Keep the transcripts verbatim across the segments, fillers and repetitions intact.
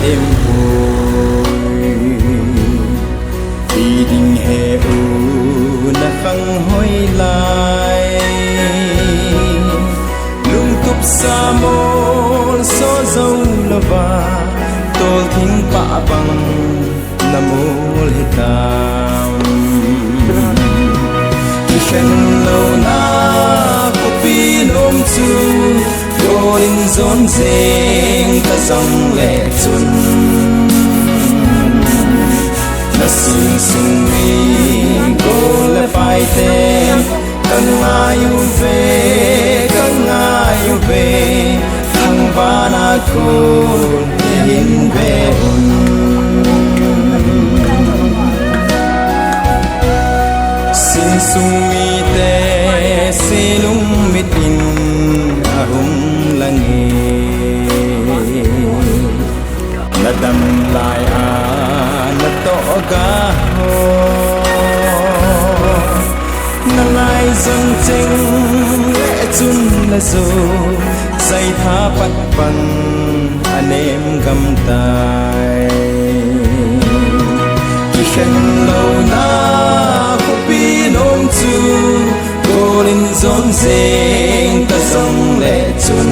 Em poi, ti ding he u na khang hoi lai. Lungtup sa mol so zo lova, tol thing pa bang na mol hitam. Kikhen lona khopi nom chu, gol in jon jeng ta jong le chun, na sing sung mi gol le pai te, ka ngai uve, ka ngai uve, thangvahna kon hin ve un. Sing sung mite, se lungmit in ahung lang e. Na dam lai a na toh ga ho, na ngai jong cheng le chun na jo, sai tha pat pan a nem gam tai. Kikhen lona khopi nom chu, gol in jon jeng ta jong le chun,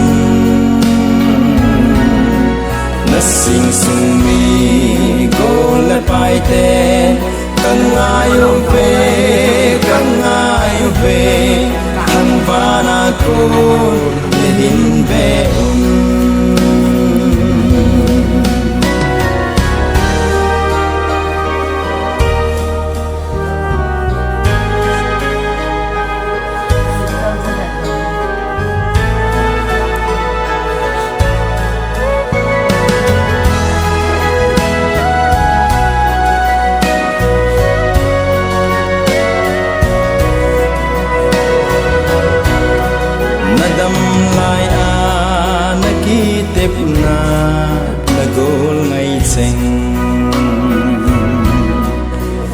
na sing sung mi gol le pai te, ka ngai uve, ka ngai uve, thangvahna kon hin ve un. Na dam lai a na kitepna, na gol ngai cheng.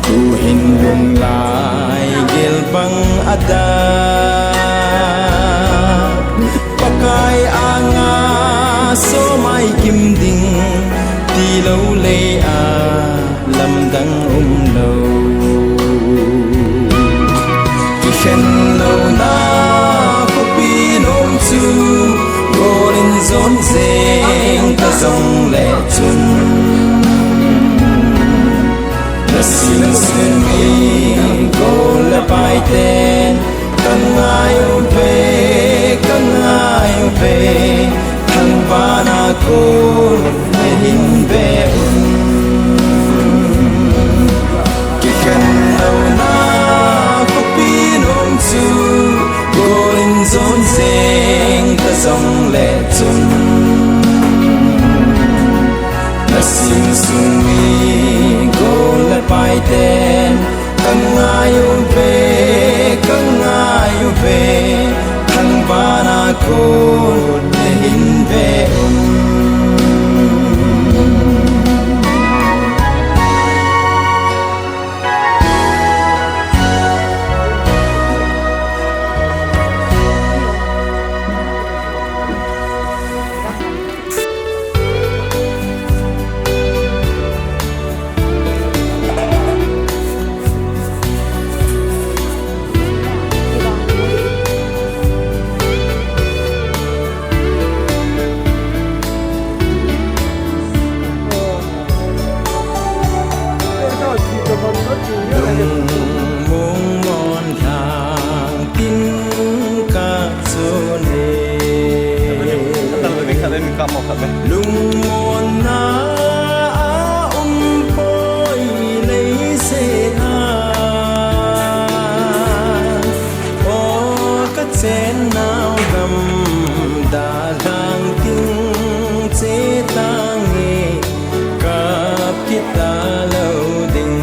Tuhin lung lai gel bang a da, Pakai anga so mai kim ding, ti lou le a lamdang um lou. Kikhen lona khopi nom chu, gol in jon jeng ta jong le chun, na sing sung mi gol le pai ten, ka ngai uve, ka ngai uve, thangvahna kon hin ve un. Kikhen lona khopi nom chu, gol in jon jeng ta jong le chun, na sing sung mi gol le pai ten, ka ngai uve, ka ngai uve, thangvahna kon hin ve un. Lungmong mon lhang tin ka chun e. Lungmonna a um poi leiseh a, o ka chennau gam dalhang tin che tange, kap kit talou ding.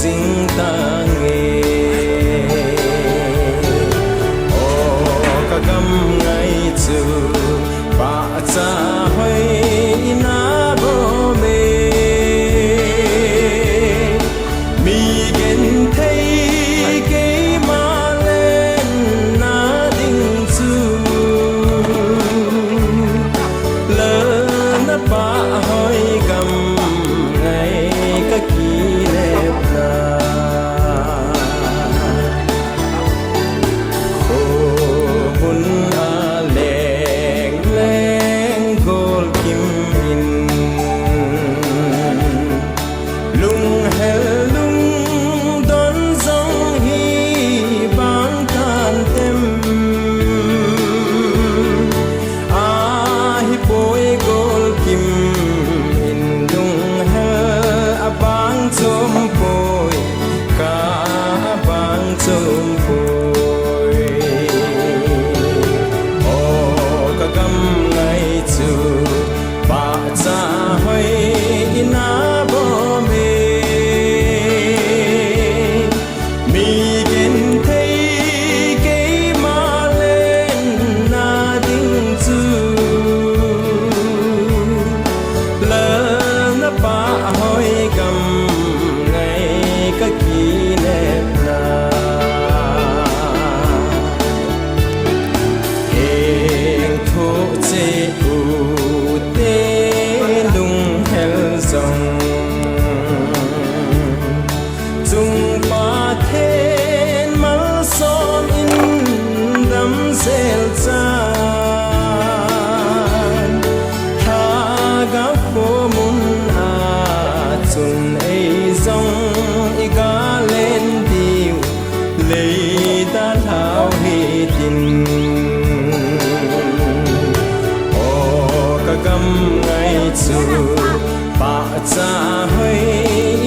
jing tange. O ka gam ngai chu pahcha hoi ina bom e. Mi genthei keima lenna ding chu lalna pah hoi gam ngai ka kinepna. Kho hun a leng leng golkim in, lunghel lungdon jong hi bang kantem. Ahipoi golkim in lunghel abang chom poi, ka abang chom poi. O ka gam ngai chu pahcha hoi ina bom e. Mi genthei keima lenna ding chu lalna pah hoi gam ngai ka kinepna. Heng thoh cheh u te lunghel jong, chung Pathen malsom in damsel chan, Lhagao khomun a chun ei jong i galen diu lei dalhau hitin. O ka gam ngai chu pahcha hoi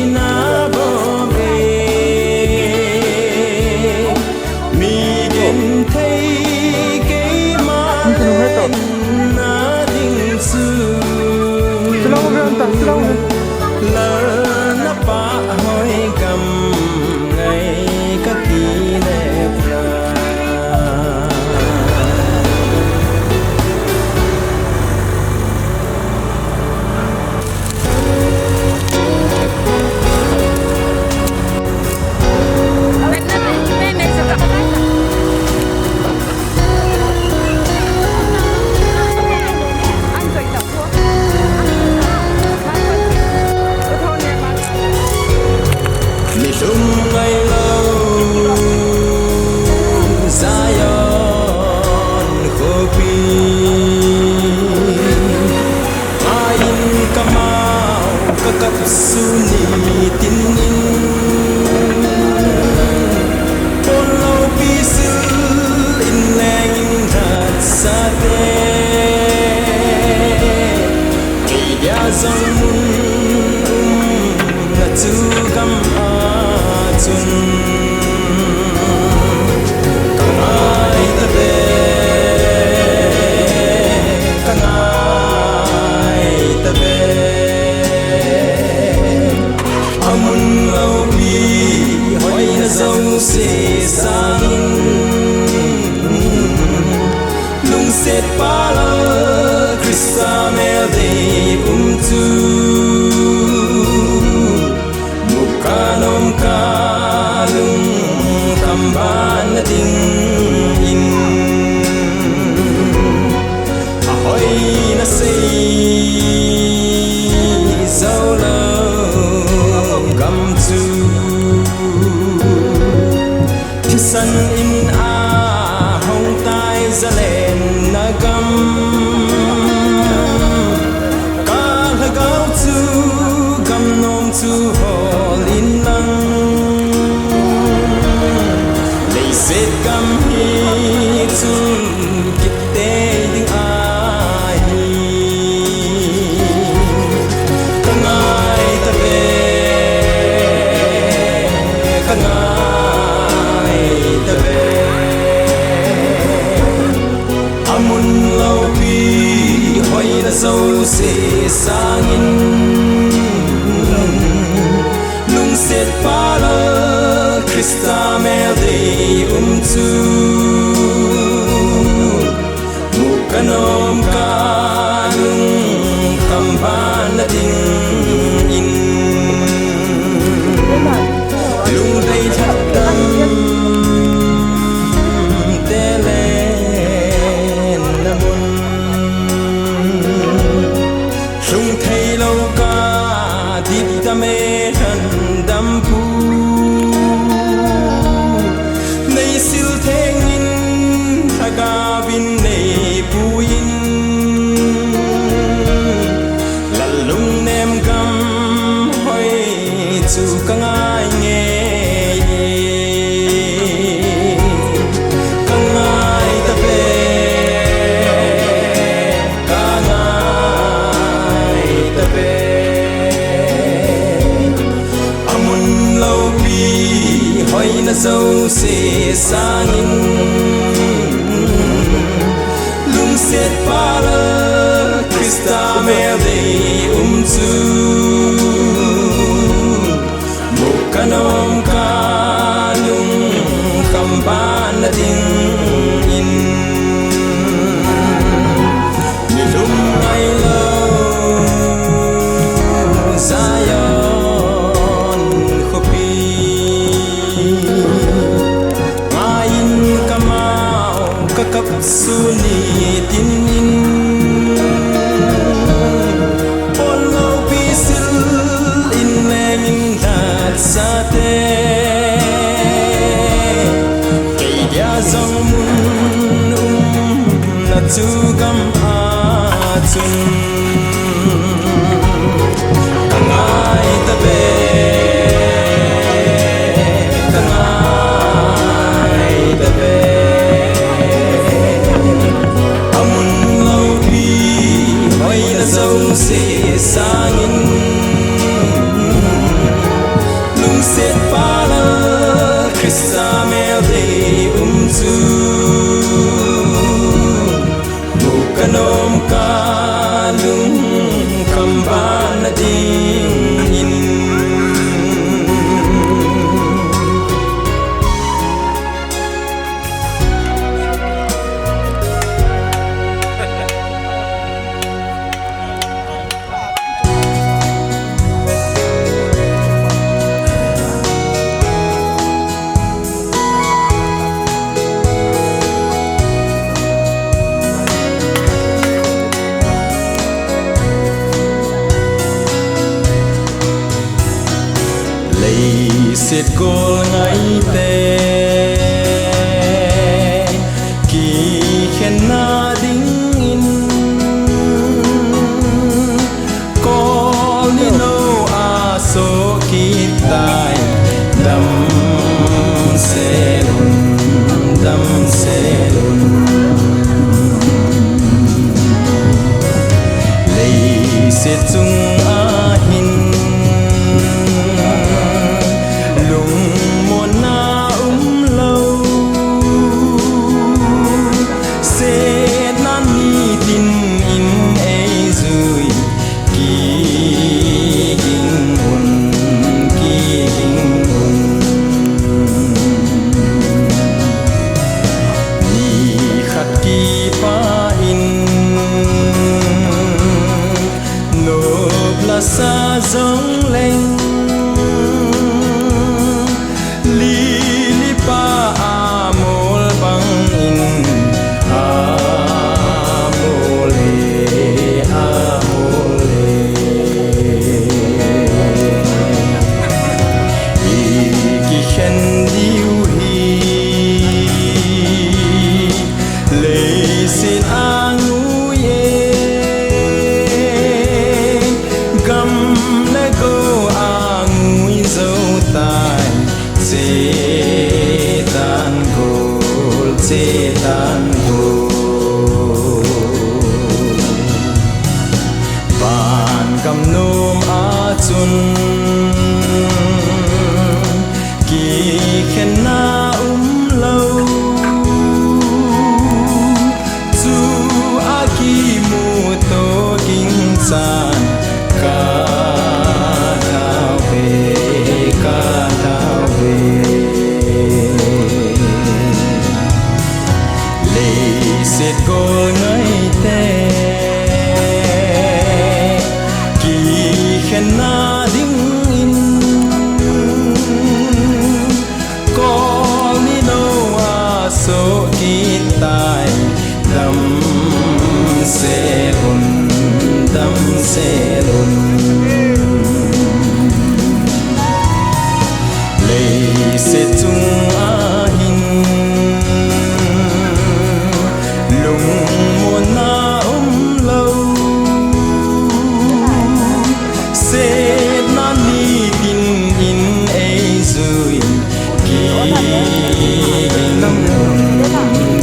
ina bom e. Mi genthei keima lenna ding chu lalna pah hoi gam ngai ka kinepna. Mi lung ngailou Zion khopi a in kamau ka kap sun nitin in, pon loupi sil in leng in hatsate, kei dia jong mun umna chu gam a chun ka ngai tave, ka ngai tave. A mun loupi hoina jouse sangin, lungsetpa Lal Christa mel dei um chu, muka nomka lungkham banna dingin, a hoina sei jou lou gam chu, thisan in a hong tai zalenna gam. Ka lhagao chu gam nom chu hol in lang, leiset gam hi chun kitei ding ahi. Christa mel dei um chu, mu kanom kalung kham ban na ding in, lungdei lhadam te le na mun. Lhung thei lou ka dipdam e lhandam pu, nei sil theng in lhagao in nei pu in, lal lungnem gam hoi chu ka ngai ngei e. Ka ngai ta ve, ka ngai ta ve. A mun loupi hoina jouse sangin, lungset pa Lal Christa mel dei um chu, mu kanom kalung kham ban na ding in, nilhum ngai lou Zion khopi, ngai in ka mau ka kap sun nitin in, pon loupi sil in leng in lhatsate, kei dia jong mun umna chu gam a chun, ka ngai ta ve, ka ngai ta ve. A mun loupi hoina jouse sangin, lungset pa Lal Christa mel dei um chu, mu kanom kalung kham ban na ding in. Leiset gol ngaite kikhenna dingin, kol ni lou a soh kit tai. Damsel un, damsel un. Leiset chung a hin lungmonna umlou, setna nitin in eijui, kiging un, kiging un. Nikhat kipah in nop lasa jongleng, lili pa amol bangin amol e, amol e. I kikhen diu hi leiset a ngui e, gam le go a ngui jou tai. Chetan gol, chetan gol. Vangam nom a chun kikhenna umlou, chu a kimuto ging chan ka thau ve, ka thau ve. Leiset chunga hin lungmonna umlou, setna nitin in eijuiyin, kigin un,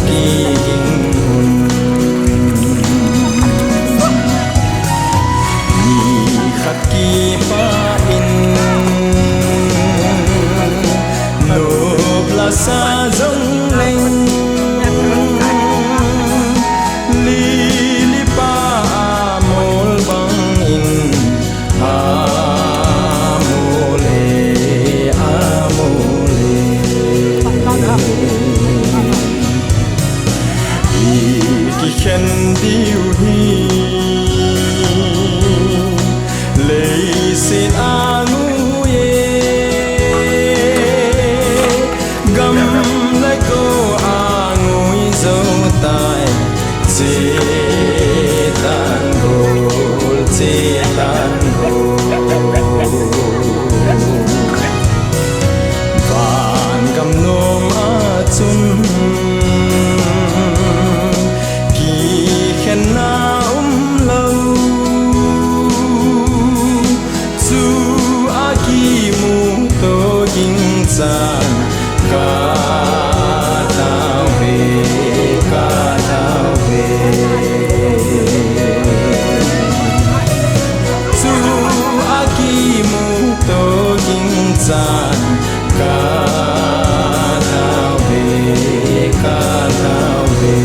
kigin un. Nikhat kipah in nop lasa jongleng, lili pa amol bangin, amol e, amol e. Ikikhen diu hi leiset a ngui e, gam le go a ngui jou tai, che tan gol, che tan gol. Van gam nom a chun kikhenna umlou, chu a kimuto ging chan ka tao ve, ka tao ve. Chu a kimuto ging chan ka tao ve, ka tao ve.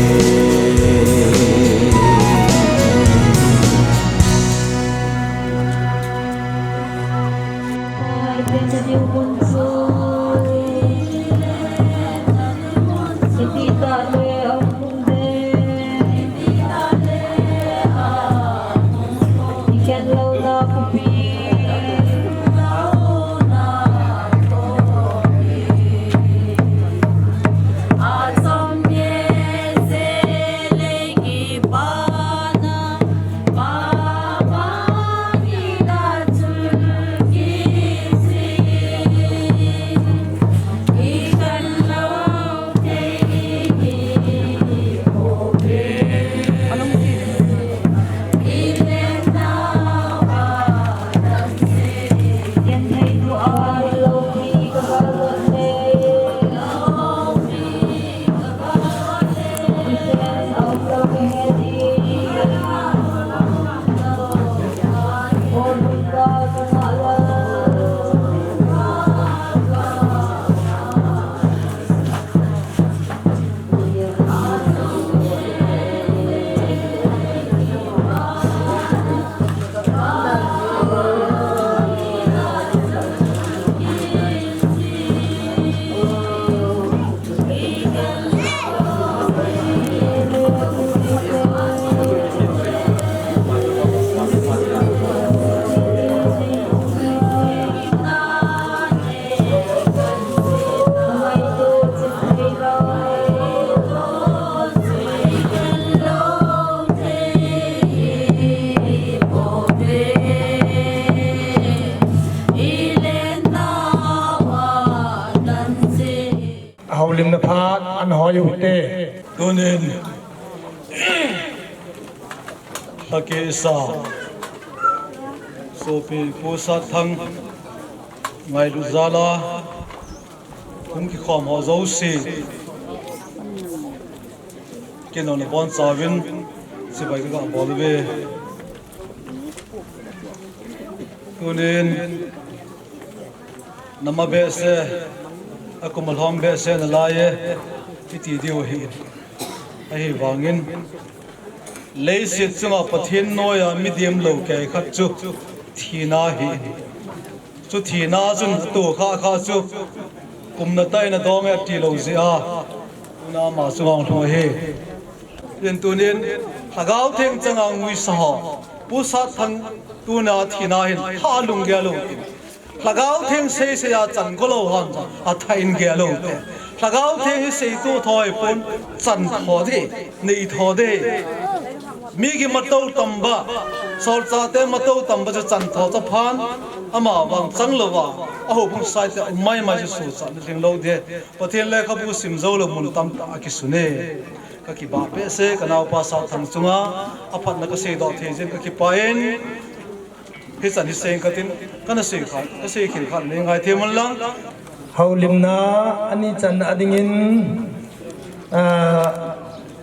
Houlimna phat ana hoi u hite. Tunin lhakisa sopi Pu Satthang ngailut jal a hung kikhom ho jouse, ken jong nabonchauvin chibai kaga bol uve. Tunin nama behseh, akum alhom behseh nalai e, iti diu ahi. Ahivangin leiset chunga Pathen noiya mi demlou kei khat chu thina ahi. Chu thina chun atoh khah khah chu kumna tah in adong e atilou jeh a, tuna ama chunga hung lhung ahi. Tin tunin Lhagao Theng changa nguisa ho, Pu Satthang tuna thina hin tha lunggel u tin, Lhagao Theng seisei a chan golou hon atha in gel u te. Lhagao Theng hi seito tho hipon, chan tho ding, nei tho ding. Mi kimato tamba, solchahte mato tamba chu chantho chaphan, amavang changlouva, a houbung saite um maimai chu suhchatna ding lou ding. Pathen lekhabu sim jou lou mun tamtah akisun e. Ka kipah behseh, ka naopa Satthang chunga, aphatna ka seidoh thei jeh in ka kipah in, hichan hi seng katin, kana sei kha, ka seikhel kha nei ngai thei mun lang. Houlimna ani channa adingin, ah,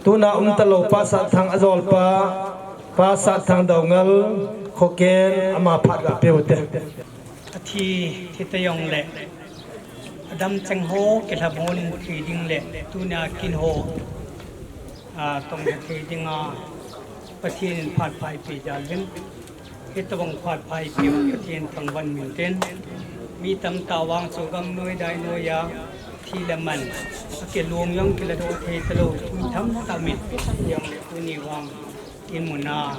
tuna umtalou Pa Satthang ajolpa, Pa Satthang Doungel, Khoken, ama phat gapeh ute. Athi, thi tah jongle, adam cheng ho, kilham ho in thi ding le, tuna kin ho, ah, tong thei dinga, Pathen in phat pha eipeh jal in, hitobang phat pha eipeh u Pathen thangvah in tin, mi tamtah vang chu gamnoi dainoi a, thi le man, akilung jong kiladoh thei talou, tui thangtah min, jongle tuni vang, in muna,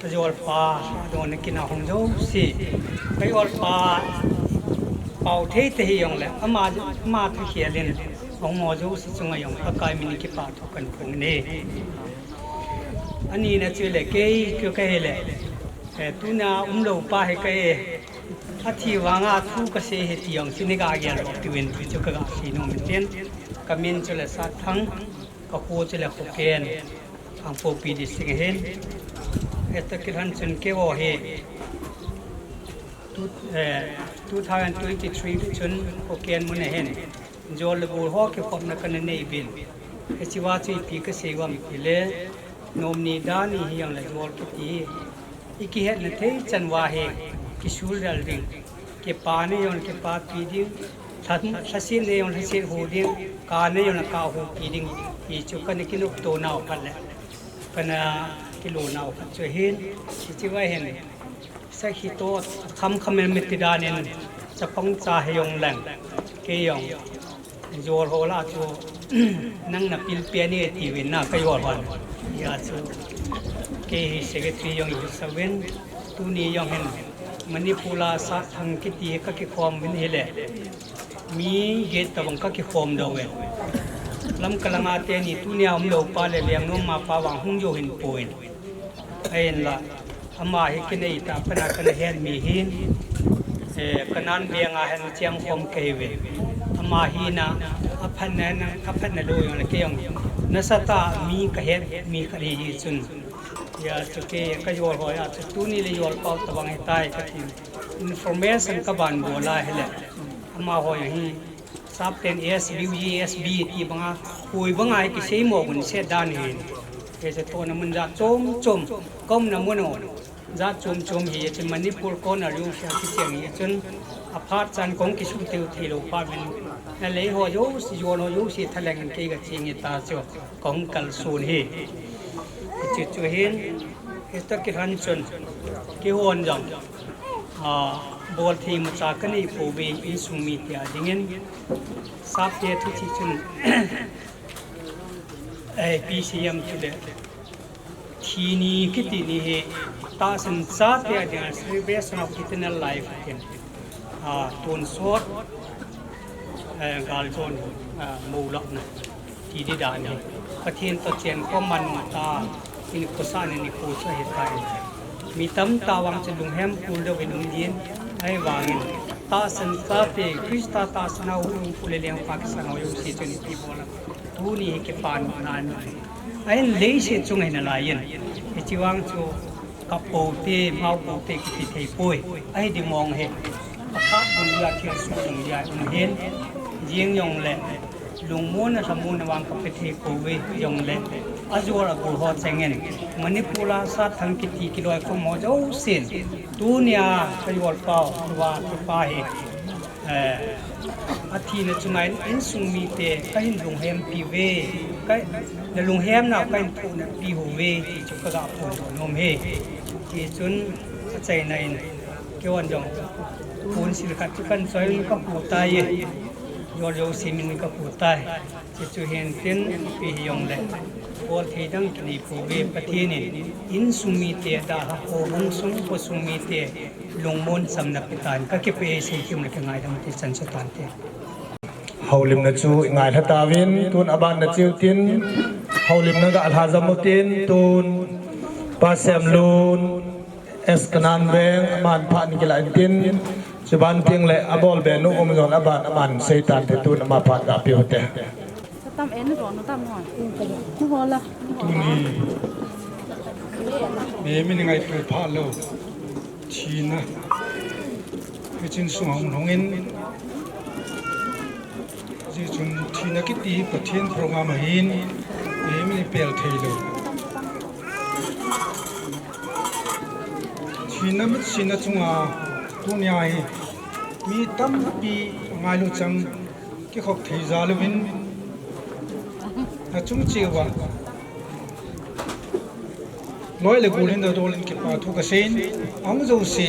ka jolpa, adon a kin a hung jouse, ka jolpa, pao thei te hijongle, ama, ama thukhel in, ahung ho jouse chunga jong, Pakai min in kipa thu kahin phong e. Anina chule, kei, kei kahile, eh, tuna umlou pa hi kahi, athi vanga thu kasei hi ti jong, chuni kagel lou, tiuvin, chu kagasei nom in tin, kamin chule Satthang, kakho chule Khoken, Kangpokpi District ahin. Hita kilhon chun keiho hi two, eh, two thousand twenty-three chun Khoken mun ahin, jol le bol ho kikhopna kana nei uvin. Hichea chu ipi kasei uvem tile, nomni dani hijongle jol kiti hi, ikihetna thei chan uva hi, kisul lel ding. Kipa na jong kipapi ding, lha, lhaset na jong lhaset ho ding, kap na jong kap hopi ding, ti chu kana kinopto nau khat le, kana kilo nau khat chu ahin, hichea hin, sakhi toh, khamkham in miti dan in, chapang cha hijongleng, kei jong, jol ho lah chu, nang napilpi ahi tiuvin na ka jol hon. Hijeh chun, kei hi secretary jong ihisah uvin, tuni jong hin, Manipur a Satthang kiti hi kakikhom uvin hile, mi get tobang kakikhom doh uvin. Lamka langa teni tunia umlou pa le Lengnom a pa vang hung jou hih pon. Ahinla, ama hi kinei tah a pat a kana het mi ahin, eh, Kanan veng a hin chengkhom kahiuve. Ama hina, aphatna, aphatna lou jongle kei jong, nasatah a mi kahet mi khat ahi jeh chun. Hijeh chun kei, ka jol ho a chu tuni le jol pau tobang ahitai kati. Information kaban bol a hile, amaho jong hi, Sapten S B, U S B ti banga, koi banga hi kisei mo gun se dan hi. Hiche tohna mun jat chom chom, kaumna mun u jat chom chom hi, hiche Manipur corner jouse a kicheng hi chun, aphat chan kahung kisuhthei u theilou phat uvin. Nalei ho jouse, jon ho jouse thalheng in kei kacheng hita chu, kahung kalson hi. Hiche chu hin, hita kilhon chun, keihon jong, ah, bolthei imacha kanei pouve, insung mite a dingin, Sapte thuchih chun, eh, P C M chule, thi ni kiti ni hi, tahsan chate a dinga salvation of eternal life atin, ah, tonsot, eh, galjona, ah, molahna, ti di dan hi. Pathen toh chengkhom man tah, hinkho sahna nikho chu ahitai. Mi tamtah vang chu lunghem phul doh in um din, ahivangin, tahsan chate, Christa tahsan a hung pu le lengpa kisan ho jouse chun ipi bol a, tuni hi kipa nopna ahi. Ahin leiset chunga hi nalai in, hiche vang chu kap pou te, mao pou te kiti thei poi. Ahi dimong hi, aphat dungjui a thilsoh dungjui a um ahin, jeng jongle, lungmonna lhamonna vang kape thei pouve jongle, ajol agol ho chengin, Manipur a Satthang kiti kiloikhom ho jousen, tunia ka jolpau, tua kipa hi, eh, athina chunga in insung mite kahin lunghempi uve, ka, nalunghemnau kahin thohnatpi uve, ti chu kaga phondoh nom e. Tichun, achaina in, keihon jong, ponsil khat chu kahin choi in kapu tai e, jol jouse min kapu tai. Hiche chu hin tin, ipi hijongle, bolthei dang kinei pouve, Pathen in, insung mite dalha, houbung sung, khosung mite, lungmon chamna pe tan, kakipah e, seikhel le kingaidam te, chanso tante. Houlimna chu ingailha tauvin, tun abanna cheu tin, Houlimna ga lha jam utin tun, Pa Semlun, S Kanan Veng, aman phat ni kila intin, chuban ting le abol be nu um jong aban aman seitan te tun ama phat ga pe u te. Satam en ro nu tam noi. Nu ho la. Tuni. Be mi ni ngai tu pha lo. Thina. Kichin sung hong hong in. Ji chun thina kiti hi Pathen program ahin. Be mi ni pel thei lo. Thina mit sina chunga tunia hi. Mi tampi ngailu chang. Kikhop thei jal uvin, achung cheh uva loi le gol in dol in kipa thu kasei in, ahung jouse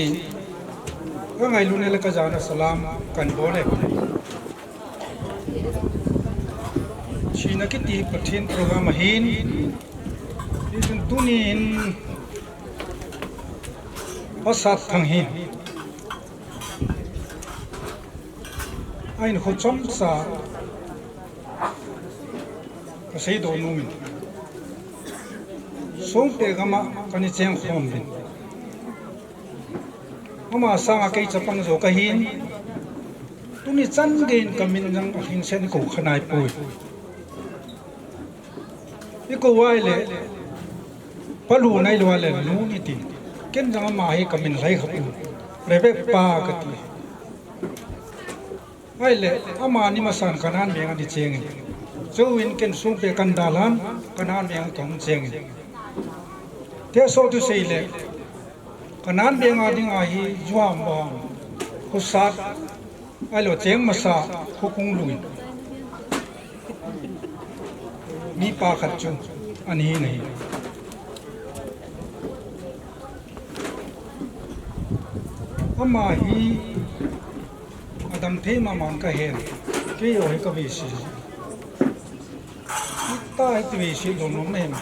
ka ngailutna le ka jana salam kan bol e. Thina kiti Pathen program ahin, hichun tunin Pasat Thang hi a in kho chomcha ka seidoh nom in, Songte gam a ka ni cheng khom uvin. Ama sanga kei chapang jo ka hin, tuni chan gei in ka min jong a hing sen ko kha nai poi. I ko uva ahile, Pa Lu nai lou ahile, Nu ni ti. Ken jong ama hi ka min lhai kha poi. Rebek pa ka ti. Ahile, amani masan Kanan veng a ni cheng in. Chuin ken Songte kan dalhan, Kanan veng a ka hung cheng in. Te so tu sei le, Kanan veng a ding ahi, juham vaham, khosat, ahilou cheng masa, khokung lui. Mi pa khat chu, ani hi nahi. Ama hi, adam thei mama ka hen, kei jong hi ka vei si. Ita hi ti vei si lou nom na hin.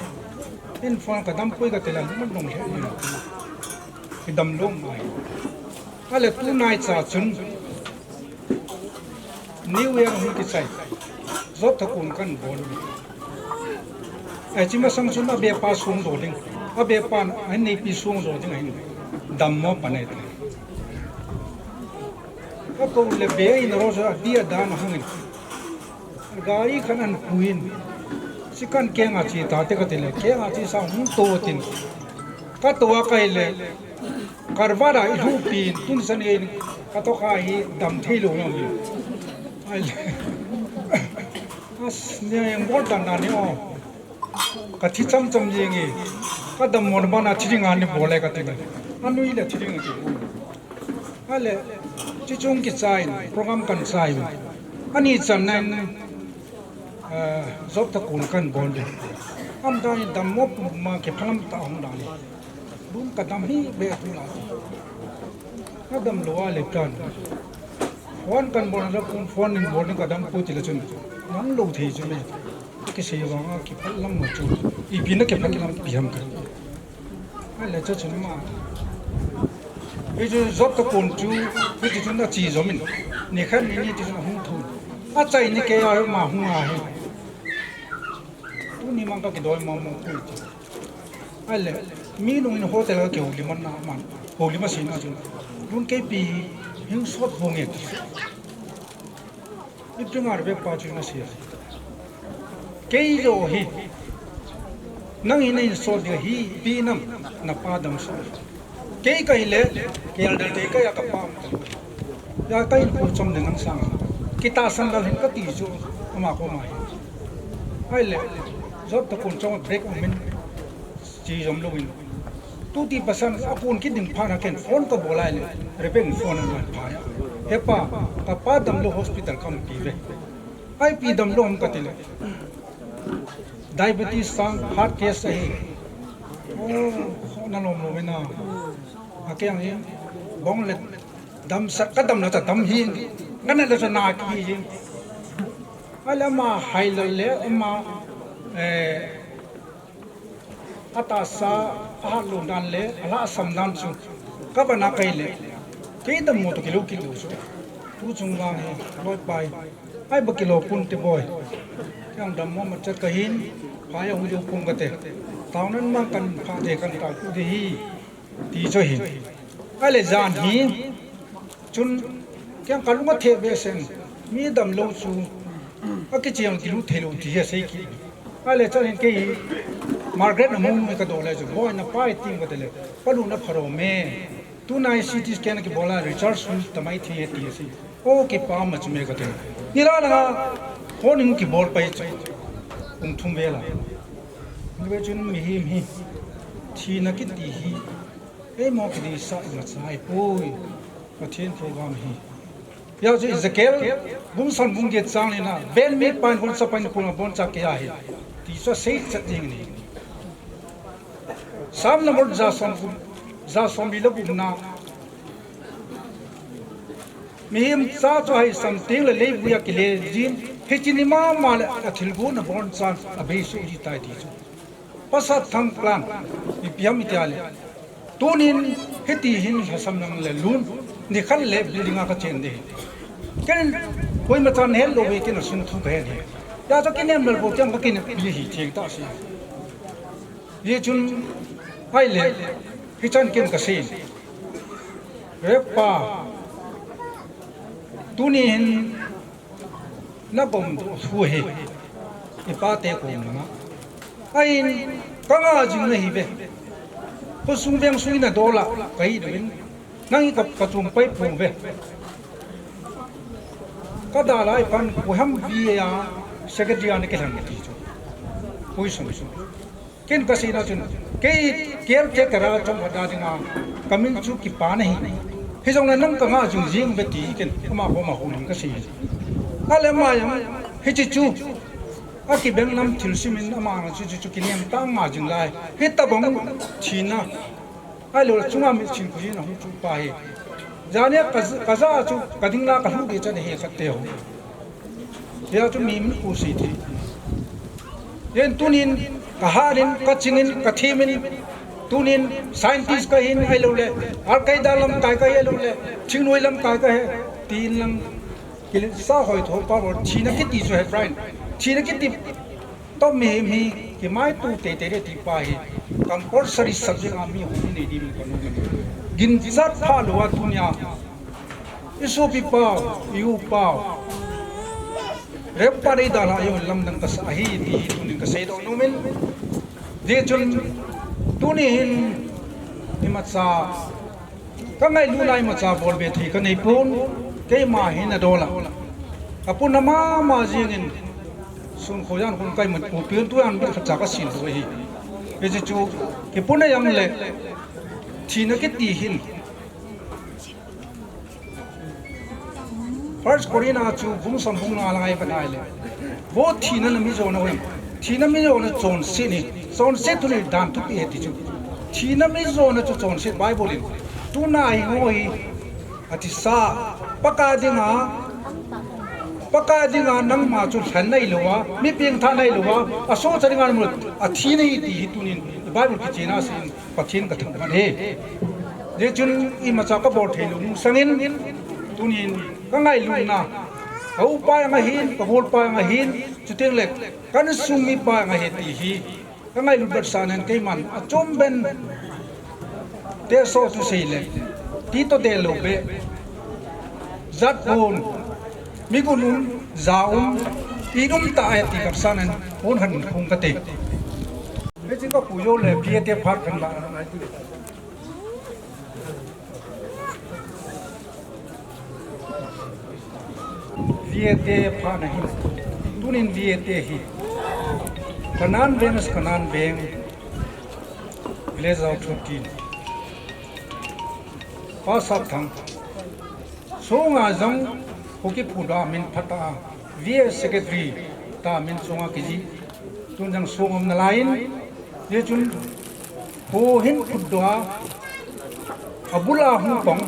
In phone ka dam pui ka ti la, lung dong le ni. Ki dam lou mai. Ahile tunai cha chun. New Year hung kichai. Job thakon kan bol. Ai chi masang chun a be pa song jo ding. A be pa a nei pi song jo ding ahin. Dammo pa nei ta. Ka ko le be in ro jo a dia dan hangin. Gari khat an puin. Chi kan kenga chi ta te ka ti le. Kenga chi sa hung to tin. Ka to a kai le. Karvara i lhupi in tun san in ka to kha hi dam thei lou na mi. Ai le. As, nia yang bol dan dan ni o. Ka thi cham cham jing e. Ka dammo na bana thi ding a ni bol e ka ti na. Anui le thi ding a ti. Ahile, chi chung kichai in, program kan chai in. Ani chan nan, eh, job thakon kan bol ding. Am dan in dammo puma kiphalam ta hung dan in. Lung ka dam hi be tu la. Ka dam lou a le kan. Phone kan bol na kun phone in bol ding ka dam pu ti le chun. Nang lou thei chu me. Kisei vang a kiphalam ma chu. Ipi na kiphalam pi ham ka. Ahile chu chun ma. Hichu job thakon chu, hiti chun achi jom in. Ni khat ni ni ti chun ahung thun. Achai ni kei a ma hung ahi. Tuni mang ka kidoi mong mong pui ti. Ahile, mi nung in hotel ka kihoulim na man. Houlim a si na chun. Lun kei pi hing sot hong e ti. Ipi ngar be pa chu na sia. Kei jo hi. Nang hi na in so de hi pi nam na pa dam so. Kei ka hi le, kei al dal kei ka ya ka pa. Ya ka in ko chom de nang sang. Kita san dal hin ka ti chu ama ko ma hi. Ahile, job thakon chong break um in. Chi jom lou in. Tuti pasan a kun kiding phat na ken phone ka bol a le, Rebek in phone an pha ya. He pa, ka pa damlou hospital kam pi ve. Ipi damlou ham ka ti le. Diabetes sang heart case ahi. Oh, na lom lom na. A keng hi, bong le, dam sa, ka dam la ta dam hi. Nga na la sa na ki hi. Ahile ama hai la le, ama, eh, Atahsa, ahat lou dan le, alhahsam dan chu. Ka bana kai le. Kei dammo to kilou kilou chu. Tu chung vang hi, loi pai. Ai ba kilo pun te boi. Kiang dam mo ma chat ka hin, phai hung diu pung ka te. Tao nan mang kan pha de kan tao ku de hi. Ti cho hi. Ai le jan hi. Chun, kiang ka lunga the be sen. Mi dam lo chu. A ki chiang ki lu the lo ti hi a sei ki. Ai le chan hin ke hi. Margaret na mong mi ka do le chu. Boi na pai ting ka te le. Pa lu na pharo me. Tunai C T scan ki bola Richard Swift tamai thi he ti si. O ki pa ma chu me ka te. Ni la la phone in ki bol pai chu. Kum thum ve la. Ni ve chun mi hi mi. Thi na ki ti hi. Ei mo ki di sa i ma chai pui. Pathian program hi. Ya chu Ezekiel, bung san bung get chang ni na. Ben mi pan hon sa pan kuna bon cha ke ya hi. Ti sa sei chat ding ni. Sam number ja som, ja som mi le gupna. Mihem cha chu hai sam ting le leivuia kile jin, hichi ni mama le a thilgon a bon chan a beisu ji tai ti chu. Pasat thang plan, ipi ham itia le. Tunin hiti hin lhasam lang le lun, ni khat le building a ka chen de. Ken, koima chan hel lo ve ken a sung thu ka hen he. Ya chu kinem lal bo tiang ka kin pi hi theng ta si. Ye chun, ai le, hichan ken ka sei. Re pa, tuni hin na bom thu hi. I pa te ko na. Ai, ka nga jing na hi ve. Ko sung veng sui na dola, ka hi do in. Nang i ka, ka chum pai pu ve. Ka da lai pan ko ham vi ya, secretary an ke han ti chu. Pui sung sung. Ken ka sei na chun, kei caretaker a chom a da dinga, ka min chu kipa na hi. Hi jong le nang ka nga jing jing ve ti ken, ama ko ma hu ling ka sei. A le ma yang, hichi chu, a ki beng nam thil simin ama na chu chu chu kinem ta nga jing lai. Hi ta bang thina. Ai lo chunga mi chin ku jin a hung chu pa hi. Jania ka, ka ja chu ka ding la ka hlu de chan he ka te ho. Ya chu mi min ku si thi. Yen tunin ka harin, ka chingin, ka thimin, tunin scientist ka hin ai lo le, Al Qaeda lam kai ka ai lo le, thingnoi lam kai ka he, tin lang, kilin sa hoi tho pa ro, thina kiti chu he Brian. Thina kiti Top mihem hi, kimaitu teitei le ti pa hi, compulsory subject a mi hung nei di mi kanu. Ginchat pha lou a tunia. I sopi pau, i u pau. Rep pa dei da la yo lamdang ka sa hi, ti hi tunin ka sei doh nomin. Di chun, tuni hin, imacha, Ka ngailut nai macha bol be thei ka nei pon, keima hi na dola. Ka pun na mama jingin, sun khojan khun kai mun pu pion tu an bi khat cha ka sin tu hi. Hiche chu, kipun na yang le, thina kiti hin. First Corinth a chu bung som bung nga la ngai pa nai le. Vo thina na mi jona wen. Thina mi jona chonset ni. Chonset tu ni dan thupi he ti chu. Thina mi jona chu chonset Bible in. Tuna hi ngo hi. Ati sa. Pakai dinga. Pakai dinga nangma chu lhan nai lou a. Mi pengtha nai lou a. Aso cha dinga mu. Athi nei ti hi tunin. Bible kichena sin. Pathen ka thangvah e. Hichun imacha ka bol thei lou sangin, tunin ka ngailutna, ka upa jong ahin, ka golpa jong ahin, chuteng le ka insung mipa jong ahi ti hi, ka ngailut vetsahnan keiman, achom ben, teso thusei le, ti toh del lou be, jat pon, migun um, ja um, it um tah ahi ti vetsahnan, hung khan phung kate. Hiche ka pu jou le, V A te phat khan la. V A te phat na hin. Tunin V A te hi. Kanan veng, Kanan veng. Village out thirteen. Pa Sapthang. Sunga jong kho kiphut a min phat a, V A secretary ta min sunga kiji. Tun jong sung um nalai in, hichun kho hin phut doh a, abul a hung pang,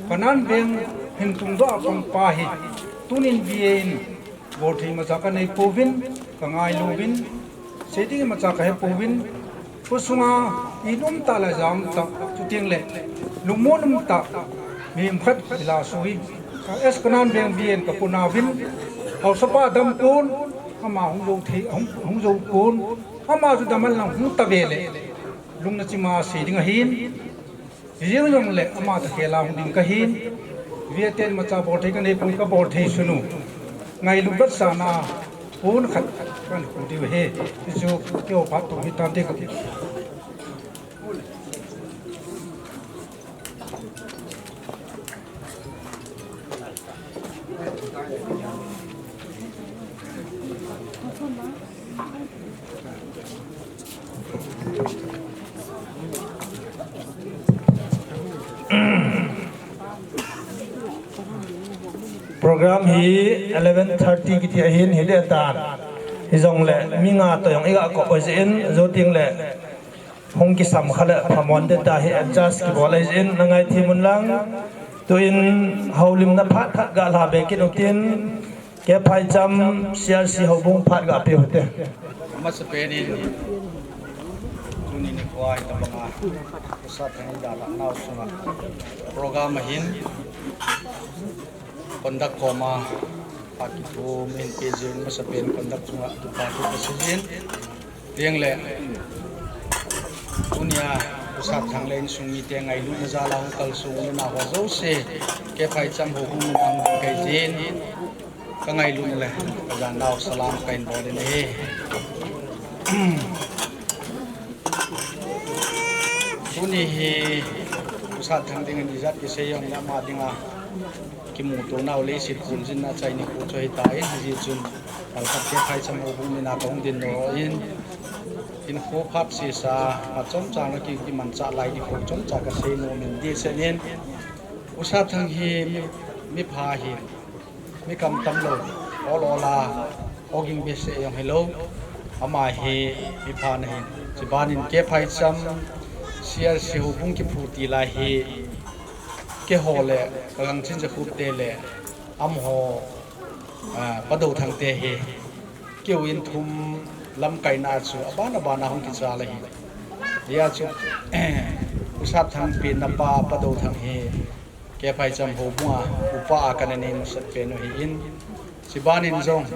Kanan veng hin tung doh a pang pa hi, tunin V A in Bol thei imacha ka nei pouvin, ka ngailu uvin, sei ding imacha ka he pouvin, kho sunga it um tah le ja um tah, chuteng le lungmon um tah, mihem khat ila so hi, Ka S Kanan Veng Bien ka puna vin, hausapa dam kun, ama hung jou thei, hung, hung jou kun, ama chu dam an lang hung ta ve le, lungna chima sei ding ahin, hijeng jong le ama ta khela hung ding kahin, Vietnam macha bol thei ka nei pum ka bol thei sunu, ngailu vat sana, pun khat kan ku diu he, chu keo phat tu hi ta te ka Program hi eleven thirty kiti ahin, hile tan. Hijongle, mi nga to jong iga ko ko jin, jo ting le. Hung kisam kha le phamon te ta hi adjust kibol ahi jin, na ngai thim un lang. Tuin houlimna phat phat ga la be kit utin, K. Phaicham C R C houbung phat ga pe ute. Amasapen in tuni nikho a hitabanga Usathang dalhah nau chunga program ahin conduct koma phat kithum in pe jin, amasapen conduct chunga tupa thu kasei jin. Tiang le, tunia, Usathang le insung mite ngailutna jal a hung kalsong le na ho jouse, K. Phaicham houbung min a hung ding kahi jin, ka ngailutna le, ka jannau salam kahin bol in ahi. Tuni hi, Usathang ding in ijat kisei jong le ama dinga kimuto nau leiset kul jin na chai nikho chu ahi tan, hijeh chun, Kalkhat K. Phaicham houbung min a kahung din nom in, hinkho phat sesa, phat chomcha na ki, kimanchah lai ding kho chomcha kasei nom in, dihset in, Usathang hi mi, mipha ahi, mi kamtam lou, ol ol a, oging behseh jong hilou, ama hi mipha ana hi. Chubanin K. Phaicham C R C houbung kiphuti lai hi, keiho le, ka gangchin Jakhup te le, amaho, ah, Pa Douthang te hi, keu in thum lamkaina chu, aban aban a hung kichal ahi. Hia chu, Usathang penna pa, Pa Douthang hi, K. Phaicham houbung a, upa a kana nei masat pen u ahin, chubanin jong,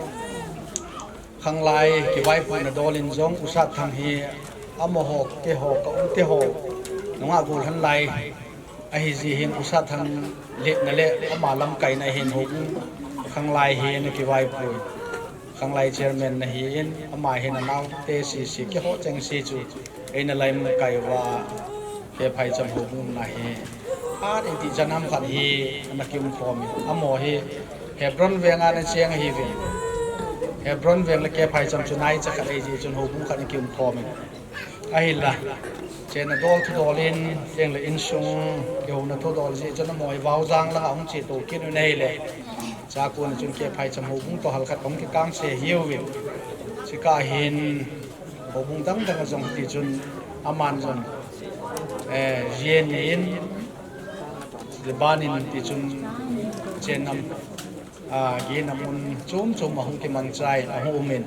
khanglai kivaipohna dol in jong, Usathang hi, amaho, keiho, ka umte ho, nungah gollhang lai, ahi jeh hin Usathang letna le ama lamkaina hin houbung khanglai hi ana kivaipoi. Khanglai chairman na hi in, ama hin anaote sese keiho chengse chu eina lamkai uva, K. Phaicham houbung na hi. Phat in ti chanam khat hi ana kium khom in. Amaho hi Hebron veng a ana cheng ahiuvin. Hebron veng le K. Phaicham chu naicha khat ahi jeh chun houbung khat ana kium khom in. Ahinla, chenna dol thudol in, tiang le insung, kihouna thudol jeh chun amaho hi Vaojang langa hung chetou kit un ahile. Chua kona chun K. Phaicham houbung toh halkhat hung kikangse ahiuvin. Chukah hin, houbung dang dang a jong tichun, aman jong, eh, jien in, Lebanon tichun, chenna, ah, ginna mun chom chom a hung kimangcha in, ahung um in.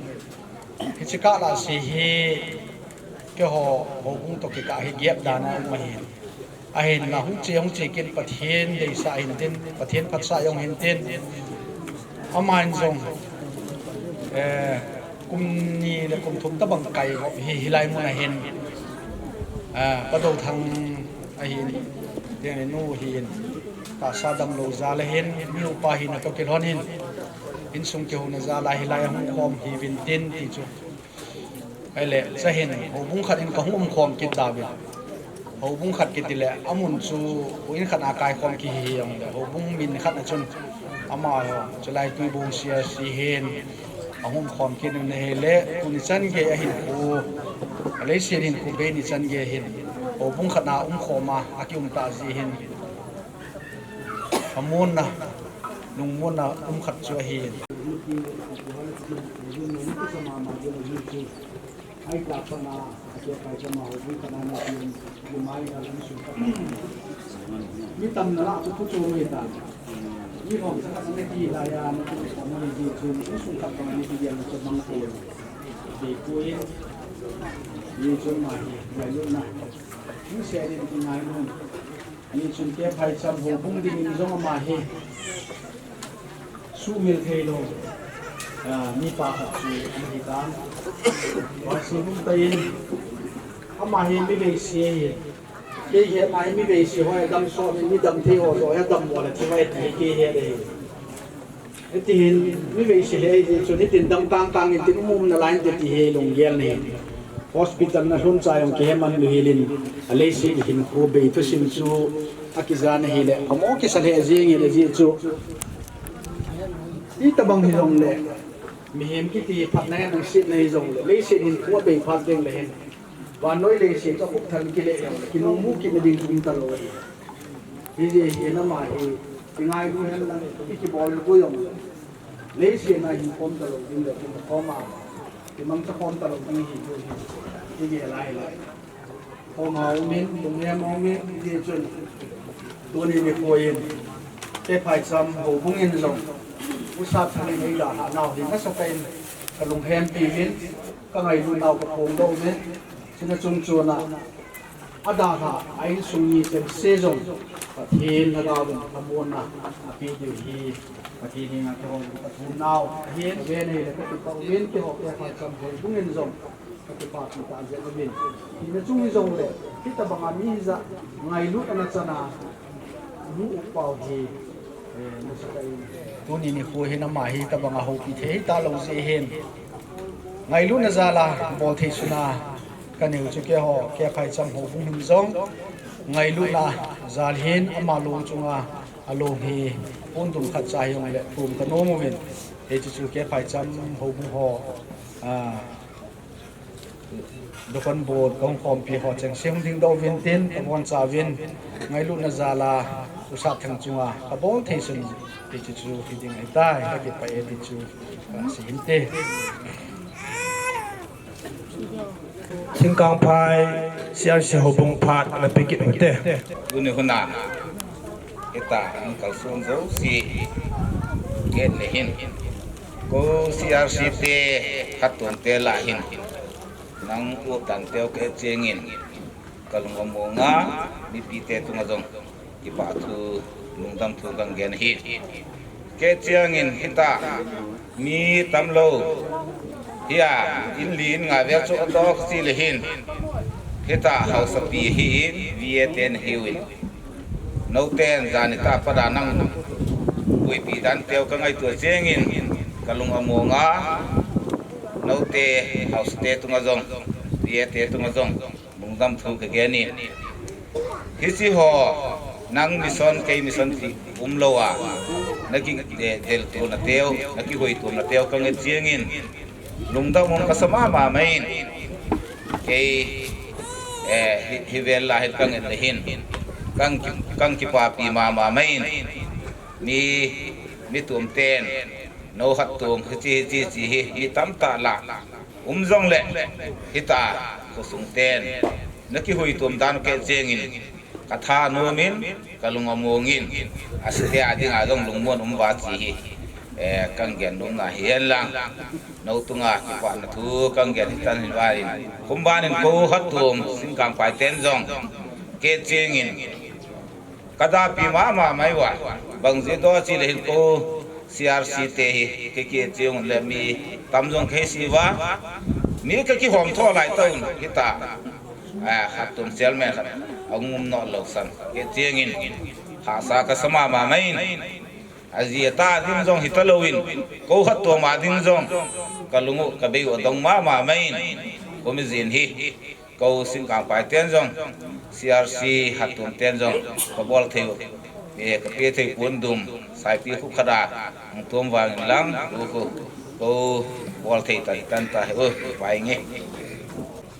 Hiche kah lah se hi, keiho, houbung toh kikah hi gap dan a um ahin. Ahinla hung che, hung che kit in Pathen deisah hintin, Pathen phatsah jong hintin. Aman jong, eh, kum ni le kum thum tabang kai hi, hilai mun ahin. Ah, Pa Douthang ahin, tiang le nu ahin. Tahsa damlou jal ahin, mi upa hina toh kilhon in. Insung kihouna jal a hilai a hung khom ahiuvin tin ti chu. Ahile, chahin, houbung khat in kahung um khom kit tauvin. Houbung khat kiti le, amun chu, houin khat a kaikhom kihi jongle, houbung min khat na chun, amaho, chulai Tuibong C R C hin, ahung um khom kit in ahile, tuni chan gei ahin khu, aleiset hin khu bei ni chan gei hin, houbung khat a um khom a, akium tah jeh hin, Phamonna, lungmonna um khat chu ahi. Mi tamna lah chu thu chu mai ta. Mi hom sa khat na ti la ya, na ti sa mai ji chu, insung khat pa ni ti ya na chu mang ko. Ti ko in. Ni chu ma hi, ya lu na. Ni se ni ti ngai lu. Hichun K. Phaicham houbung dingin jong ama hi, Sumil thei lou, ah, mipa khat chu ahi tan. Vangsi lum tain, ama hi mi veise hi. Kei hi ama hi mi veise ho, dam so mi, mi dam thei ho, so he dam mo le thi vai ti kei hi de. Hiti hin, mi veise hi, ti chun hitin dam tang tang in tin um um nalai ti, ti hi lunggel nei. Hospital na lhun cha jong kihe man lou hel in, a leiset hin khu bei thusim chu, akija na hile, amo kisa le jing in aji chu. Itobang hijongle, mihem kiti phatna a nang sit na hijongle, leiset hin khu bei phat ding le hin. Vannoi leiset chu akhup than kile jongle, kinung mu kit na ding chu um talou ahi. Hijeh hin ama hi, kingailu hen lang, kibol lou jongle. Leiset na hin khom talou ding le, kikhom a, kimangcha khom talou ding hi, hi, hi, hi, lai lai. Khom a umin, lunghem a umin, hijeh chun. Tuni nikho in, Keiphaicham houbung in jong, U Satthang in eidalhah nau hi nasatah in, kalunghempi uvin, kangailut nau kaphongdoh uvin, chuna chung chuna, adalhah a insung mi chengse jong, Pathen lhagao in lhamonna apeh diu hi, Pathen henga kihou in kathum nau ahin, aven ahile kakipah uvin, keiho Keiphaicham houbung in jong, kakipah pi tah jeng uvin. Hina chung hijongle, hitobang a mi hijat ngailut ana chana, nu u pau hi, eh, nasatah in. Tuni nikho hin ama hitobang a houpi thei talou jeh hin. Ngailutna jal a, bol thei suna, kaneo chu keiho, Keiphaicham houbung hin jong, ngailutna jal hin, ama lou chunga, alou hi, pon dum khat cha hijongle, thum kanom uvin. Hiche chu Keiphaicham houbung ho, ah, Dukan board kahung khompi ho chengse hung dingdoh uvin tin, kabonchauvin, ngailutna jal a, U Satthang chunga, kabol thei sun, hiche chu hiding ahitai, kakipah e ti chu, kasei hinte. Singkangphai, C R C houbung phat, ana pe kit u hite. Tuni hun a, hita, hung kalson jouse, kei le hin. Kou C R C te, khat tum te lah hin. Nang u tan teu kei chengin. Kalung among a, mipi te tunga jong. Kipah thu, lungdam thu kangei ahi. Kei chengin hita, mi tamlou. Hia, in li in nga vel chu adoh si le hin. Hita, haosapi hi in, V A te nahiuvin. Noten jani tah a pat a nang puipi dan teu kangaito chengin kalung among a, note haosa te tunga jong, V A te tunga jong, lungdam thu kagei in. Hiche ho, nang mission, kei mission ti umlou a, naki, eh, deltup na teu, nakihuitup na teu kangai chengin, lungdam um kasa mama mai in. Kei, eh, hi, hi vel a hin kangai le hin. Kang ki, kang kipapi mama mai in. Mi, mi tum ten. Nou hat tum, hiche, hiche, hiche, hi, mi tamtah lah. Um jongle, hita, khosung ten. Nakihuitup dan kei chengin. Kathanom in, kalung among in, asei a dinga jong lungmon um uva chi hi, eh, kangei nom na hi hen lang. Nou tunga kipana thu kangei tan hin vanin. Kum vanin kou hat tum, Singkangphai ten jong, kei chengin. Kadapi mama mai uva, bang jeh doh chi le hin kou, C R C te hi, kei kei cheng le mi tam jong kei si uva. Mi kei kihom tho lai tauvin, hita. Ah, hat tum chairman khat, ahung um nom lou san. Kei chengin, hahsa kasa mama mai in. Aji ata ding jong hita louvin, kou hat tum a ding jong. Kalung u, kabei u adong mama mai in. Kou mi jin hi. Kou Singkangphai ten jong, C R C hat tum ten jong, kabol thei u. Eh, kape thei pon dum, saipi khu khat a, hung tum vangin lang, kou, kou, kou bol thei tan, tan ta, oh, pai nge.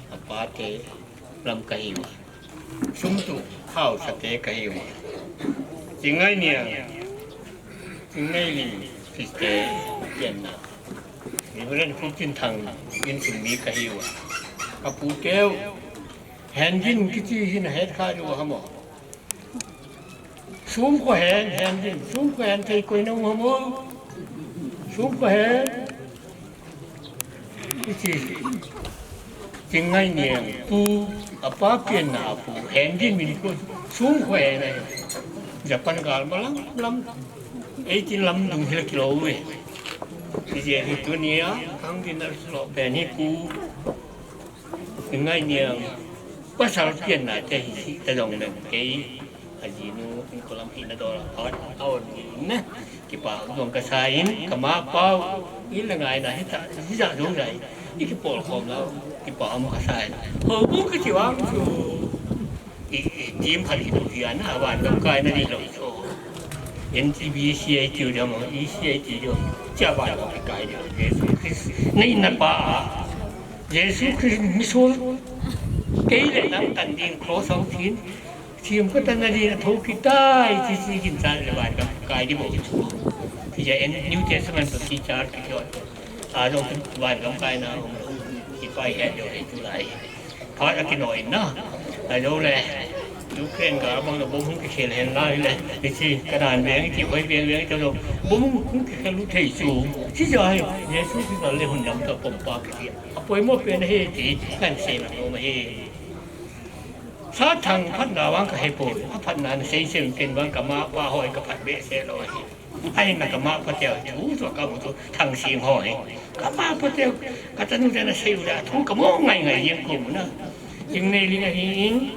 Apa te lam kahi uva. Sum tu, haosa te kahi uva. Chingai nia, Chingai li, siste, kian na. Reverend Pu Chinthang, insung mi kahi uva. Apu teu, Henjin kiti hin het kha diu ham o. Sum ko hen, Henjin, sum ko hen thei koi na u ham o. Sum ko hen. Kiti. Chingai nia pu, apa pian na pu, Henjin min ko, sum ko hen ai. Japan gal ma lam, lam. Eighteen lam dung hila kilou ve. Ije hi tunia, kang din na lo pen hi pu. Ngai niang. Pasal pian na te hi si ta dong nang kei. Ajinu, in kolam hi na do la. Awan, awan ni na. Kipa dong ka sa in, kama pau. In la ngai na hi ta, hi ja dong ngai. I kipol khom la, kipa am ka sa in. Ho bu ka chi wang chu. I, i, team khat i tu hi ana, van gam kai na ni lo so. N T B C I T u dam, E C I T u dam. Cha van gam kai dam, Jesu Christ. Nei na pa a. Jesu Christ mi sol. Kei le nang tan ding cross hong thin. Thiam ka tan na ding a tho ki tai, ti si kin cha le van gam kai di bo ki chu. Ti ja en New Testament to ti cha ki jo. A dong van gam kai na, ki pai he jo he tu lai. Phat a kinoi na. A lo le. Ukraine ga bang na bom hung kikhel hen lai le. Ni chi Canaan veng ti, Hoi veng veng ti lo. Bom hung kikhel lu thei chu. Chi ja hi. Jesu Christ le hun lam ta pom pa ki. A poimo pen hi ti kan sei na lo ma hi. Sathang phatna vang ka he poi. A phatna na sei sei ken vang kama pa hoi ka phat be se lo hi. Ahin na kama pa teu chu chu ka mu chu Thangsing hoi. Kama pa teu ka tanu te na sei u da thu ka mo ngai ngai jeng ko mu na. Jing nei ling ahi in.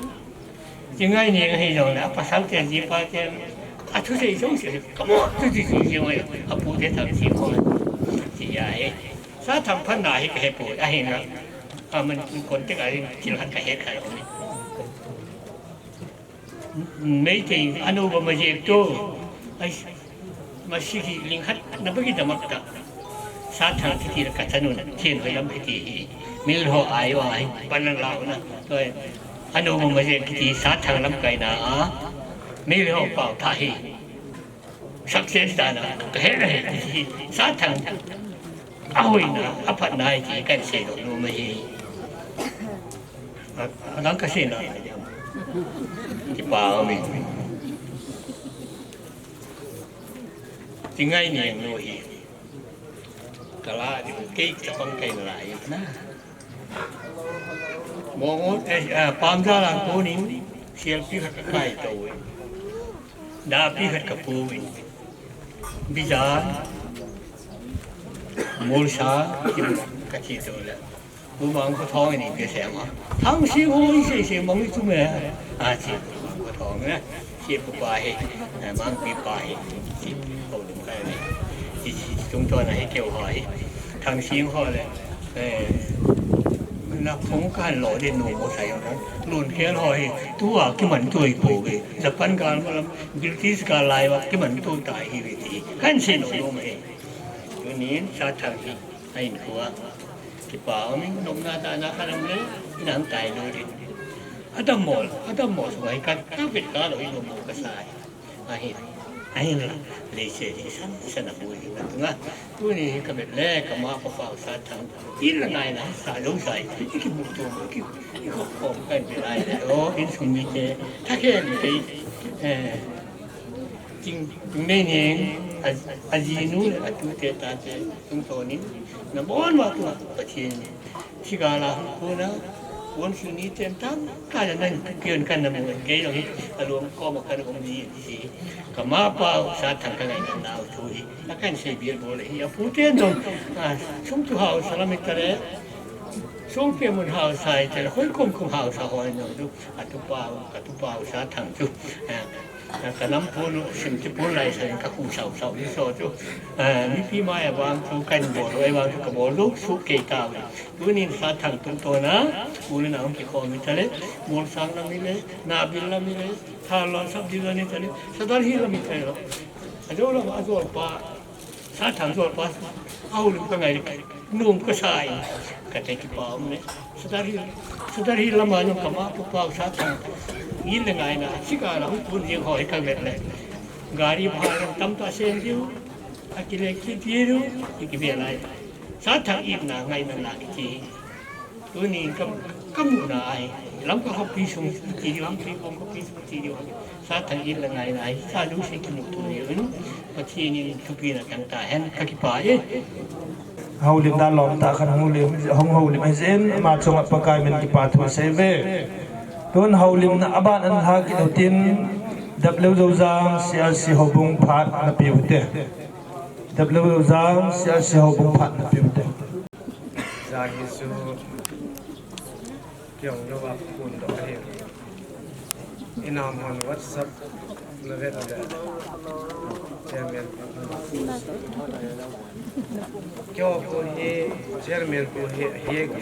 Jing ngai nei ahi jong na pasal te ji pa te. A thu sei jong sei ka mo thu ji ji jeng ai. A pu te Thangsing hoi. Ti ja he. Sathang phatna hi ka he poi. Ahin na. A man kon te ka rin til han ka he ka lo ni. Meitei anu ba ma jek to. Ai, ma si ki ling hat na ba ki damak ta. Sathang kiti la ka tanu na, Thian Hoi lam kiti hi. Mil ho ai wa ai, pan lang lau na. Toi, anu ba ma jek kiti Sathang lam kai na a. Mil ho pau tha hi. Success dan a, ka he na he, ti hi, Sathang, a hoina, a phatna hi, ti kan sei lo, lo ma hi. A, a dang ka sei na, ti pa mi. Ti ngai ni lo hi. Ka la di, kei ka pang kai na la hi na. Mongo, eh, ah, Pamjala konin, sialpi khat ka kai to. Dapi khat ka pu in. Bijan, Molsa, ka chi to le. Pu Mang ko thong ni ke se ma. Thangsing hoi se se mang tu me. A chi Pu Mang ko thong ne. Chi pu pa he. Mang pi pa he. Chi ko dum kai ne. Chi chi tung to na he keu hoi. Thangsing ho le. Eh, na phong kan lo de no mo sai na. Lun khel ho hi tu a ki man tu i po ve. Japan gal ma lam, British gal lai wa ki man tu ta hi ve ti. Kan se no lo me. Tunin Sathang hi. Ain khua. Ki pa mi nom na ta na ka lam le. Nang tai lo de. Adam mol, Adam mol so ai ka, ka vet ka lo i no mo ka sai. Ahin, ahin la, leiset hi san, san a bul hi na tunga. Tuni hi ka vet le, kama pa pau Sathang. In la ngai na, sa lo sai. I ki mu to, i ki, i ko ko kan vet lai le. O, insung mite, tha khe mi te. Eh, ting, ting nei ni, a, ajinu, a tute, tate, tungtonin. Na bon wa tu, Pathen. Sigala hung kona, bon suni ten tam, ka la nan kion kan na mun kei lo hi, a luang ko ma kan um di di. Kama pau Sathang ka ngai na nau thu hi, a kan sei bial bol hi, a pu ten dong, a, sum tu hau salam itare, sum pe mun hau sai tare, hoi kum kum hau sa hoi no tu, a tu pau, a tu pau Sathang tu, a, Ka nam pun, sim ti pun lai sa ka ku sau sau ni so chu. Eh, mipi mai a vang chu kan bol, ai vang chu ka bol lu, su kei ta ve. Tunin Sathang tung to na, pu le nau ki khom mi ta le, Molsang lam mi le, Nabil lam mi le, Tharlon sub division ni ta le, Sadar Hill lam mi ta le. A jo lam a jo pa, Sathang jol pa, a houlim ka ngai, nom ka sa in, ka te kipa um le. Sadar Hill, Sadar Hill lama jong kama pa pau Sathang. In le ngai na, sika la hung pun jeng hoi ka vet le. Gari bhara tam ta sen diu, a ki le ki diu, ki ki ve lai. Sathang in na ngai na na ki. Tunin ka, ka mu na ai. Lamka khopi sung ti, Lamka khopi sung ti, Sathang in la ngai na ai. Sa lu se ki mu tu ni un. Pathen in thupi na tang ta hen ka kipa e. Houlim da lom ta khan houlim, hung houlim ai zen, ama chunga Pakai min kipa thu sei ve. Tun houlimna aban an ha ki tin. W Zouzang C R C houbung phat ana pe ute. W Zouzang C R C houbung phat ana pe ute. Jagi su kiong lo a kun do he. Ina mon WhatsApp na vet le. Chairman. Kyo ko he chairman ko he he ko.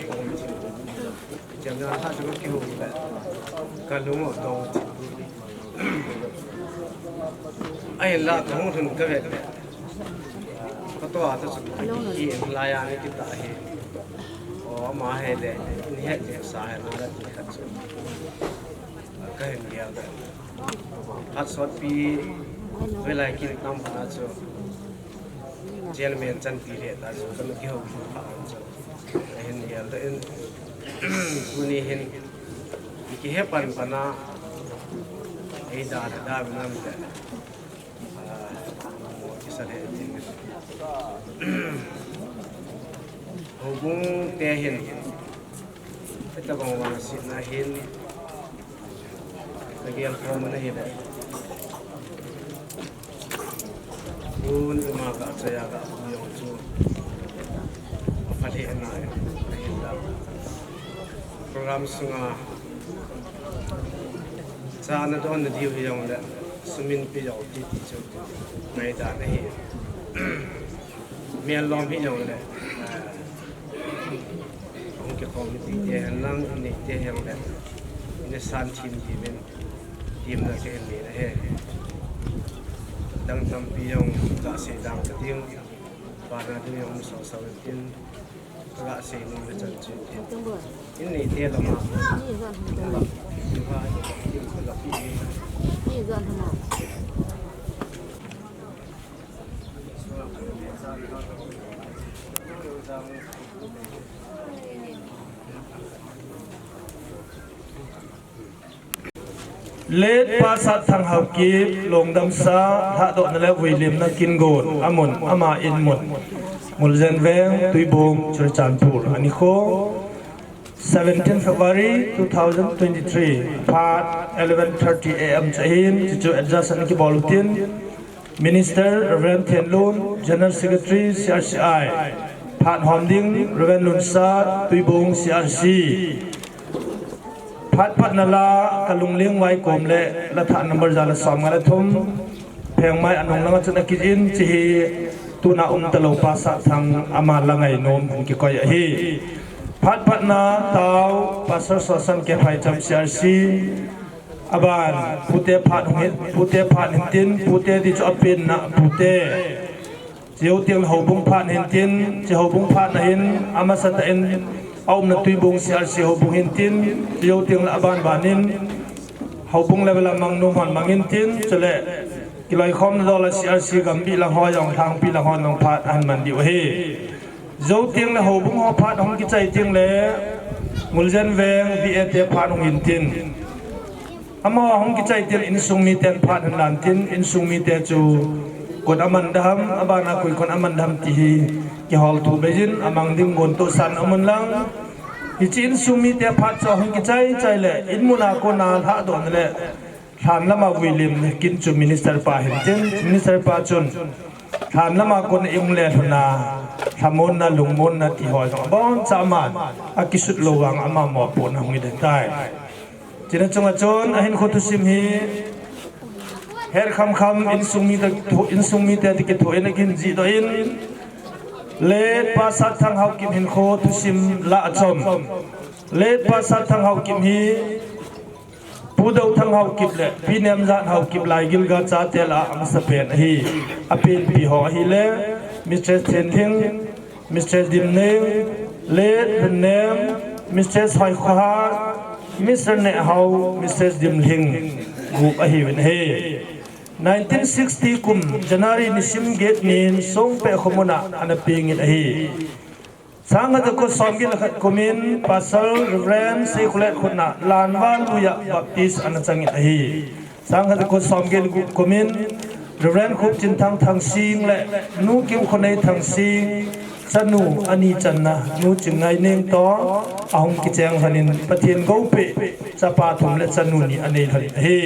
Chairman ha chu ki ho le. Ka lu mo do. Ai la ka hung thun ka vet. Ka to a ta chu ki lai a ni ki ta he. O ama he le ni he le sa he na la ti kha chu. Ka hin ya. Hat sot pi velai kin tam pa chu. Chairman chan pi le ta chu kan ki ho pa chu. Hin ya da in. Tuni hin ki he pan pana. Ei da da nam da. Ah, mo ki sa le. Houbung te hin. Ita bang wang sit na hin. Ka gel ko mo na hi le. Tun ima ka chaya ka pu yong chu. Aphat he na hin da. Program sunga. Cha na don na diu hi yong le. Sumin pi yong ti ti chu. Ngai da na hi. Mian lom hi yong le. Hung kikhom ni ti te hen lang, ni te hen le. Ni san thim ji min. Tim na te hen ni na he. Dang tampi yong ka se dang ka ding. Pa na ding yong so so tin. Ka se ni na chan chu. In ni te la ma. Late Pa Satthang Haokip, Longdamsa, Lhahdohna le Vuilimna Kingon, amun, ama inmun, Nguljen Veng, Tuibong, Churachandpur, anikho, seventeen February two thousand twenty-three, phat eleven thirty A M chahin, chuchu adjust ana kibol utin, Minister Reverend Thenlun, General Secretary C R C I, phat hom ding Reverend Lunsat, Tuibong C R C. Phat phat na la ka lungling vai kom le la thah number ja le som nga le thum. Phengmai anung langa chun akijin chi hi tuna um talo Pa Satthang ama la ngai nom hin kikoi ahi. Phat phat na tao Pastor Sosan K Phaicham C R C. Aban, pute phat hung hin, pute phat hin tin, pute ti chu apen na, pute. Chiu tiang houbung phat hin tin, chi houbung phat na hin, amasa ta in, aum na Tuibong C R C houbung hin tin, chiu tiang la aban ban in, houbung level a mang nung hon mang in tin, chule, kiloi khom na dola C R C gambi lang hoi, ong thang pi lang hon nong phat an man diu he. Zo tiang le houbung ho phat hung kichai tiang le, Nguljen Veng V A te phat hung hin tin. Amaho hung kichai tin insung miten phat hin lan tin, insung mite chu kot aman daham, abana koi kon aman daham ti hi kihol thu beijin, amang ding gon to san amun lang. Hichi insung mite phat chu hung kichai chai le, inmuna kona Lhahdohna le, Lhan lama vuilim kin chu minister pa hin tin, minister pa chun, Lhan lama kona ing le lhuna, lhamonna, lungmonna ti hoi jong, abon cha man, akisut lo vang ama mopohna hung hi den tai. China chunga chun, ahin kho thusim hi, her kham kham, insung mi ta, insung mite ti kitho in akin ji doh in, Late Pa Satthang Haokip hin kho thusim la achom. Late Pa Satthang Haokip hi, Pu Dothang Haokip le Pi Nemjan Haokip Laigilga chate lah a amasa pen ahi. Apenpi ho ahile, Mistress Thenlhing, Mistress Dimneng, Late Lunnem, Mistress Hoikhoha, Mister Nehhao, Mistress Dimlhing, gup ahiuvin ahi. Nineteen sixty kum January nisim get nin Songpeh khomuna ana pengin ahi. Sangkhat jako somget le khat kumin Pastor Reverend Seikholet khutna Lanvan luiya Baptist ana changin ahi. Sangkhat jako somget le gup kumin Reverend Khupchinthang Thangsing le Nu Kimkhonei Thangsing chanu ani channa Nu Chingngaineng toh ahung kicheng lhonin Pathen goupeh chapa thum le chanu ni anei lhonin ahi.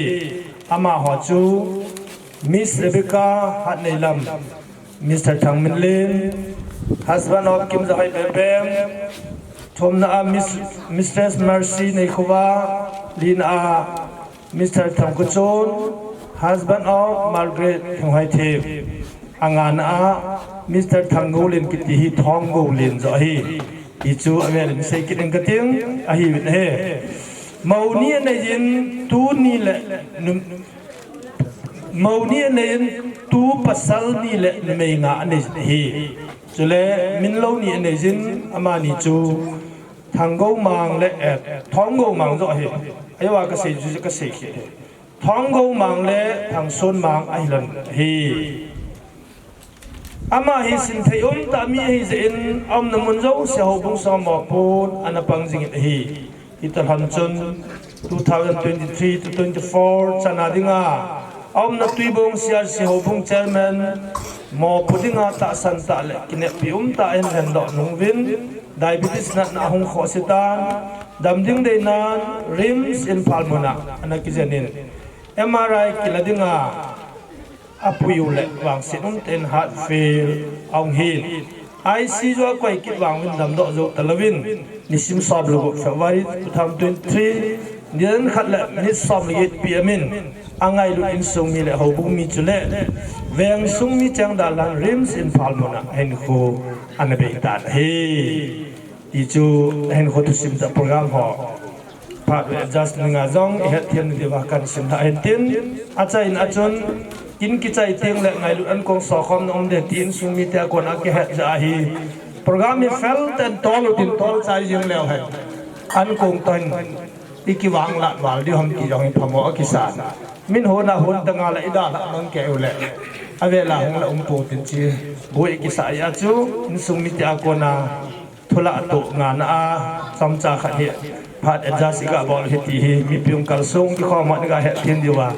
Amaho chu Miss Rebecca Hatneilam, Mister Thangminlen, husband of Kimjahoi Bebem, thumna a Miss, Mistress Mercy Neikhuva, lina a Mister Thangkuchon, husband of Margaret Thenghoithip, angana a Mister Thanggolen kiti hi Thonggoulen joh ahi. Hichu avel in seikit inge kating, ahiuvin ahi. Mou ni aneiyin, tu ni le num-, mou ni aneiyin, tu pasal ni le numei nga aneiyin ahi. Chule minlou ni aneiyin, amani chu Thanggoumang le, eh, Thonggoumang joh ahi. Ajeh a kasei chu kasei khit ahi. Thonggoumang le Thangsunmang ahilan ahi. Ama hi sinthei umtah mi ahijeh in, aumna mun jouse houbung sunga mopohna ana pang jingin ahi. Hitalhon chun two thousand twenty-three to twenty-four chana dinga, aumna Tuibong C R C houbung chairman mopo dinga tahsan tah le kineppi umtah in lhendoh nunguvin, diabetes natna ahung khohse tan, dam ding deinan RIMS Imphal muna ana kijenin, M R I kila dinga apui u le vangset umtah in heart fail ahung hin, I C U a koi kit vangin damdoh jou talouvin, nisim som le gup February two thousand twenty-three, nidan khat le minute som le get PM in, angailut insung mi le houbung mi chule veng sung mi cheng dalhan RIMS Imphal muna hinkho ana beitan ahi. Hichu hinkho thusim tah program ho phat ve adjust ninga jong ihet them diuva kahin simlha ahin tin, achaina a chun kin kichai teng le ngailut ankong sokhomna um ding ti insung mite a kona kihet jeh ahi. Program hi fel tah in tol utin, tolchai jing leu hen ankong toh hin ikivanglat val diu ham ti jong hi phamo akisan. Min hon a hon tanga le idalhah mang kei u le, avela hung le um poutin chi boi ikisah a chu insung mite a kona thulah toh ngana a chomcha khat hi phat adjust iga bol hi ti hi mipi hung kalsung kikhom hon iga het them diuva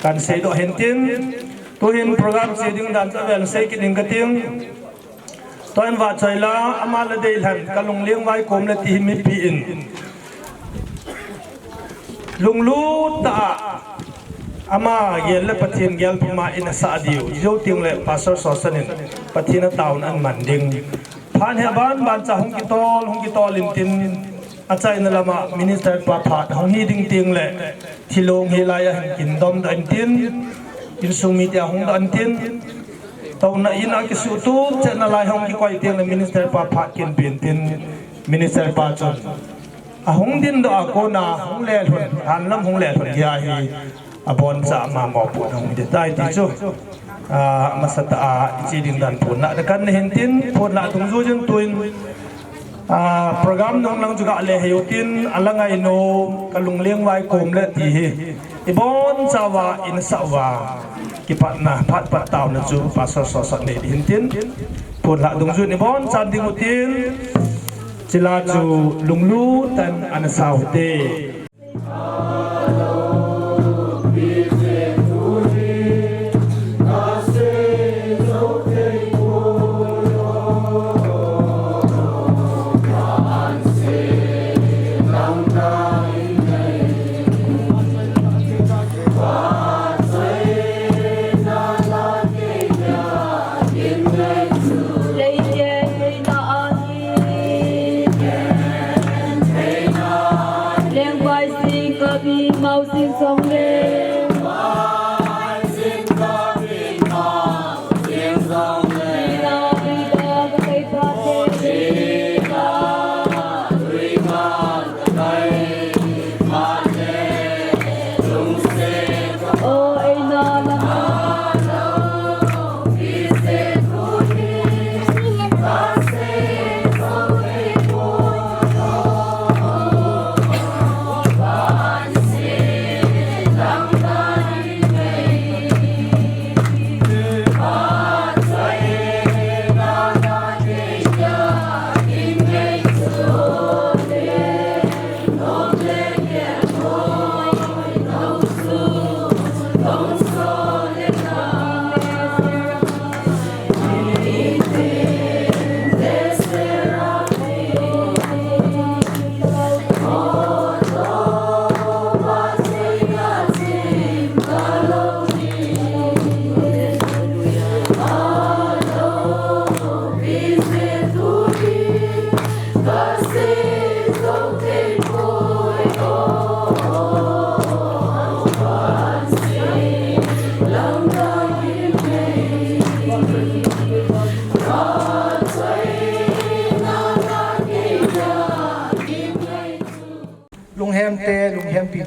kahin seidoh ahin tin, tuhin program che ding dan chu avel seikit inge kating. Tuhin vahchoi la, ama la deilhen, kalungleng vaikom le ti hi mipi in lunglut tah a ama gel le Pathen gel puma in asah diu, jou teng le Pastor Sosan in Pathen a taona aman ding. Phat hi aban ban cha hung kitol, hung kitol intin, achaina lama Minister pa phat hung hi ding teng le thilong hilai a hin kin domdoh intin, insung mite a hung doh intin, touna in a kisuhtup chetna lai hung kikoi teng le Minister pa phat kin pen tin, Minister pa chun ahung dindoh a kona hung lelhun, hanlam hung lelhun dia hi aboncha ama mopohna hung ding tai ti chu, ah, masatah a iche ding dan phonlah kahin nei hin tin, phonlah dungjui in tuin, ah, program nung lang chu gale hih utin, alangai nom, kalungleng vaikom le ti hi ibonchauva in asah uva kipatna, phat pat taona chu Pastor Sosan nei ding hin tin, phonlah dungjui in ibonchan ding utin, chule chu lunglut tah in ana sau hite.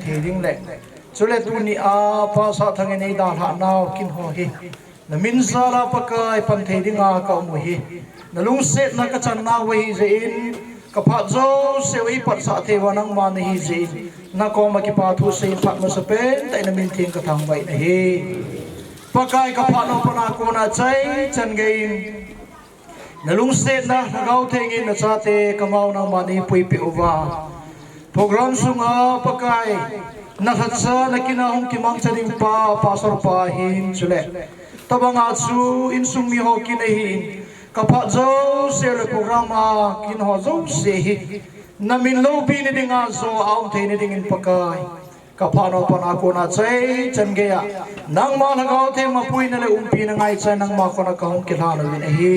thei ding le, chule tuni a Pa Satthang in eidalhah nau kin ho hi, na min jal a Pakai pan thei dinga ka um u hi, na lungsetna ka chan nau ahi jeh in, ka phat jouse u eipatsah thei uva nangma nahi jeh in, na koma kipa thu seiyin phat masapen tah in na min theng ka thangvah in ahi. Pakai, ka phat nau pan a kona chai chan gei in, na lungsetna Lhagao Theng in na chate ka mau nangma nei puipeh uva, program sunga Pakai, na lhacha na kin a hung kimangcha ding pa, Pastor pa hin chule, tobang a chu insung mi ho kin ahin, ka phat jouse le program a kin ho jouse hi, na min loupina dinga jo a um theina dingin Pakai, ka phat nau pan a kona chai chan gei a, nangma Lhagao Theng mapuina le umpina ngaichan nangma koma ka hung kilhan uvin ahi.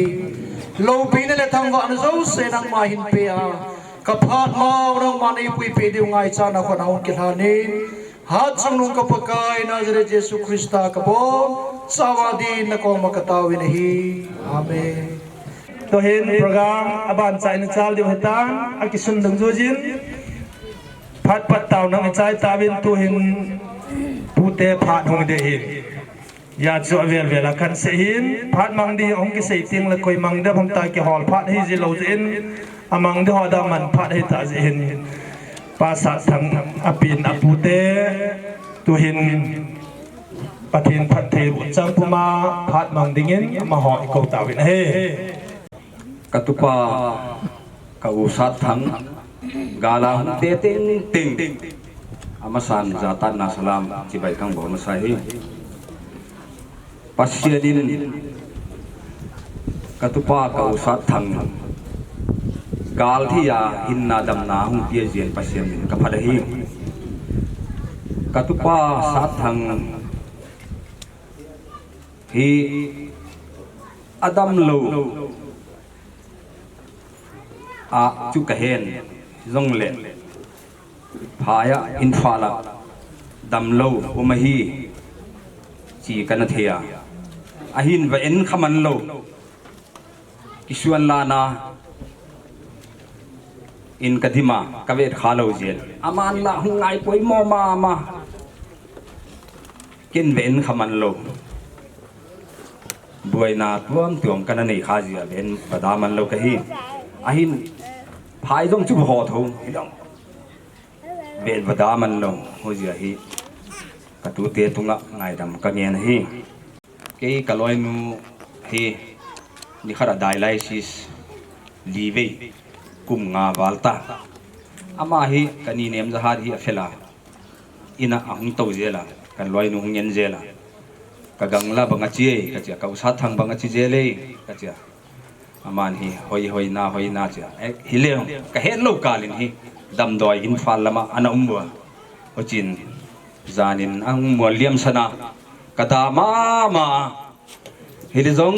Loupina le thangvahna jouse nangma hin pe a, ka phat mau nangma nei puipeh diu ngaichan a kona hung kilhan in, Hatchungnung ka Pakai, Nazareth Jesu Christa ka bol chauva din na koma ka taovin ahi. Amen. Tuhin program aban chai in chal diu ahitan, akisun dungjui jin. Phat phat taona in chai tauvin, tuhin pute phat hung ding ahin. Hijeh chun avel vel a kan sei hin, phat mang ding hung kisei teng le koi mang ding ham tia kihol phat ahi jeh lou jeh in, amang ding ho dia man phat ahi tah jeh hin, Pa Satthang apen apute, tuhin Pathen phattheiboh chang puma phat mang dingin amaho i kou tauvin ahi. Ka tupa ka u Satthang, gal a hung te teng teng, amasan jatan na salam chibai kang bol masa hi. Pathen in ka tupa ka u Satthang gal thei a hinna damna hung pia jeh in Pathen min ka phat ahi. Ka tupa Satthang hi adam lou a chu ka hen jongle, phai a Imphal a damlou um ahi, chi kana thei a. Ahin va en kha man lou. Kisuan lana in ka dim a, ka vet kha lou jel. Aman la hung ngai poimo mama. Ken va en kha man lou. Buaina tuam tuam kana nei kha jeh a ven va da man lou ka hi. Ahin phai jong chu ho tho. Hilou. Ven va da man lou. Hijeh a hi ka tute tunga ngaidam ka ngen ahi. Kei ka loinu hi nikhat a dialysis li vei kum nga val ta. Ama hi ka ni nem jahat hi a fel a. In a ahung tou jel a, ka loinu hung en jel a. Ka gang la bang a chi e, ka chi a, ka u Satthang bang a chi jel e, ka chi a. Aman hi, hoi, hoi na, hoi na chi a. Eh, hileh, ka het lou kal in hi, damdoi Imphal lam a, ana um uva. Hichin, jan in ahung mual liam san a, ka da mama. Hileh jong,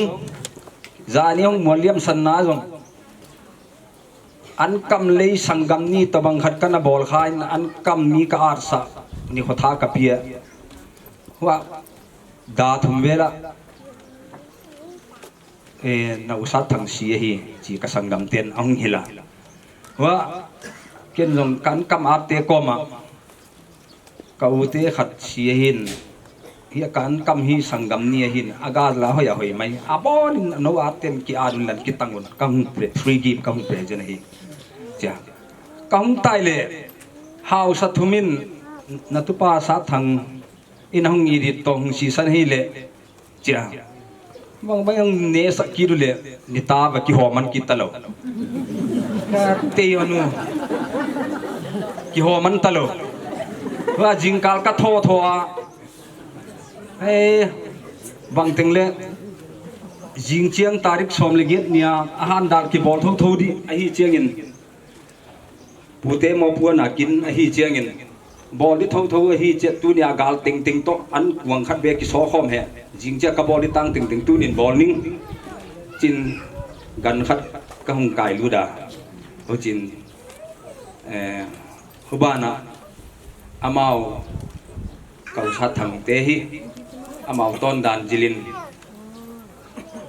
jan in ahung mual liam san na jong. Ankam lei sanggam ni tobang khat kana bol kha in ankam ni ka arsah ni kho tha ka pia. Hua da thum vel a, eh, na u Satthang si ahi, chi ka sanggam ten ahung hil a. Hua ken jong ka ankam arte koma. Ka u te khat si ahin, hi a ka ankam hi sanggam ni ahin, a gal la hoi a hoi mai. A bon in a nou a ten ki an un lan ki tang un, ka hung pre, free gift ka hung present ahi. Chia. Ka hung tai le, hausa thum in, na tupa Satthang in a hung i dit to hung si san hi le, Chia. Bang bang jong ne sa kit u le, ni ta va kihoman kit talou. Ka te yo nu. Kihoman talou. Va jingkal ka tho tho a. Eh, bang teng le, jing chiang tarik som le get ni a, ahan dal kibol tho tho di, ahi chiang in. Pute mopo a kin ahi chiang in. Bol di tho tho ahi chia tuni a gal teng teng to an kuang khat ve kiso khom he. Jing chia ka bol di tang teng teng tunin bol ning. Chin gan khat ka hung kai lut a. Hichin, eh, hubana amau ka u Satthang te hi amau ton dan jilin,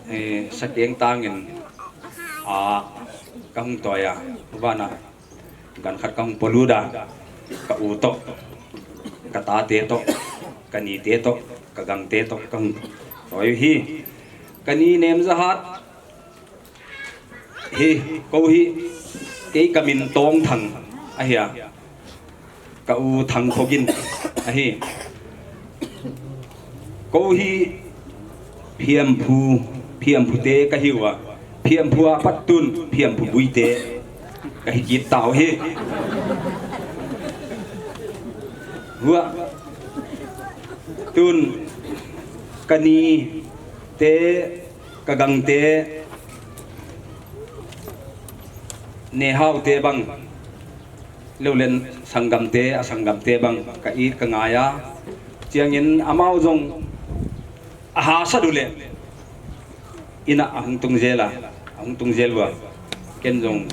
eh, sakeng tangin a ka hung toi a. Hubana gan khat ka hung polut a, ka u to. Ka tate toh, ka nite toh, ka gangte toh, ka hung. Oi hi, ka ni Nemjahat hi, kou hi, kei ka min Tongthang ahi a. Ka u Thangkhogin ahi. Kou hi Phiamphu, Phiamphu te ka hiu a. Phiamphu a pat tun, Phiamphu Buite ka hi kit tau hi. Hua tun ka nite, ka gangte, Nehau te bang, Leulen sanggamte, a sanggamte bang, ka it ka ngai a. Chiangin amau jong a hahsat u le, ina a hung tung jel a, a hung tung jel ua. Ken jong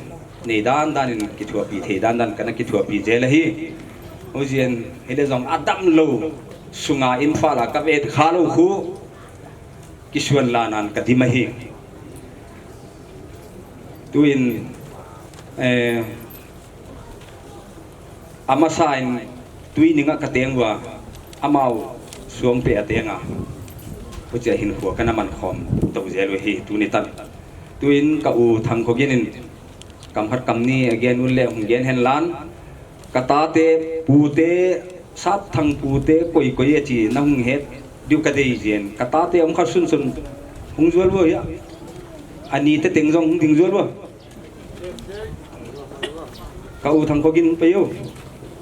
nei dan dan in kithuapi thei dan dan kana kithuapi jel ahi. Hujin, hile jong a damlou, sunga Imphal a ka vet khalou khu, kisuan lanan ka dim ahi. Tuin, eh, amasa in tui ninga ka teng ua, amau suangpeh a teng a. Huchia hin khua kana man khom tou jel u hi, tuni tan. Tuin ka u Thangkhogin in, kam khat kam ni a gen un le hung gen hen lan. Ka tate, pute, Satthang pute, koi koi a chi na hung het diu ka dei jin. Ka tate um kha sun sun hung jol vo ya. Ani te teng jong hung ding jol vo. Ka u Thangkhogin pe yo.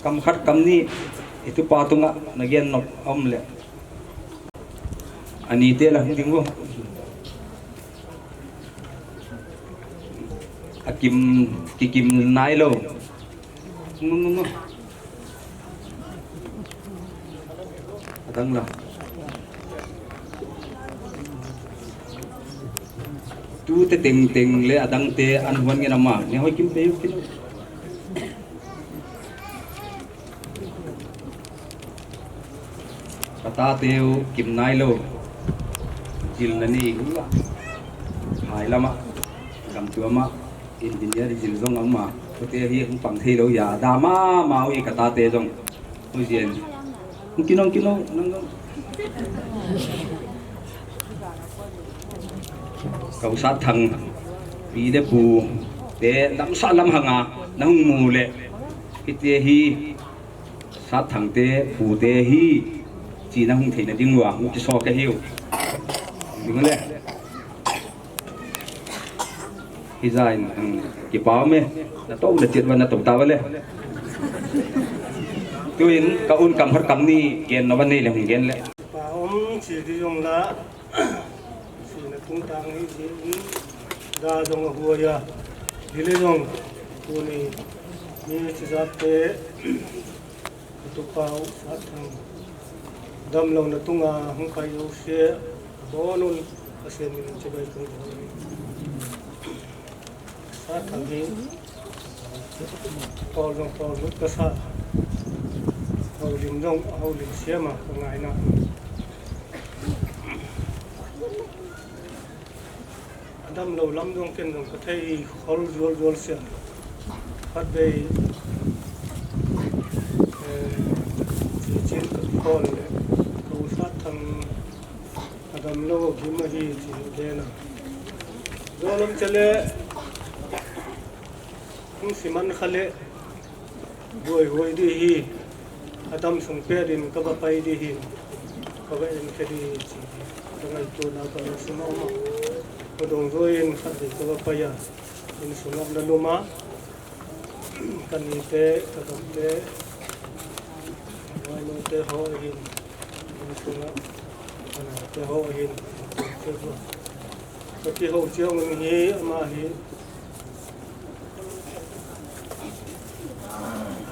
Kam khat kam ni i tupa tunga na gen nop um le. Ani te la hung ding vo. A kim, kikim nai lou. Ngu, ngu, ngu. Adang la. Tute teng teng le adang te an huan ngen ama. Ni hoi kim pe yo kim. Ka tate u kim nai lou. Jil na ni u la. Hai lama. Gam tu ama. Engineer jil jong ama. Kute hi hung pang thei lou ya. Dama ma u i ka tate jong. U jin. Hung kinong kinong. Nang jong. Ka u Satthang. Pi le pu. Te lam sa lam hanga. Nang mu le. Kite hi. Satthang te, pute hi, chi na hung theina ding ua, hung kiso ka hiu. Ding le. Hi zain, um, kipah me, na to na chet va na to ta va le. Tuin, ka un kam har kam ni, gen na va nei le hung gen le. Pa um, chi di jong la. Sina tungtang hi jin da jong a huai a. Hile jong tuni mi chijat te tupa u Satthang damlouna tunga hung kai jouse abonun Pathen min in chibai kong. Satthang hi, Paul jong Paul lut kasa. Houlim jong, houlim siama, kangaina. Adamlou lam jong ken jong kathei khol jol jol sia. Khatvei, eh, chi chin kakhol le, ka u Satthang adamlou gim ahi chi dena. Jolam chale, hung siman khale, buai huai di hi, adam sung pet in kava pai di hi, kava en khe di hi chi. Kangaito na kalo sima uma. Kadong join khatvei kava pai a. Insunga na luma. Kanite, kagamte. Vainu te ho hin. Insunga. Kanate ho hin. Kaki ho chiang hi ama hi.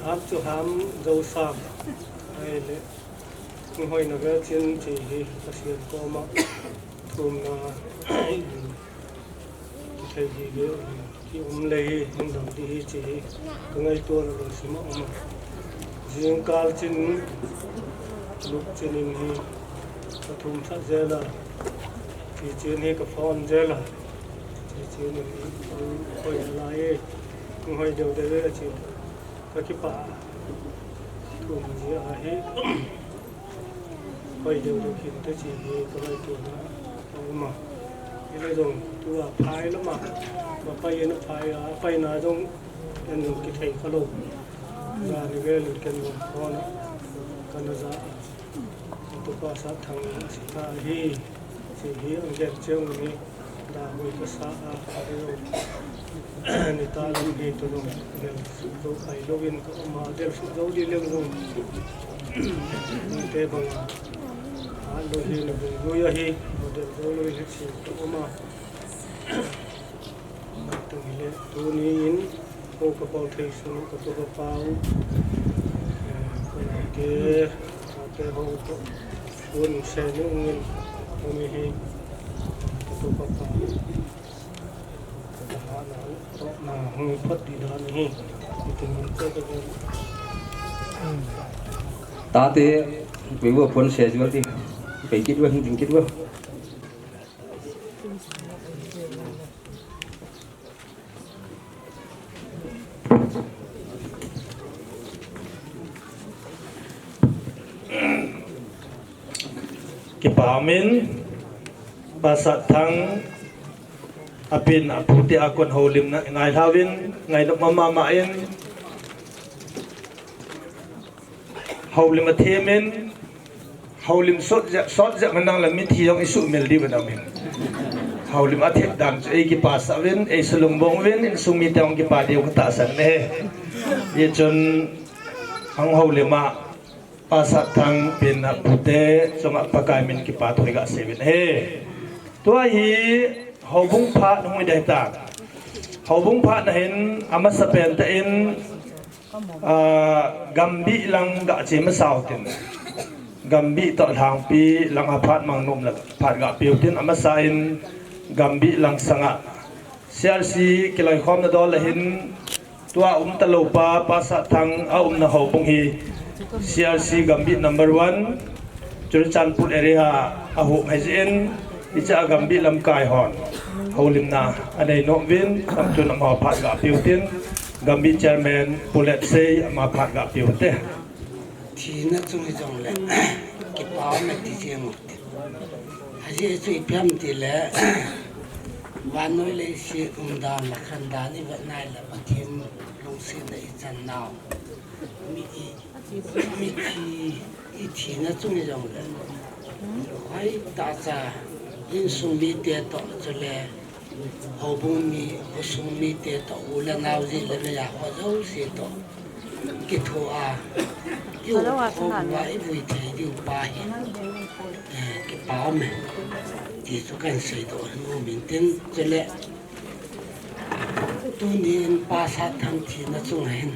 Ham chu ham jo sam. Ai le. Hung hoina ve chin chi hi Pathen koma thumna thei hi ve hi um le hi hung dam di hi chi hi ka ngaito na lo sima um. Jingkal chin luk chin in hi ka thum tha jela chi chin hi ka phone jela chi chin in hi hung hoina lai e hung hoi deu deu e chi. Ka kipah. Kum ji ahi. Hoi deu deu kit te chi hi ka lai tu na. Uma. Ile jong tua phai lama. Ba pai na phai a, pai na jong en jong kithei kha lou. Jani vel in ken jong kona. Kana ja. Tupa Satthang sita hi, si hi ang jen cheu ni, da hui ka sa a, ka ri lo. Ni ta lam hi tu lo, del su zo kai lo in ka um a, del su zo di leng lo. Ni te bang a, a lo hi ni bung lo ya hi, mo del zo lo in si ka um a. Tuni in, ho ka pau thei sun, ka tu ka pau, eh, ka te, ka te ho to, un se ni ungin, ho mi hi, ka tu ka pau, ka ha na, to na, hung phat di da ni hi, ka tu ka pau. Tate, pe wo phone se jual di, pe kit wo, ding kit wo. Kipa min, Pa Satthang, apin apute a kon houlimna ngai hlauvin, ngai lou mama ma in. Houlim a themin, houlim sot jep, sot jep manang la mithi jong i suhmil diu vin amin. Houlim a thep dan chu ei kipasah uvin, ei sulungbong uvin, insung mite jong kipa diu ka tahsan e. Hichun, hung houlim a, Pa Satthang pen apute, chunga Pakai min kipa thu ka sei uvin e. Tua hi, houbung phat hung i dei ta. Houbung phat na hin, amasa pen ta in, Ah, Gambih lang ga che masa u tin. Gambih toh Lhangpi lang a phat mang nom le phat ga pe u tin, amasa in Gambih lang sanga C R C kiloikhomna dol a hin tua um talou pa, Pa Satthang a umna houbung hi C R C Gambih number one, Churachandpur area a hung hi jin, hiche a Gambih lamkai hon houlimna anei nom uvin, chun ama phat ga pe u tin, Gambih chairman Pu Letsei ama phat ga pe u te. Thina chung hi jong le, kipa um e ti jeng u te. Ajeh chu ipi ham ti le, vannoi leiset umdan, khandan i vet nai le, Pathen lungsetna i chan nau. Mi i Mithi, i thina chung hi jong le, hoi tacha, insung mite toh chule, houbung mi, khosung mite toh, u le nao, ji le mei a ho jouse toh kitho a, i u khom uva i vui thei diu pa hi, eh, kipa um e ti chu kan seidoh nom in tin, chule tuni in Pa Satthang thina chung a hin,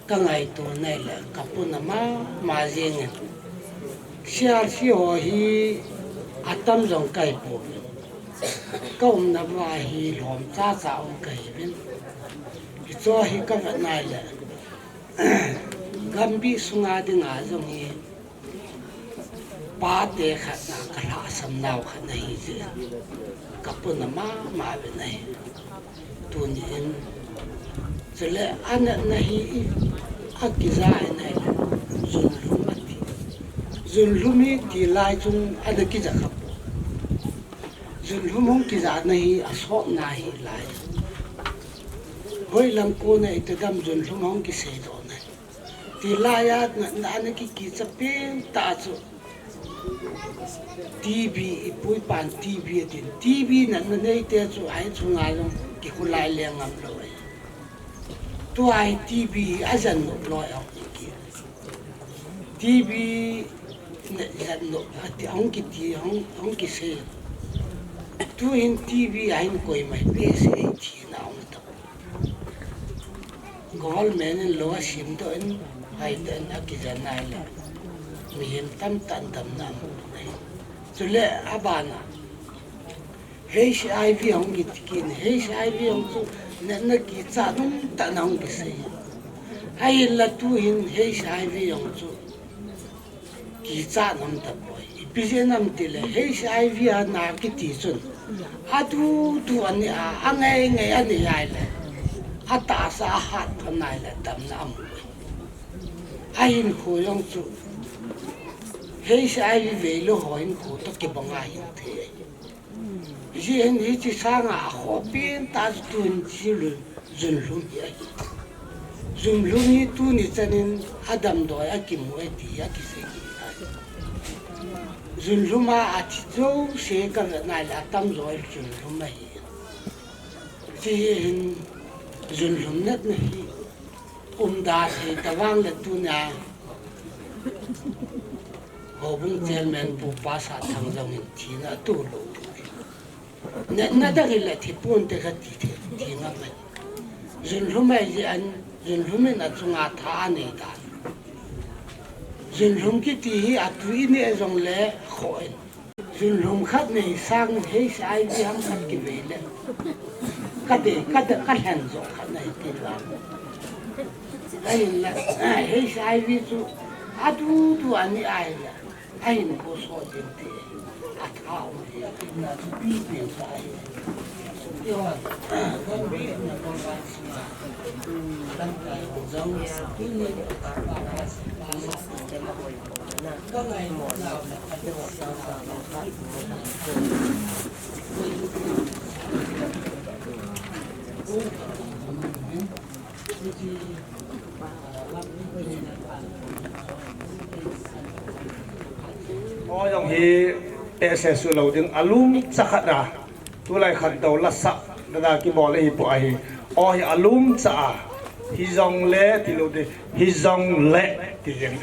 ka ngaito nai le, ka puna mama jeng in. C R C ho hi atam jong ka hi pouvin. Ka umna va hi lhom chacha um ka hi uvin. Hicho hi ka vet nai le, Gambih sunga dinga jong hi, pate khat na ka lhahsam nau khat na hi jeh in, ka puna mama uvin ahi. Tuni in, chule ana na hi i, a kija in ahi, Junlhum ati. Junlhum hi ti lai chun ana kija kha poi. Junlhum hung kija na hi a sot na hi lai. Hoilang kona iti dam Junlhum hung kisei doh na. Ti lai a, na, na, ana ki, kicha pen tah chu. T B, i pu i pan T B atin. T B na, na nei te chu, ahi chunga jong, kikhulai le ngam lou ahi. Tua hi T B a jan nop loi a hung ki. T B na jan nop, ati, hung kiti, hung, hung kisei. Tu hin T B a hin koima behseh thina hung ta. Government in lou a simdoh in, hai tah in a kija nai le, mihem tamtah in damna amu ahi. Chule a ban a, H I V hung kiti kit in, H I V hung chu natna kichat um tah in hung kisei. Ahinla tu hin H I V hung chu kichat um tapoi. Ipi jeh ham ti le, H I V a na kiti chun, a tu tu a nei a, a ngei ngei a nei a le, a tahsa a hat pha nai le damna amu. Ahinkho jong chu H I V veilou ho hinkho toh kibang ahin thei. Hijeh hin hiche sanga akhoh pen tah chu tun chu Junlhum hi ahi. Junlhum hi tuni chanin adamdoi akimu e ti akisei kit ahi. Junlhum a athi jouse kavet nai le atamjo hi Junlhum ahi. Hiche hin Junlhum natna hi umda thei tavang le tunia Houbung Chairman Pu Pasatthang jong in thina atoh lou. Natna dang hile thi ponte kati thei, thi ngam ahi. Junlhum ahi jeh in, Junlhum in achunga tha anei dan. Junlhum kiti hi atu ineh jongle khoh in. Junlhum khat nei sang H I V ham khat kivei le. Kati, kati, kalhen jo khat nei ti la. Ahinla, H I V chu atu tu ani ahile. Ahin ko so jeng te. Atha um hi, na chu pi pi sa hi. Yo, kan bi na ko ba sma. Kan kai jong. Aw jong hi, S S U lo ding, alum cha khat a. Tulai khantou lasa, dada kibol ahi poi ahi. Aw hi alum cha a. Hijongle, ti lou ding, hijongle, ti ding.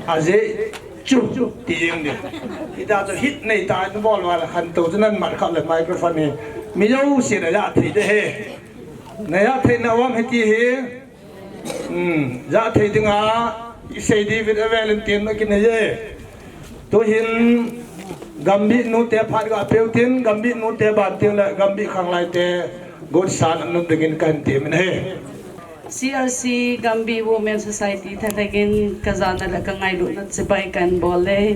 Ajeh chu, ti ding ding. Hita chu hit nei ta, bol val khantou chu nan mat kha le microphone hi. Mi jouse na ja thei ding ahi. Na ja thei na um hiti hi. Hmm, ja thei dinga, isei ding vet avel in tin na kin ahi. Tuhin, Gambih nute phat ga peu tin, Gambih nute ban tin le, Gambih khanglai te, got san anun dingin kahin temin ahi. C R C Gambih Women Society thalheng in kajana le kangailutna chibai kahin bol e.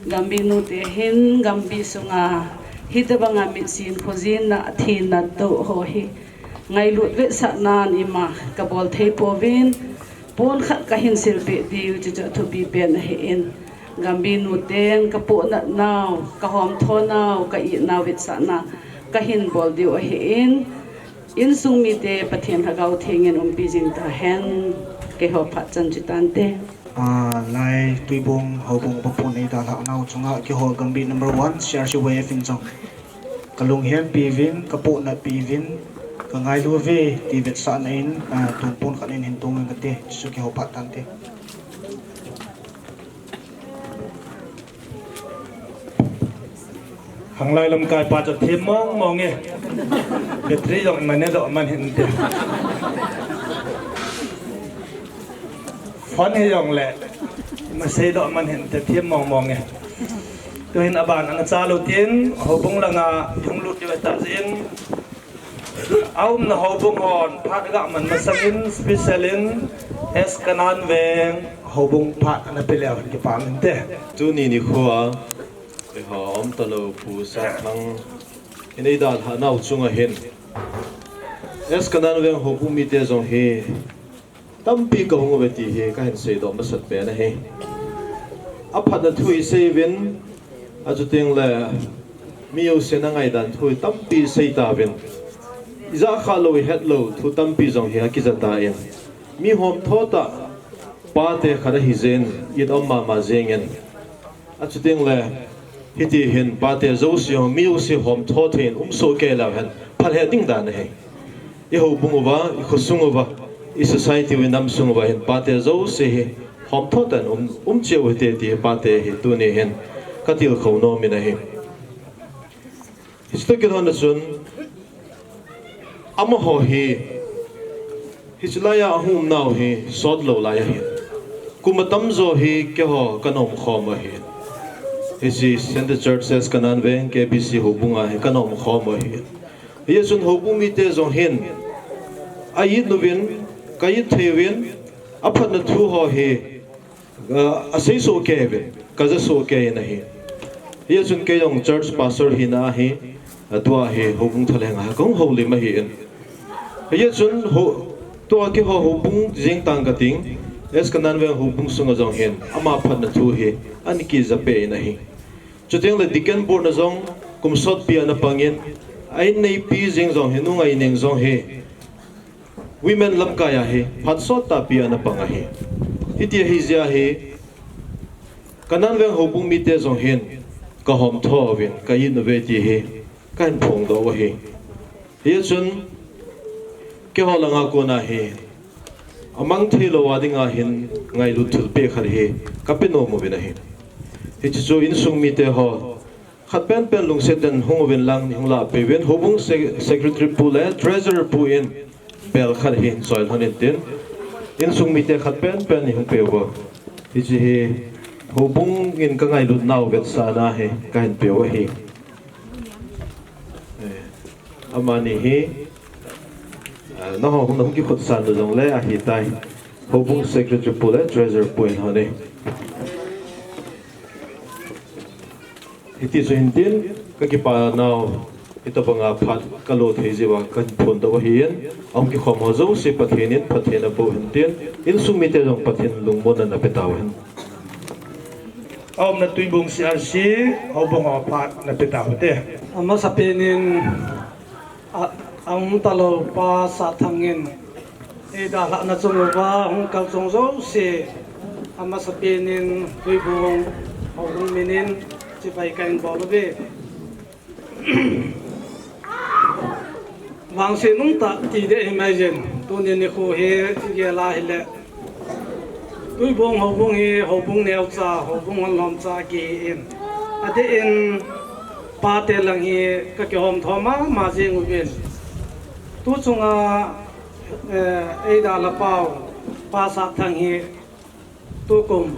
Gambih nute hin Gambih sunga hitobanga mitsin khojin na athin na toh ho hi ngailut vetsahnan ima kabol thei pouvin, pon khat kahin silpeh diu chuchu thupi pen ahin. Gambih nuten kapohnat nau, kahomtho nau, ka-it nau vetsahna kahin bol diu ahin. Insung mite Pathen Lhagao Theng in umpi jing tahen, keiho phat chan chu tante. Ah, lai Tuibong houbung papu nei dalhah nau chunga keiho Gambih number one, C R C Y F in jong kalunghenpi uvin, kapohnatpi uvin, kangailu uve ti vetsahna in, ah, tun pon khat in hin tong in kate, chuchu keiho phat tante. Khanglai lamkai pa chu them mong mong e. Battery jong ima ne doh man hinte. Phone hi jong le ima sei doh man hinte, them mong mong e. Tuhin aban ana cha lou tin, houbung langa hung lut diu ahi tah jeh in. Aumna houbung hon phat ga man masang in, special in S Kanaan Veng houbung phat ana pe leu hen kipah inte. Tuni nikho a, eiho umtalou Pu Satthang in eidalhah nau chunga hin, S Kanaan Veng houbung mite jong hi tampi kahung uve ti hi kahin seidoh masat pen ahi. Aphatna thu isei uvin, achuteng le mi jousen angaidan thu tampi isei tauvin. Ijah khalou, ihetlou thu tampi jong hi akija tan. Mi homtho tah, pate khat ahi jeh in, it um mama jeng in. Achuteng le, hiti hin pate jouse ho, mi jouse homtho thei in um soh kei leu hen, phalheh ding dan ahi. I houbung uva, i khosung uva, i society uva, i nam sung uva hin pate jouse hi homtho tah in um, um cheh u hite ti hi pate hi tuni hin katilkhou nom in ahi. Hichu toh kilhon a chun, amaho hi, hichu lai a ahung um nau hi, sot lou lai ahi. Kum atamjo hi, keiho kanom khom u ahi. Hichu Centre Church S Kanaan Veng K B C houbung a hi kanom khom u ahi. Hijeh chun houbung mite jong hin, a-it uvin, ka-it thei uvin, aphatna thu ho hi, Ah, asei soh kei uvin, kaja soh kei in ahi. Hijeh chun kei jong church pastor hina a hi, ah, tua hi houbung thalheng a kahung houlim ahi in. Hijeh chun ho, tua keiho houbung jeng tang kating, West Kanan Veng Houbung sunga jong hin ama phatna thu hi ana kijapeh in ahi. Chuteng le Deacon Board na jong kum sotpi ana pangin, a inneipi jeng jong hi, Nu Ngaineng jong hi women lamkai a hi phat sot tahpi ana pang ahi. Hiti ahi jeh a hi Kanan Veng Houbung mite jong hin kahom tho uvin, ka it uve ti hi kahin phongdoh u ahi. Hichun keiho langa kona hi amang theilou a dinga hin ngailut thilpeh khat hi kape nom uvin ahi. Hiche chu insung mite ho khat penpen lungset in hung uvin lang, hung lahpeh uvin, Houbung se-, Secretary Pu le Treasurer Pu in bel khat hi hin choi lhon intin, insung mite khat penpen in hung peh uva. Hiche hi Houbung in kangailutnau vetsahna hi kahin peh u ahi. Eh, amani hi, ah, nangho hung, nahung kikhutsan u jongle ahitai. Houbung Secretary Pu le Treasurer Pu in lhon e. Hiti chu hintin, kakipanau, hitobanga phat kalo thei jeh uva kahin phondoh u ahin, ahung kikhom ho jouse Pathen in phatthei naboh u hintin, insung mite jong Pathen lungmonna napeh tauhen. Aumna Tuibong C R C, Houbung ho phat napeh taute. Amasapen in, a, aum talou Pa Satthang in eidalhahna chung uva hung kalsong jouse, amasapen in Tuibong Houbung min in chibai kahin bol uve. Vangset umtah ti ding ahi maijin, tuni nikho hi igel a hile, Tuibong Houbung hi Houbung neocha, Houbung honlhomcha kihi in, adeh in pate lang hi kakihom tho mama jeng uvin, tuchunga, eh, eidalha pau Pa Satthang hi tukum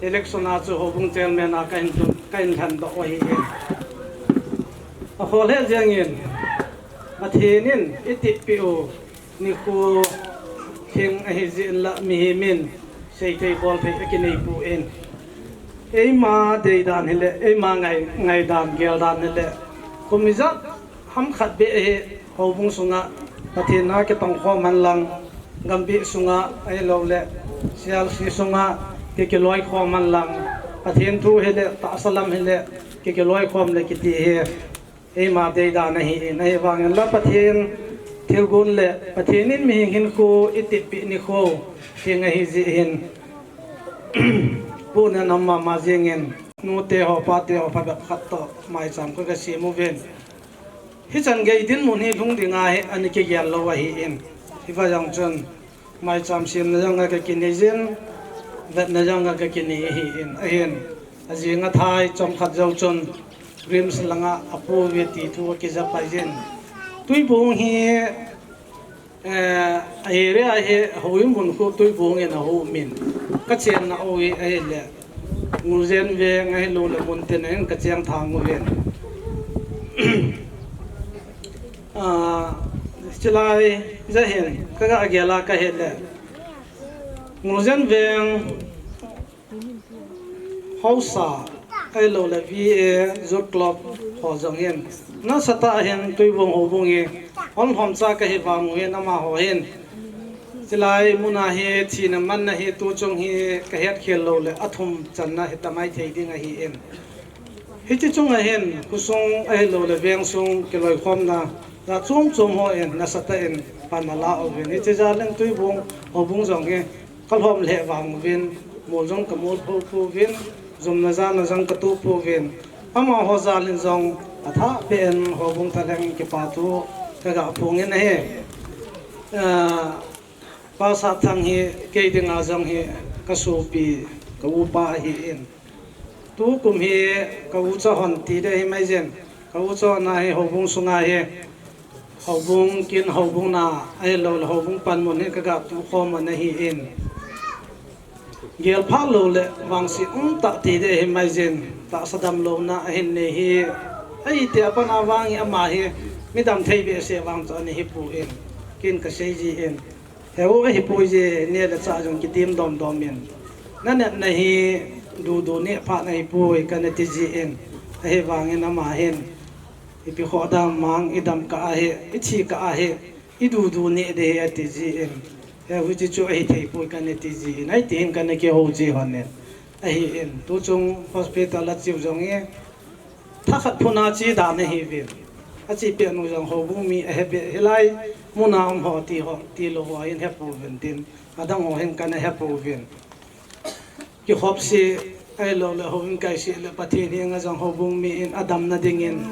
election a chu Houbung Chairman a kahin lhun, kahin lhendoh u ahin, aholheh jengin Pathen in eitipeh u nikho theng ahijeh in la mihem in seithei bolthei akineipoi. Eima deidan hile, eima ngai, ngaidan geldan hile, kum ijat ham khat beh hi Houbung sunga Pathen a kitongkhom henlang, gambih sunga ahiloule C R C sunga ki, kiloikhom henlang, Pathen thu hile, tahsa lam hile, ki, kiloikhom le kiti hi eima deidan ahin, ahivangin la Pathen thilgon le Pathen in mihem hinkho eitipeh nikho theng ahijeh hin, pohna um mama jengin, nute ho pate ho phabep khat toh maicham kagasem uvin, hichan gei dinmun hi lhung dinga hi ana kigel lou ahin, hiva jong chun maicham semna jong kakinei jin, vetna jong kakinei ahin, ahin, ajing athai chomkhat jou chun RIMS langa apo uve ti thu akija pai jin, Tuibong hi, eh, a area hi houin mun khu Tuibong in ahoumin, kachenna u hi ahile Nguljen Veng ahiloule Muntin a hin kacheng thang uvin. Ah, chulai jeh hin kaga gel a kahile, Nguljen Veng haosa ahiloule V A Youth Club ho jong hin nasatah a hin Tuibong Houbung hi honlhomcha kahi vang u hin amaho hin, chulai muna hi thina manna hi tuchung hi kahetkhel loule athum channa hita maithei ding ahin, hiche chunga hin khosung ahiloule vengsung kiloikhomna jat chom chom ho in nasatah in pan ala uvin, hiche jal in Tuibong Houbung jong hi kalhom lheh vang uvin, mol jong kamol pouvin, jumna jana jong katoh pouvin, amaho jal in jong athahbeh in Houbung thalheng kipa thu kaga phongin ahi. Ah, Pa Satthang hi kei dinga jong hi kasopi, ka upa ahin, tukum hi ka ucha hon ti ding ahi maijin, ka ucha hon a hi Houbung sunga hi Houbung kin, Houbung na ahiloule Houbung panmun hi kaga tukhom u ahin, gelphat loule vangset umtah ti ding ahi maijin, tahsa damlouna ahin nei hi, ahitia pat a vang hi ama hi midam thei behseh vang chu ana hipoi, kin kasei jin, heu ahipoi je, neh le chah jong kitem domdom in, nanetna hi dudu neh phat ahipoi kana ti jin, ahivangin ama hin, ipi khoh dam mang, idam kah ahi, ithi kah ahi, idudu neh ding ahi ati jin, Eh, huchi chu ahi thei poi kana ti ji in, ahi ti hin kana kihou ji hon in. Ahi in, tu chung hospital a chiu jong hi, thakhat phun a chi dan ahi vin. A chi peh nu jong houbung mi ahe peh hilai, muna um ho ti ho, ti lou ho hin he pouvin tin. Adang ho hin kana he pouvin. Kihopse, ahilou le houin kaise le Pathen henga jong houbung mi in adamna dingin,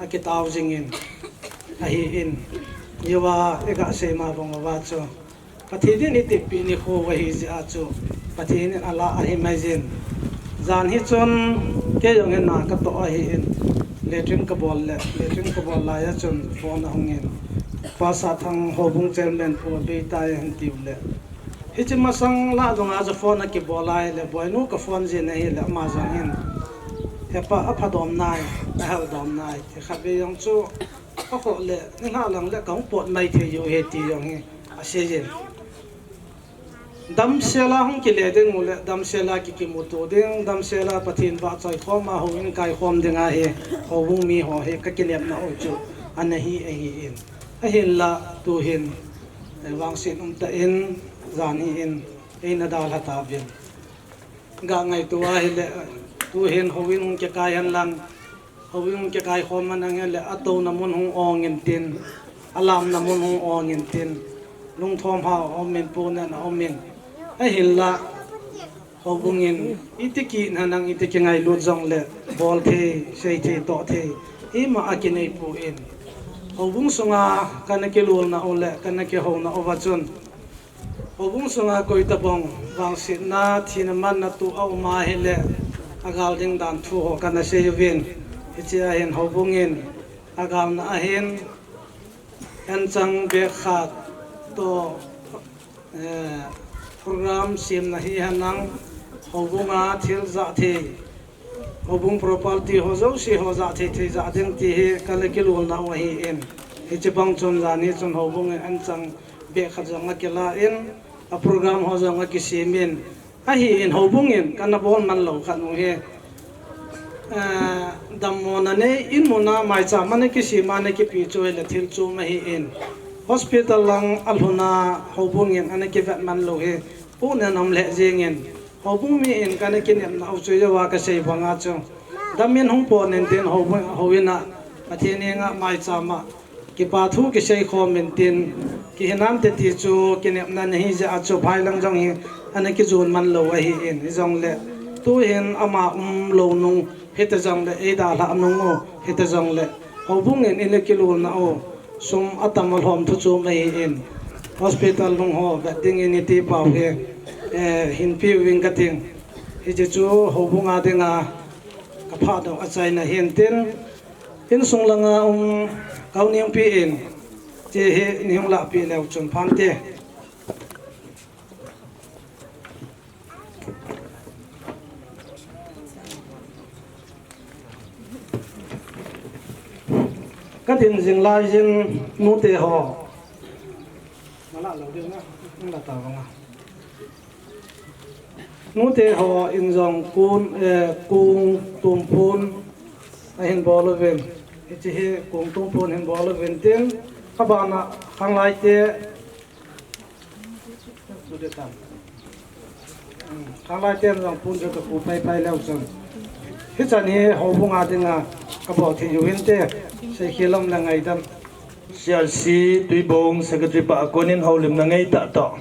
akitao jingin, ahi in. Hiva, iga sei ma bang uva chu. Pathen in itipi nikho ahi jeh a chu. Pathen in ala ahi mai jin. Jan hi chun, kei jong hin na katoh ahi in. Latrine kabol le, latrine kabol lai a chun phone ahung in. Pa Sathang houbung chairman pu abei tai ahin tiu le. Hiche masang lah jong a chu phone akibol lai le, Boinu ka phone jin ahi le, ama jong hin. Hepa apha dom nai, ahal dom nai. Khatvei jong chu, akhoh le, nilhah lang le, kahung pot mai thei u ahi ti jong hi, asei jin. Damsel a hung kile ding u le, damsel a ki kimuto ding, damsel a Pathen vahchoi khom a houin kai khom ding ahi, houbung mi ho hi, ka kinepna u chu, ana hi, ahi in. Ahinla, tu hin, eh, vangset umtah in, jan hi in, eina dalha tauvin. Ga ngaito ahile, tu hin houin hung kikai hen lang, houin hung kikai khom man ahile, atouna mun hung ong in tin, alamna mun hung ong in tin, lungthom hao um in, ponen aum in. Ahinla, houbung in, iti kina nang iti kingailut jong le, bol thei, sei thei, toh thei, ima akinei poi. Houbung sunga kana kilolna u le, kana kihouna uva chun, houbung sunga koi tabang vangsetna, thina manna tu aum ahile, agal ding dan thu ho kana sei uvin. Hiche ahin houbung in, agalna ahin, anchang bag khat toh, eh, program semna hi hen lang, houbung a thil jah thei, houbung property ho jouse ho jah thei thei jah ding ti hi kana kilolna u ahi in. Hiche bang chun jan hi chun houbung in anchang bag khat jong akila in, a program ho jong akisem in, ahi in houbung in kana bol man lou khat u hi. Eh, dammona nei in mun a maicham ana kisem a ana kipe chu ahile thil chom ahi in. Hospital lang alhun a houbung in ana kivet man lou hi, ponen aum lheh jeng in. Houbung mi in kana kinepna u chu hiva kasei banga chu. Dam in hung pot in tin hou, houin a, Pathen henga maicham a, kipa thu kisei khom in tin, kihinam te ti chu kinepna nahi jeh a chu phai lang jong hi, ana kijon man lou ahi in, hijongle. Tu hin ama um lou nung, hita jongle, eidalhah nung u, hita jongle. Houbung in ina kilolna u, sum atam alhom thu chom ahi in, hospital nung ho, vet ding in iti pau hi, eh, hinpe uving kating. Hiche chu houbung a dinga, kaphat doh achaina hin tin, insung langa um, ka u Nengpi in, che hi nei hung lahpeh leu chun phante. Ka din jing lai jin nute ho. Malah lou ding na, na ta vang a. Nute ho in jong kun, eh, kung tumpun ahin bol uvin. Hiche hi kung tumpun hin bol uvin tin, abana khanglai te, khanglai ten jong pun chu ka pu pai pai leu chun. Hichan hi houbung a dinga ka bol thei u hinte, seikhel um le ngaidam. C R C Tuibong Secretary pa a konin houlimna ngeitah toh.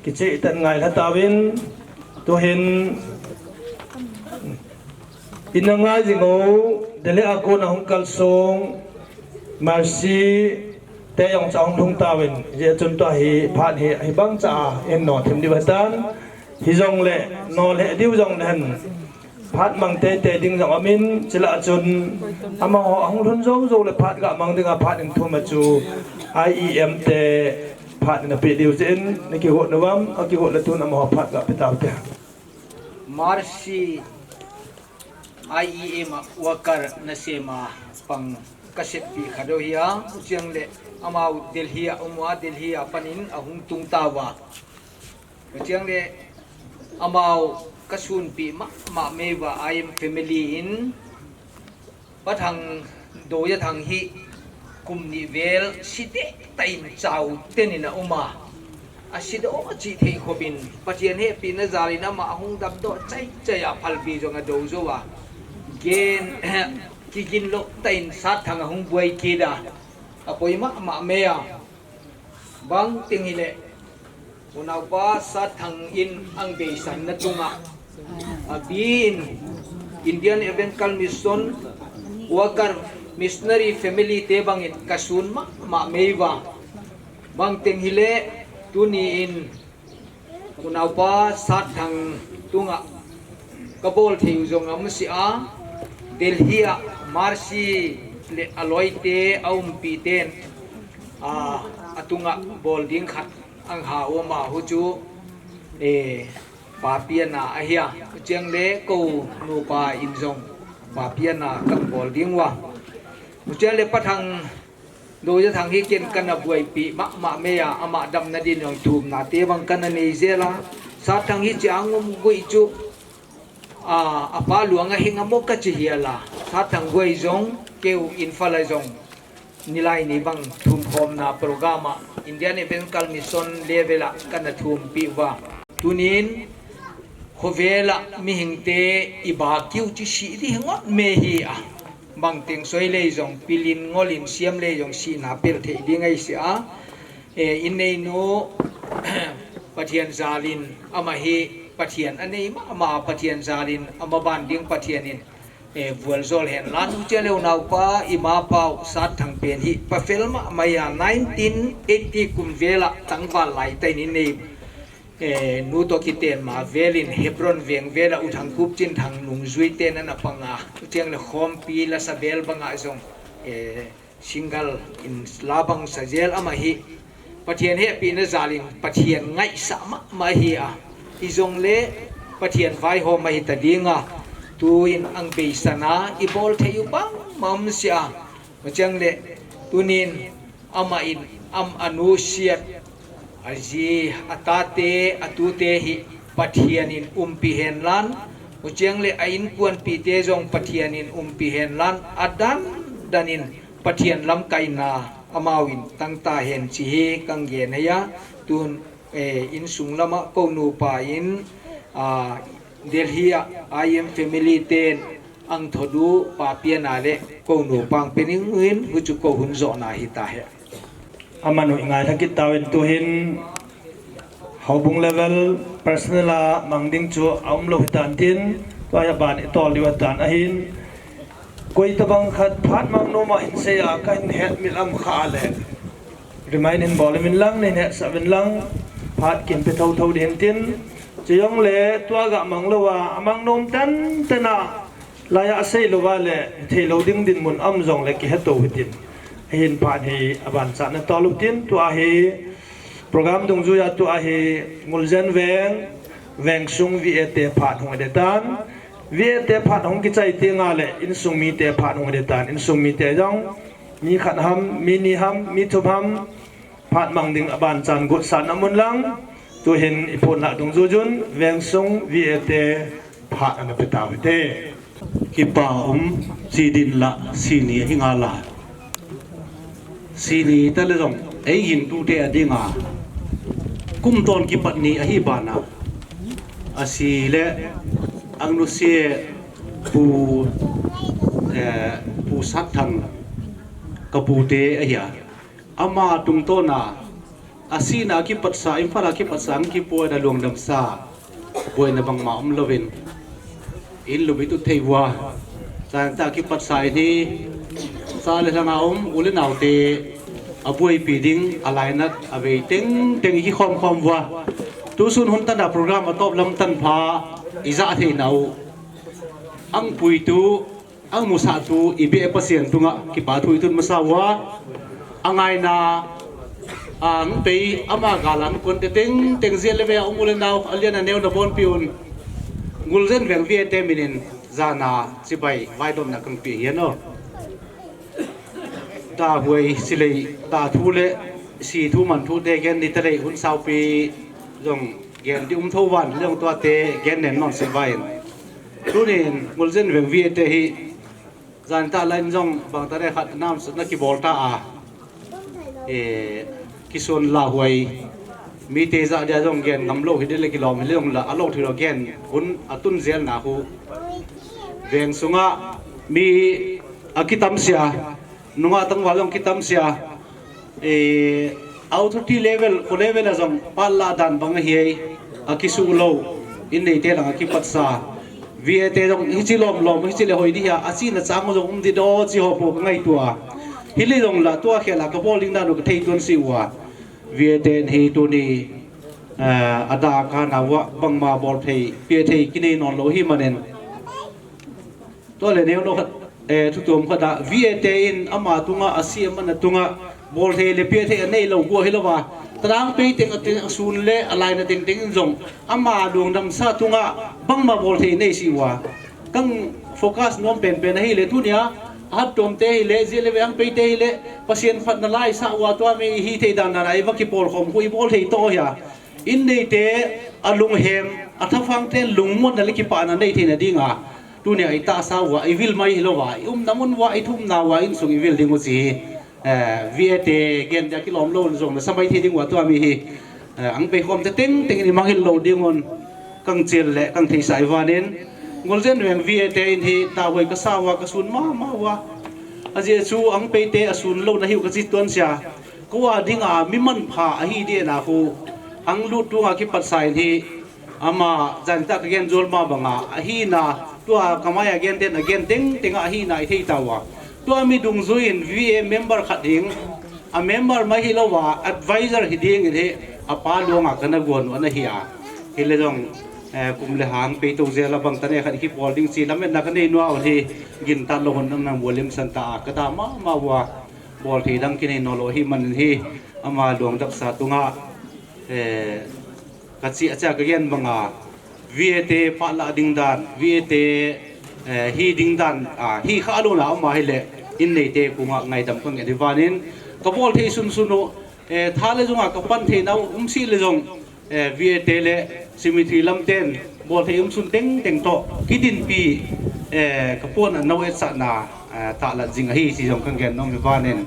Kicheh tah in ngailha tauvin, tuhin, ina ngai jing u, Delhi a kona hung kalsong, Mercy te jong chu ahung lhung tauvin, hijeh chun tua hi phat hi, hibang cha a, in no thim diu ahitan, hijongle, no lheh diu jongle hen, phat mang teitei ding jong aumin, chule chun amaho ahung lhun jou jou le phat ga mang dinga phat in thum a chu I E M te phat in apeh diu jeh in, na kigot na vam, akigot le tun amaho phat ga pe taute. Mercy I E M a worker nasem a pang ka seppeh khat u hi a, huchiang le amau Delhi a um uva, Delhi a panin ahung tung tauva. Huchiang le amau ka sunpeh mahmah meiva, I M family in, Pa Thang, Doya Thang hi kum ni vel si deh tah in chau ten in a um a. Asidoh chih thei khopin, Pathen hepina jalin ama ahung damdoh chaichai a phalbi jong adou jou a. Gen, kigin lou tah in Satthang ahung buai kit a. Apoimo mama mai a. Bang teng hile, unaopa Satthang in ang beisan na tunga. Abin, Indian Evangelical Mission Worker Missionary Family te bangin kasun mama mai uva. Bang teng hile, tuni in, unaopa Satthang tunga kabol thei u jong aum sih a, Delhi a Mercy le aloite aumpi ten, a, atunga bol ding khat ang ha u ama hu chu, eh, papi ana ahi a, cheng le ko nupa in jong papi ana kabol ding uva. Cheng le Pathang Doja Thang hi ken kana buaipi mama mai a, ama damna din jong thumna te bang kana nei jel a. Satthang hi chi angum gui chu, a, apa luang a hing amo kachi hial a. Satthang guai jong keu Imphal a jong nilai ni bang thumkhomna program a Indian Evangelical Mission level a kana thumpi uva. Tunin khovel a mihingte i ba kiu chi si di ngot me hi a. Bang teng soi lei jong pilin ngolin siam lei jong sihna pel thei ding ahi sih a. Eh, in neinu Pathen jalin ama hi Pathen anei mama, Pathen jalin ama ban ding Pathen in, eh, vualjol hen lan. Cheng le unaopa, ima pau Satthang pen hi pafel mama a, nineteen eighty kum vel a tangval lai tah in nei. Eh, nu toh kiten ma velin Hebron veng vel a U Thangkhup Chinthang nungjui ten ana pang a. Cheng le khompi lasa bel banga jong, eh, single in la bang sa jel ama hi. Pathen hepina jalin Pathen ngaisah mama hi a. Hijong le Pathen vaihom ahi ta ding a. Tuin ang beisan a i bol thei u bang mama sih a. Cheng le tunin ama in ama nusiat, aji, atate, atute hi Pathen in umpi hen lan, cheng le a inkuanpi te jong Pathen in umpi hen lan, adan dan in Pathen lamkaina amau in tang ta hen chi hi kang gen ahi a. Tun, eh, insung lama ko nupa in, a, Delhi a I M family ten ang thodu papi ana le ko nupa ang pe ning in, huchu ko hun jo na hi ta he. Amanu i ngailha kit tauvin tuhin houbung level personal a mang ding chu aum lou hitan tin, tua hi aban i tol diu atan ahin. Koi tabang khat phat mang nom a hin sei a ka hin het mil am kha le. Remind hin bol uvin lang, nei hetsah uvin lang, phat kin pe thotho ding tin. Chejong le tua ga mang lou a, amang nom tan tan a, lai a sei lou va le, thei lou ding dinmun um jong le kihe to hitin. Ahin phat hi aban chan na tol u tin, tua hi program dungjui a tua hi Nguljen Veng, Vengsung V A te phat hung de tan. V A te phat hung kichai ti nga le, insung mite phat hung de tan, insung mite jong, mi khat ham, mi ni ham, mi thum ham, phat mang ding aban chan gutsah na mun lang, tuhin i phun lah dungjuijun, Vengsung V A te phat ana pe tau hite. Kipa um, chi din la, sini hi nga la. Sini ta le jong, ei hin tu te a dinga. Kum ton kipat ni ahi bana. Asi le, ang nu sie, pu, eh, pu Satthang, ka pu te ahi a. Ama tungtona, asina kipatsa, Imphal a kipatsa, ang kipuina lungdamsa, buaina bangma um louvin. In lum i tut thei vua, chang ta kipatsa in hi, sa le langa um, u le nau te, abuaipi ding, alainat, avei teng, teng i kikhom khom vua. Tusun hun tana program atop lam tan pha, i ja thei nau. Ang puitu, ang musah tu, i beh Pasian tunga, kipa thu i tun masa ua. Angaina, ang pei, ama galang kon te teng, teng zia le ve a um u le nau, a lian a neu na bon pi un. Nguljen Veng V A te minin, jana, chibai, vaidomna kang pi hian o. Da huai, silei, da thu le, si thu man thu te gen ni ta lei, hun sau pi, jong, gen di um tho van, le jong tua te, gen nen non se vai. Tunin, Nguljen Veng V A te hi, jan ta lain jong, bang ta le khat nam sut na kibol ta a. E, kisun la huai, mite jah dia jong gen ngam lou hi ding le kilom hi le jong la, alou thei lou gen hun atun jel na khu. Veng sunga mi akitam sia, nunga tangval jong kitam sia. Eh, authority level, kho level a jong phat la dan bang ahi, akisuh lou, in neite lang akipat sa. V A te jong hichi lom lom, hichi le hoi di hia, achina chang jong um di do chi ho po ka ngaitua. Hile jong la tua khel a kabol ding dan u ka thei tuan si ua. V A te hi tuni, eh, ada ka na ua bangma bol thei, pia thei kinei non lou hi manin. Tua le neo no khat, eh, thutuam khat a, V A te in ama tunga, a C M ana tunga, bol thei le pia thei anei lou gu hi lou va. Tadang pei teng a teng a sun le, a laina teng teng in jong, ama lungdam sa tunga, bangma bol thei nei si ua. Kang focus nom pen pen ahi le tunia, a hat tom te hi le, zia le ve ang pei te hi le, Pasian phat na lai sa ua tua mi hi thei dan dan a, i va kipol khom khu i bol thei to hia. In neite, a lunghem, a thafang ten lungmon na le kipana nei thei na dinga. Tunia i tahsa ua, i vil mai hi lou va, i umna mun ua, i thumna ua, insung i vil ding u chi hi. Eh, V A te gen dia kilom lou jong na sa mai thei ding ua tua mi hi. Eh, ang pei khom te teng teng in i mangil lou ding un kang chil le kang theisa i vanin. Ngol jen veng V A te in hi ta hoi ka sa ua ka sun ma ma ua. A jeh chu ang pei te a sun lou na hiu ka chi tuan sia. Ko a dinga mi manpha ahi di na khu. Ang lut tunga kipat sa in hi. Ama, jan ta ka gen jol ma banga, ahina, tua ka mai a gen ten, a gen teng teng a ahina i thei ta ua. Tua mi dungzui in V A member khat ding, a member mai hi lou va, advisor hi ding in hi, a pa luang a ka na guan u ana hi a. Hi le jong, eh, kum le hang pei to zel a bang ta ne khat hi pol ding chi lam en na ka nei nua u hi, gin ta lou hun nang nang bol lim san ta a, ka ta ma ma ua, bol thei dang kinei no lou hi man in hi, ama luang dak sa tunga, eh, Ka chi a cha ka gen banga, V A te phat la ding dan, V A te, eh, hi ding dan, ah, hi kha lou na um a hi le, in neite kunga ngaidam ka ngen hi vanin, ka bol thei sun sun u, eh, tha le jong a ka pan thei nau um si le jong, eh, V A te le cemetery lam ten, bol thei um sun teng teng to, kidin pi, eh, ka pon a nau et sa na, eh, tha la jing a hi si jong ka gen nom hi vanin.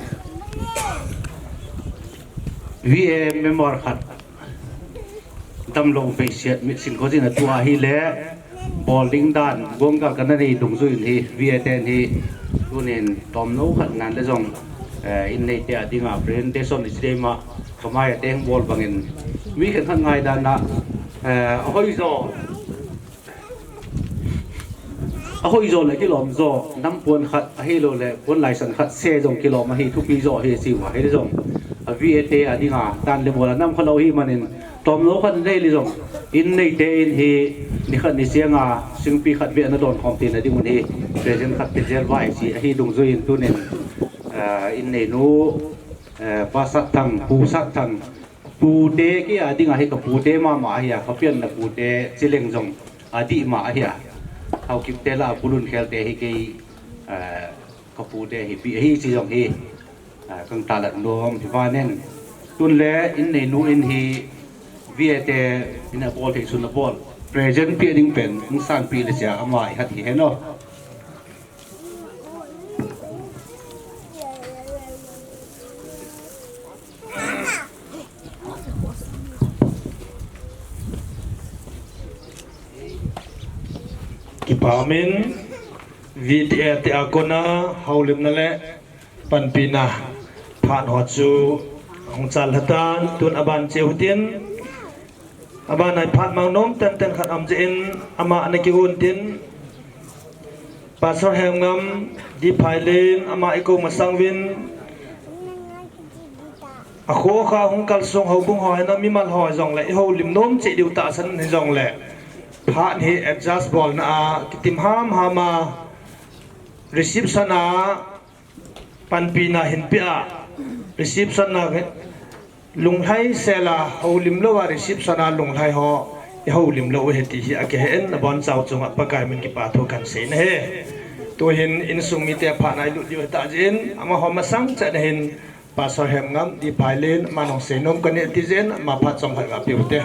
V A member khat. Damlou beisiat mitsin khojin a tua hi le, bol ding dan, guanggal ka na nei dungzui in hi, V A ten hi, tunin tomno khat nan le jong, eh, in neite a dinga presentation i chi dei ma, ka mai a teng bol bangin, mi khen khat ngai dan a, eh, a hoi zo, A hoi zo le kilom zo, nam puan khat, ahilou le puan laisan khat, se jong kilom ahi, thupi zo ahi, si uva, hi jong. A V A te a dinga, dan le bol a nam kha lou hi manin, tomno khat nei le jong. In neite in hi, ni khat ni sianga, singpi khat ve na don khom tina ding un hi, present khat pe jel vai si, ahi dungzui in tunin, eh, in neinu, eh, Pa Satthang, Pu Satthang, Pute kei a dinga hi ka pute mama ahi a, ka pianna pute chileng jong adih ma ahi a. Haokip te la a Pu Lunkhel te hi kei, eh, ka pute hi pi ahi chi jong hi, eh, kang talat nom hi vanen. Tun le in neinu in hi V A te in a bol thei sun a bol. Present pi ding pen, hung san pi le sia ama i hat hi hen o. Kipa umin, V T A te a kona houlimna le panpina phat ho chu hung chal lhatan, tun aban cheu tin, aban a i phat mang nom tenten khat um jeh in, ama ana kigon tin, Pastor Hemngam, D. Phailin, ama i ko masang uvin, a kho kha hung kalsong houbung ho hina mimal ho jong le, i houlim nom cheh diu tahsan hi jong le, phat hi adjust bolna a, kitim hamham a, reception a, panpina hin pe a, reception a, lunglhai sel a, houlim lou a, reception a, lunglhai ho, i houlim lou u ahi ti hi a kihe in, abon chauh chunga Pakai min kipa thu kan sei na hi. Tuhin insung mite phat na i lut diu ahi tah jeh in, amaho masang cheh na hin, Pastor Hemngam, D. Phailin, ama nung seinom ka nei ti jeh in, ama phat chomkhat ga pe u te.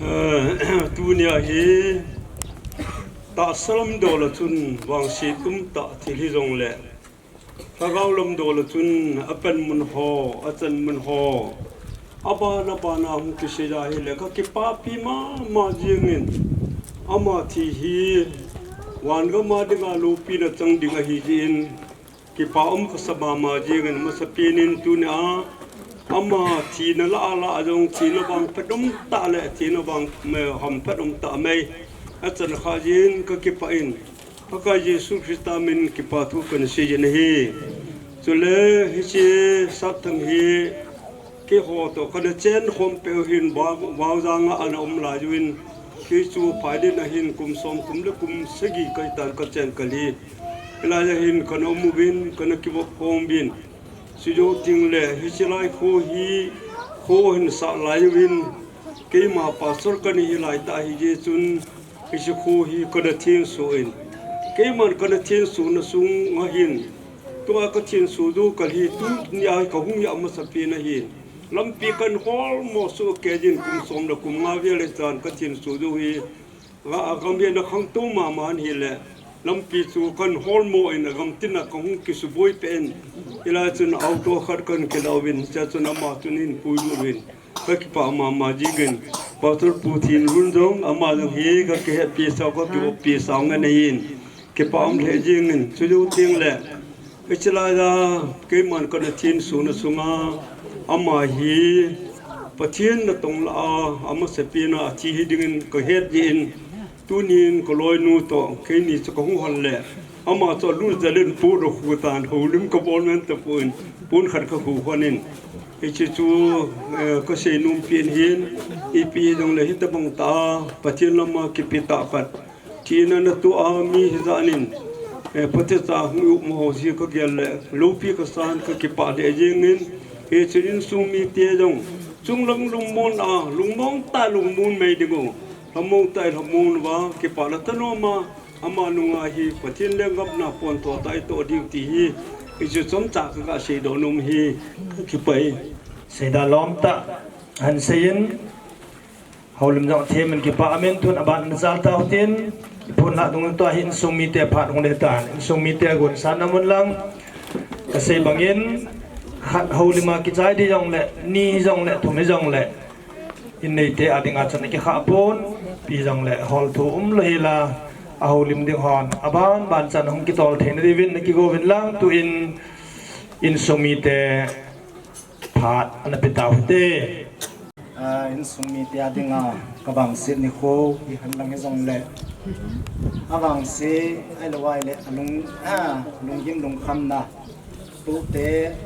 Eh, tunia hi, tahsa lam dol a chun vangset um tah thil hi jong le, lhagao lam dol a chun a panmun ho, a chanmun ho, Abana bana hung kisei ahile, ka kipapi mama jingin. Ama thi hi, van gam a dinga loupina chang ding ahi jin. Kipa um kasa mama jingin, masapen in tunia. Ama thina la ala ajong thina vang phet um tah le, thina vang me ham phet um tah mai. Achan kha jin ka kipah in. Pakai Jesu Christa min kipa thu kana sei jin ahi. Chule hiche Sapthang hi keiho toh kana chen khom peh u hin Vau-, Vaujang a ana um lai uvin. Kei chu phai din ahin kum som kum le kum sagi kahi tan ka chen kal hi. Hilai a hin kana um uvin, kana kivop khom uvin. Chujou teng le, hiche lai kho hi, kho hin sah lai uvin. Keima pastor kana hi lai tah ahi jeh chun, hiche kho hi kana thenso in. Keiman kana thenso na sung ahin. Tua ka thenso diu kal hi tunia ka hung hi amasapen ahin. Lampi kana holmo soh kei jin kum som le kum nga vel le chan ka thenso diu hi. Ga, agam hi ana khangtou mama ahile. Lampi chu kana holmo in agam tina ka hung kisuboi peh in. Hilai chun auto khat kana kila uvin, chua chun ama chun eipui lut uvin. Ka kipah mama jingin. Pastor Pu Thinlun jong, ama jong hi ka kihetpi sao, ka kivoppi sao ngen ahin. Kipa um lheh jingin, chujou teng le. Hiche lai a, keiman kana thenso na sunga, ama hi, Pathen natong lah a, amasapen a, athi hi dingin ka het jin. Tunin ka loinu toh, keini chu ka hung hon le. Ama chu alut jal in pon akhu tan, houlim ka bol men tapon, pon khat ka khu hon in. Hiche chu, eh, ka seinom pen hin, ipi jong le hitabang tah a, Pathen lama kipe tah khat. Thina natoh a mi hijat in, eh, Pathen cha hung um ho jeh ka gel le, loupi kasan ka kipah lheh jingin, hiche insung mite jong, chunglang lungmon a, lungmong tah lungmon mai ding u, lhamong tah lhamong uva, kipah le thanom a, ama nunga hi, Pathen lenggam na pon toh tah itoh diu ti hi, hiche chomcha ka ga seidoh nom hi, ka kipah e. Seida lom tah, ahin sei in, Houlim jong athem in kipah amen tun aban nachal tau tin. Iphun lah dung tua hi insung mite phat hung le tan. Insung mite gon san amun lang. Kasei bangin khat houlim a kichai di jong le, ni jong le, thum hi jong le. In neite a dinga chan kikhah pon. Pi jong le hol thu um lou hi la. A houlim ding hon. Aban ban chan hung kitol thei na diuvin na kigo uvin lang tu in insung mite phat ana pe tau hite. Ah, insung mite a dinga ka vangset nikho hi henlang hi jong le. A vangse, ahilou ahile, a lung, ah, lunggim lungkhamna. Tute,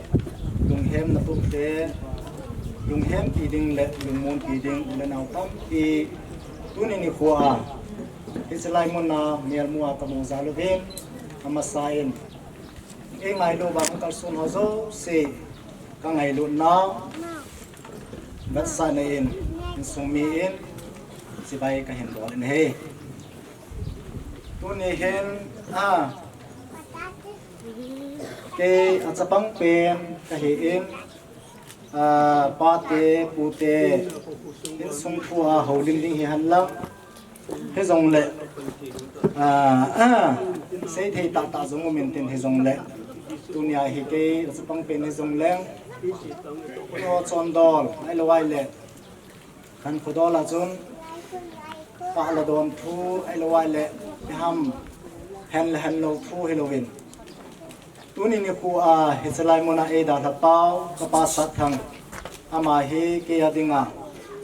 lunghemna tute, lunghempi ding le, lungmonpi ding, u le nao tampi. Tuni nikho a, hiche lai mun a, melmu a ka mu jal uvin, amasa in. Ei ngailu vang kalson ho jouse, ka ngailutna. Vetsahna in, insung mi in, chibai kahin bol in ahi. Tuni hin, a, kei a chapang pen kahi in, a, pate, pute, insung thu a houlim ding hi henlang. Hijongle, a, a, seithei tahtah jong um intin hijongle. Tunia hi kei, a chapang pen hijongle. Kho chondol, ahilou ahile. Khankho dol a chun. Pah le don thu, ahilou ahile. Iham, hen le henlou thu hilouvin. Tuni nikho a, hiche lai mun a eidalha pau, ka pa Satthang. Ama hi kei a dinga,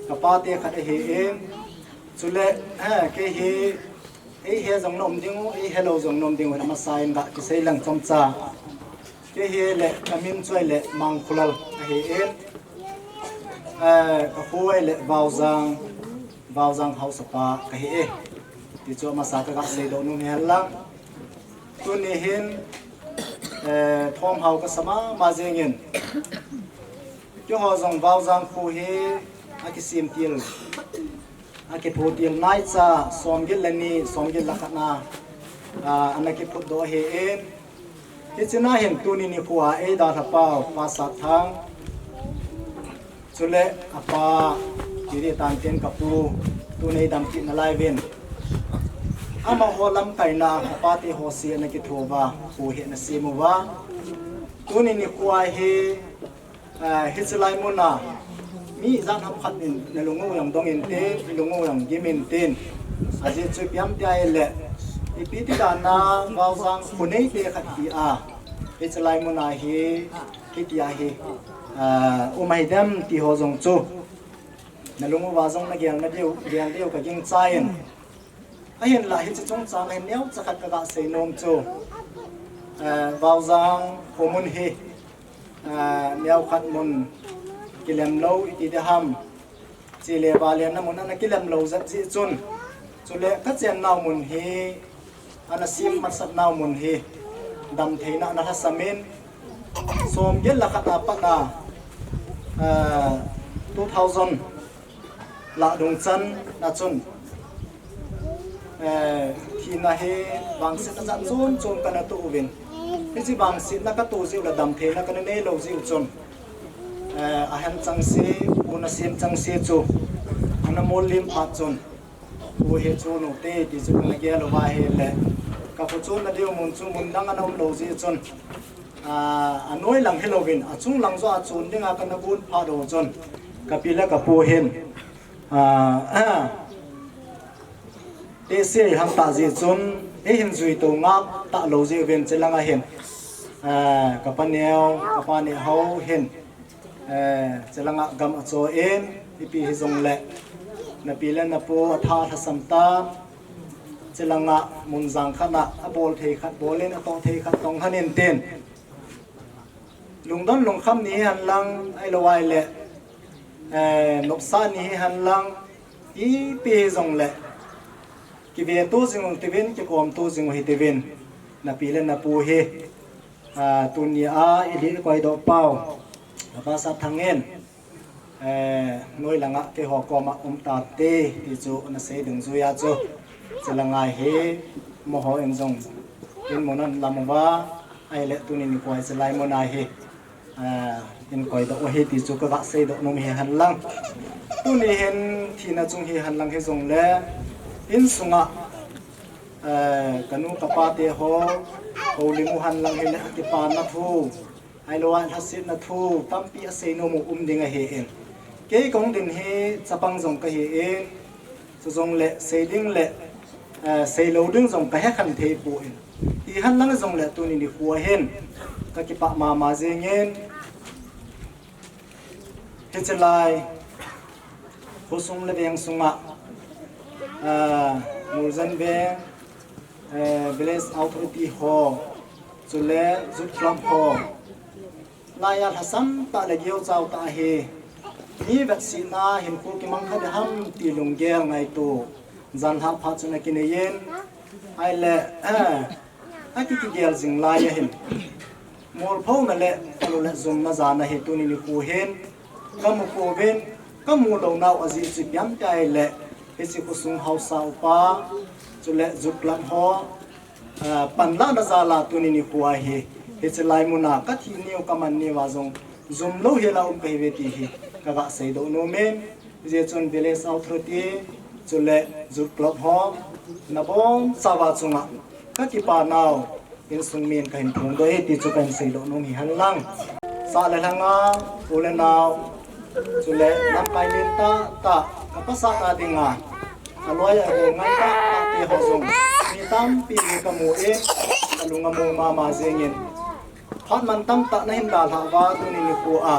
ka pate khat ahi in. Chule, eh, kei hi, eihe jong na um ding u, eihelou jong na um ding u, amasa in ga kisei lang chomcha. Kei hi le, ka min chu ahile Mangkhulal ahi in. Eh, ka kho ahile Vaojang, Vaojang haosa pa kahi e. Ti chu amasa ka ga seidoh nom hi henlang. Tuni hin, eh, thomhao kasa mama jingin. Keiho jong Vaojang kho hi akisem til, akiphu til naicha, somget le ni, somget le khat na, a, ana kiphutdoh ahi in. Hiche na hin tuni nikho a eidalha pau, pa Satthang. Chule, apa, Tiri Tantin kapu, tuni damkit nalai uvin. Amaho lamkaina, apa te ho si ana kitho uva, pu hi ana sem uva. Tuni nikho a hi, a, hiche lai mun a, Mi ijat ham khat in nalung u jong dong intin, nalung u jong gim intin. Ajeh chu ipi ham tia ahile, ipi ti dan a Vaojang kho neite khat hi a, hiche lai mun a hi, hitia hi, ah, um ahi dem ti ho jong chu nalung uva jong nagel na diu, gel diu kagingchan. Ahinlah hiche chungchang a hin neocha khat kaga seinom chu, eh, Vaojang khomun hi, eh, neokhat mun kilem lou iti ding ham, chele vale na mun ana kilem lou jep jeh chun, chule kachen nau mun hi, ana sem masat nau mun hi, damtheina ana lhasam in, som get le khat a pat a, eh, two thousand lah dung chan a chun, eh, thina hi vangsetna jat chom chom kana toh uvin. Hiche vangsetna katoh jeh u le damtheina kana neilou jeh u chun, eh, ahen chengse, u nasem chengse chu ana mol lim phat chun, u hi chu nute ti chu kana gel uva ahile, kakho chonna diu mun chu mun dang ana umlou jeh chun, ah, anoi lang hilouvin, achung lang joh a chon dinga kana gon phat u chun, kapi le kapu hin, ah, ah, tehse ihang tah jeh chun, eihin jui tou ngap talou jeh uvin, chelang a hin, ah, kapa neo, kapa neh ho hin, eh, chelang a gam acho in, ipi hijongle, napi le napu atha lhasam tan, chelang a mun jang khat a, abol thei khat bol in, atoh thei khat tong hon intin. Lungdon lungkham ni hihen lang, ahilou ahile, eh, nopsah ni hihen lang, ipi hijongle, kiveto jing u hitiuvin, kikhomto jing u hitiuvin, napi le napu hi, ah, tunia ilhih koidoh pau, Pastor Thangin, eh, noi langa keiho koma um tante ti chu nasei dungjuia chu, chelang a hi, amaho in jong, in mun alam uva, ahile tuni nikho hiche lai mun a hi, ah, in koidoh u ahi ti chu kaga seidoh nom hihen lang. Tuni hin thina chung hihen lang hijongle, insunga, eh, kanu kapa teho houlim u hen lang hile, kipana thu, ahilou a lhasetna thu tampi asei nom u um ding ahin. Kei kahung din hi chapang jong kahin, chujongle sei ding le, eh, seilou ding jong kahe khen thei poi. Hihen lang jongle tuni nikho a hin kakipah mama jengin, hiche lai khosung le veng sunga, ah, Moljan veng, eh, Village Authority ho, chule Youth Club ho, laiya lhasam tah le geuchau tah hi, mi vetsahna hinkho kimang kha ding ham ti lunggel ngaito, janhi phat chun akineiyin, ahile, eh, akikigel jing lai ahin, molphona le, alu le jumna jana hi tuni nikho hin kamu pouvin, kamu lounau ajeh chu ipi ham tia ahile, hiche khosung haosa upa, chule Youth Club ho, ah, panlahna jal a tuni nikho a hi, hiche lai mun a kathi niu kaman niu a jong jumlou hel a um kahiuve ti hi kaga seidoh nomin, hijeh chun Village Authority, chule Youth Club ho, nabonchauva chunga kakipa nau, insung min kahin phongdoh e ti chu kahin seidoh nom hihen lang. Sah le lhanga, u le nao, chule lamkai lentah tah, kapasat a dinga, aloi agol ngai tahtah teho jong, mi tampi hi kamu in, kalung among mama jengin. Phat mantam tah nahin dalhah uva tuni nikho a,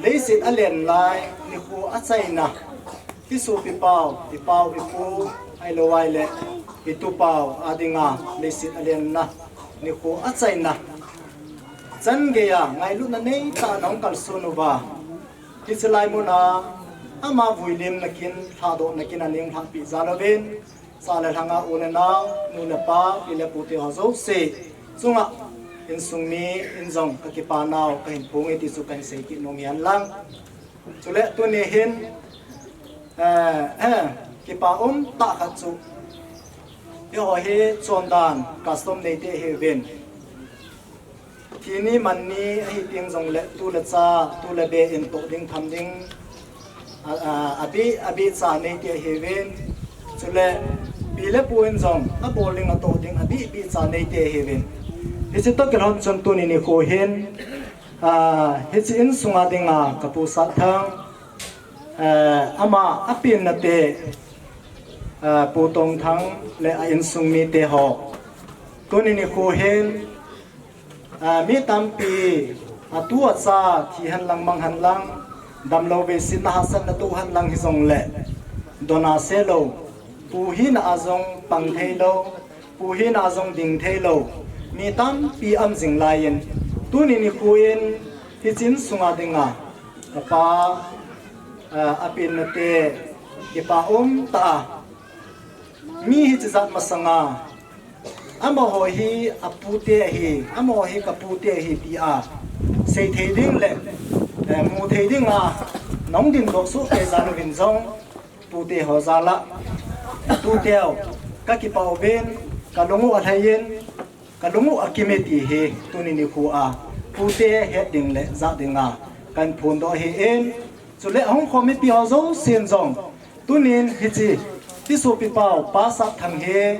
leiset alen lai nikho achaina, isopi pau, ipau ipu, ahilou ahile itupau a dinga leiset alenna nikho achaina, chan geiya ngailutna neitah a nahung kalson uva, hiche lai mun a ama vuilimna kin, lhahdohna kin ahin lhahpeh jal uvin, sah le lhanga u le nao, nu le pa, pi le pu teho jouse chunga, insung mi in jong kakipa nau kahin phong e ti chu kahin sei kit nom hihen lang. Chule tuni hin, eh, eh, kipa umtah khat chu, eiho hi chondan custom neite ihiuvin, thi ni man ni ahi teng jongle tu le cha, tu le be in toh ding tham ding, a, a, abeh, abeh cha neite ihiuvin, chule pi le pu in jong abol ding atoh ding abeh beh cha neite ihiuvin. Hiche toh kilhon chun tuni nikho hin, Ah, hiche insunga dinga ka pu Satthang, ah, ama apenna te, ah, pu Tongthang le a insung mite ho. Tuni nikho hin, ah, mi tampi atu acha thi henlang mang henlang, damlou veisetna hahsatna toh henlang hijongle, dona selou, pu hina a jong pang theilou, pu hina a jong ding theilou, mi tampi um jing laiyin, tuni nikho in hiche insunga dinga, apa, ah, apenna te, kipa umtah a, mi hiche jat masanga, amaho hi apute ahi, amaho hi kapute ahi tia seithei ding le, eh, muthei dinga nahung dingdoh soh kei jal uvin jong, pute ho jal a, tute ho, kakipah uvin, kalung u alhaiyin, kalung u akime ti hi, tuni nikho a, pute het ding le jah dinga kahin phondoh ahin, chule ahung khom mipi ho jousen jong, tunin hiche, i sopipa u, Pa Satthang hi,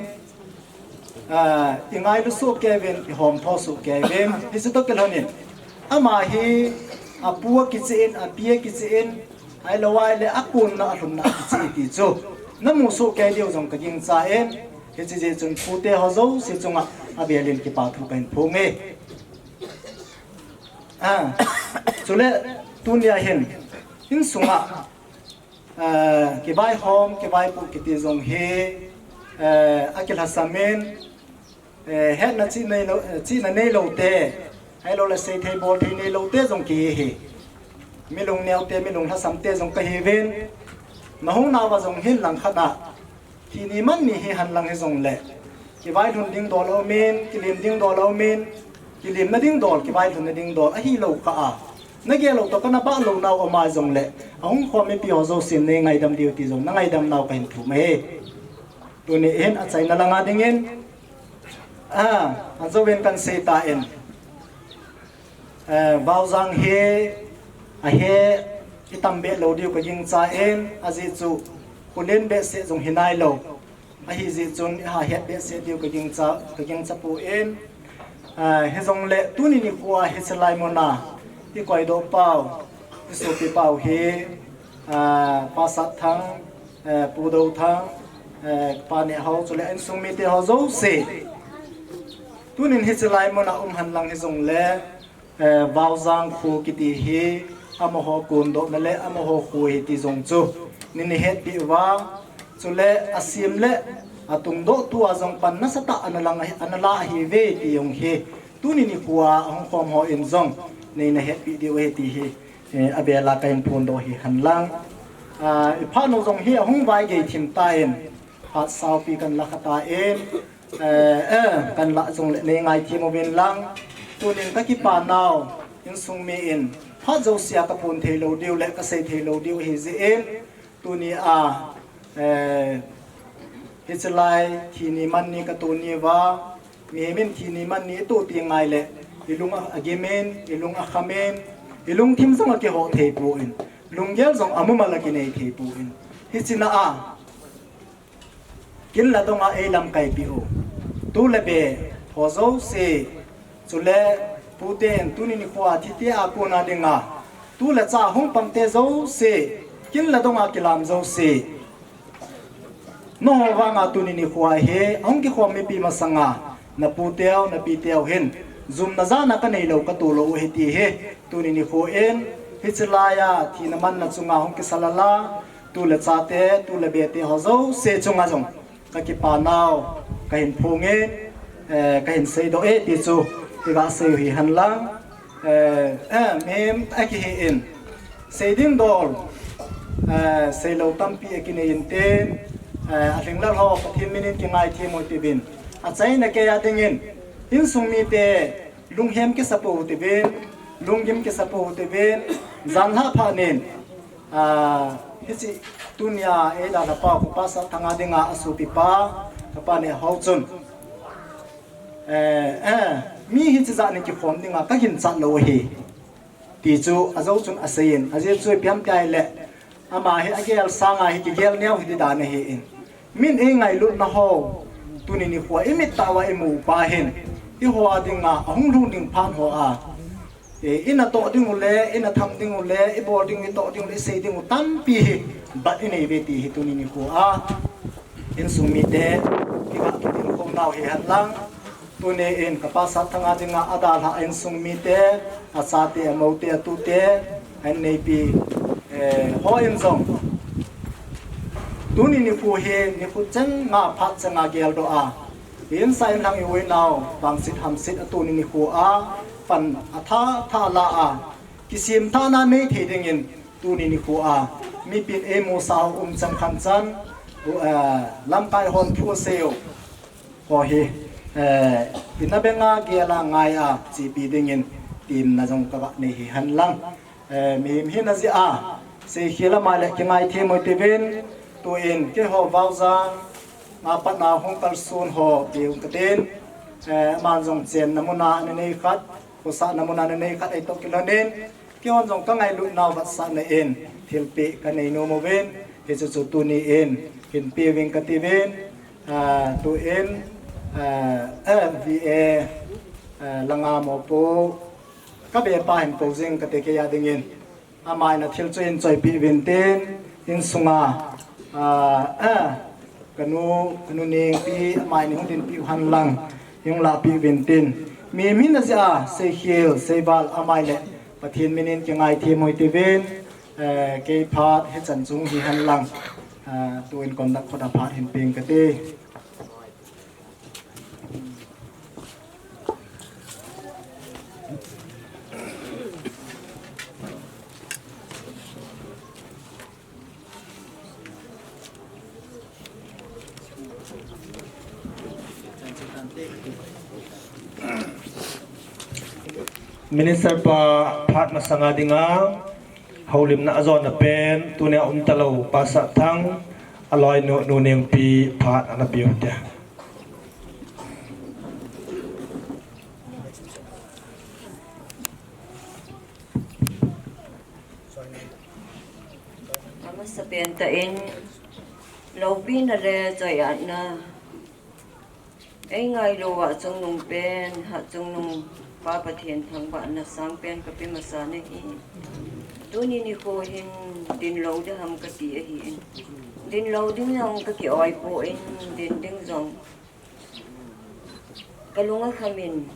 ah, i ngailu soh kei uvin, i homtho soh kei uvin, hiche toh kilhonin, ama hi, apu akichen, api akichen, ahilou ahile akonna alhunna akicheh ti chu namu soh kei diu jong kagingchan, hiche jeh chun pute ho jouse chunga abelin kipa thu kahin phonge. Ah, chule tunia hin, insunga, ah, kivaihom, kivaipoh kiti jong hi, eh, akilhasam in, eh, hetna chihna neilou, eh, chihna neilou te, ahiloule seithei bolthei neilou te jong kihi hi. Mi lungneo te, mi lunglhasam te jong kahiuvin. Nahung nauva jong hin langkhat a, thi ni man ni hi henlang hijongle, kivailhun ding dol aumin, kilim ding dol aumin, kilimna ding dol, kivailhunna ding dol ahilou kah a, nagel lou toh kana bah lou nau aum a jongle, ahung khom mipi ho jousen nei ngaidam diu ti jong nangaidam nau kahin thum ahi. Tuni hin achaina langa dingin, ah, ajouvin kahin seitan, eh, Vaojang hi ahe i tambeh lou diu kagingchan, ajeh chu kholen behseh jong hinailou, ahijeh chun iha het behseh diu kagingcha, kagingcha poi. Ah, hijongle tuni nikho a hiche lai muna i koidoh pau, i sopi pau hi, ah, Pa Satthang, eh, Pu Douthang, eh, Pa Nehao, chule insung mite ho jouse, tunin hiche lai muna um henlang hijongle, eh, Vaojang kho kiti hi amaho kondohna le amaho kho ahi ti jong chu neina hetpeh uva, chule asem le atungdoh tua jong pan nasatah ana lang ahi, ana la ahiuve ti jong hi tuni nikho a ahung khom hon jong neina hetpeh diu ahi ti hi, eh, abel a kahin phondoh ahi henlang. Ah, i phat u jong hi ahung vaigei thim tan, phat saupi kahin lakha tan, eh, eh, kahin lah jongle nei ngaithem uvin lang. Tunin kakipa nau, insung mi in phat jouse a kaphon thei lou diu le kasei thei lou diu ahi jeh in, tunia, eh, hiche lai thi ni man ni katoh nauva, mihem in thi ni man ni atoh teng ngai le, i lung a, agim in, i lung akham in, i lungthim jong akihoh thei pon, lunggel jong amumal a kinei thei pon. Hiche na a, kin le dong a eilamkai peh u, tu le be ho jouse, chule pute in tuni nikho a thite a kona dinga, tu le cha hung pang te jouse, kin le dong a kilam jouse, nangho vanga tuni nikho a hi ahung kikhom mipi masanga, napu teu, napi teu hin jumna jana kanei lou, katoh lou u ahi ti hi, tuni nikho in hiche lai a thina manna chunga hung kisa lala, tu le cha te, tu le be te ho jouse chunga jong kakipa nau kahin phong in, eh, kahin seidoh e ti chu iga sei u ahi henlang. Eh, eh, mihem akihi in, sei ding dol, eh, sei lou tampi akinei inte, eh, alhinglel ho Pathen min in kingaithem u hite uvin, achaina kei a dingin, insung mite lunghem kisa pou hite uvin, lunggim kisa pou hite uvin, janhi phat nin, ah, hiche tunia eidalha pau, Kapa Satthang a dinga asopipa, Kapa Nehao chun, eh, eh, mi hiche jat ni kikhom dinga kaginchat lou ahi, ti chu ajou chun asei in, ajeh chu ipi ham tia ahile, ama hi agel sanga hi kigel neo hiti dan ahin, min eingailut nau ho, tuni nikho a imit tah uva imu pa hin, eiho a dinga ahung lhung ding phat ho a, Eh, ina toh ding u le, ina tham ding u le, ibol ding, itoh ding u le, isei ding u tampi hi bat inei ve ti hi tuni nikho a insung mite kiga kitilkhou nau hi henlang. Tuni in ka pastor Thanga dinga adalhah insung mite, achate, amoute, atute, an neipi, eh, ho in jong tuni nikho hi nikho chenga phat chenga geldoh a, insa inlang i-u inau vangset hamset a tuni nikho a pan atha tha la a, kisemthahna nei thei dingin tuni nikho a mipin eimusah u umchan khanchan, eh, lamkai hon thu asei u ho hi, eh, ina benga gel a ngai a chepi dingin temna jong kaga nei hi henlang. Eh, mihem hina jeh a seikhel a mai le kingaithem u hitin, tuin keiho Vaojang a patna hung kalson ho ding katin, eh, aman jong chenna muna ana nei khat, khosahna muna ana nei khat, eitoh kilhonin, keihon jong kangailutnau vetsahna in thilpeh kanei nom uvin, hichu chu tuni in hinpe uving kati uvin, ah, tuin, ah, eh, V A, ah, Langa mopo, kabepa hin kou jing kate kei a dingin. Amahin athil chu hin choipeh uvin tin, insunga, ah, ah, kanu, kanu Nengpi, amahin hung dinpeh u henlang, hung lahpeh uvin tin. Mihem hina jeh a seikhel, seival, amahin le Pathen minin kingaithem u hitin, eh, kei phat hichan chung hi henlang, eh, tuin conduct khut a phat hinpeng kate. Minister pa phat masanga dinga houlimna ajona pen tunia umtalou Pastor Thang, aloinu Nu Nengpi phat ana pe u hite. Amasapen tah in loupina le choi-atna eingailu uva chungnung pen, Hatchungnung Pa Pathen thangvahna sangpen kape masa nahi. Tuni nikho hin dinlou ding ham kati ahin, dinlou ding jong kaki-oi poi, din ding jong kalung akhamin,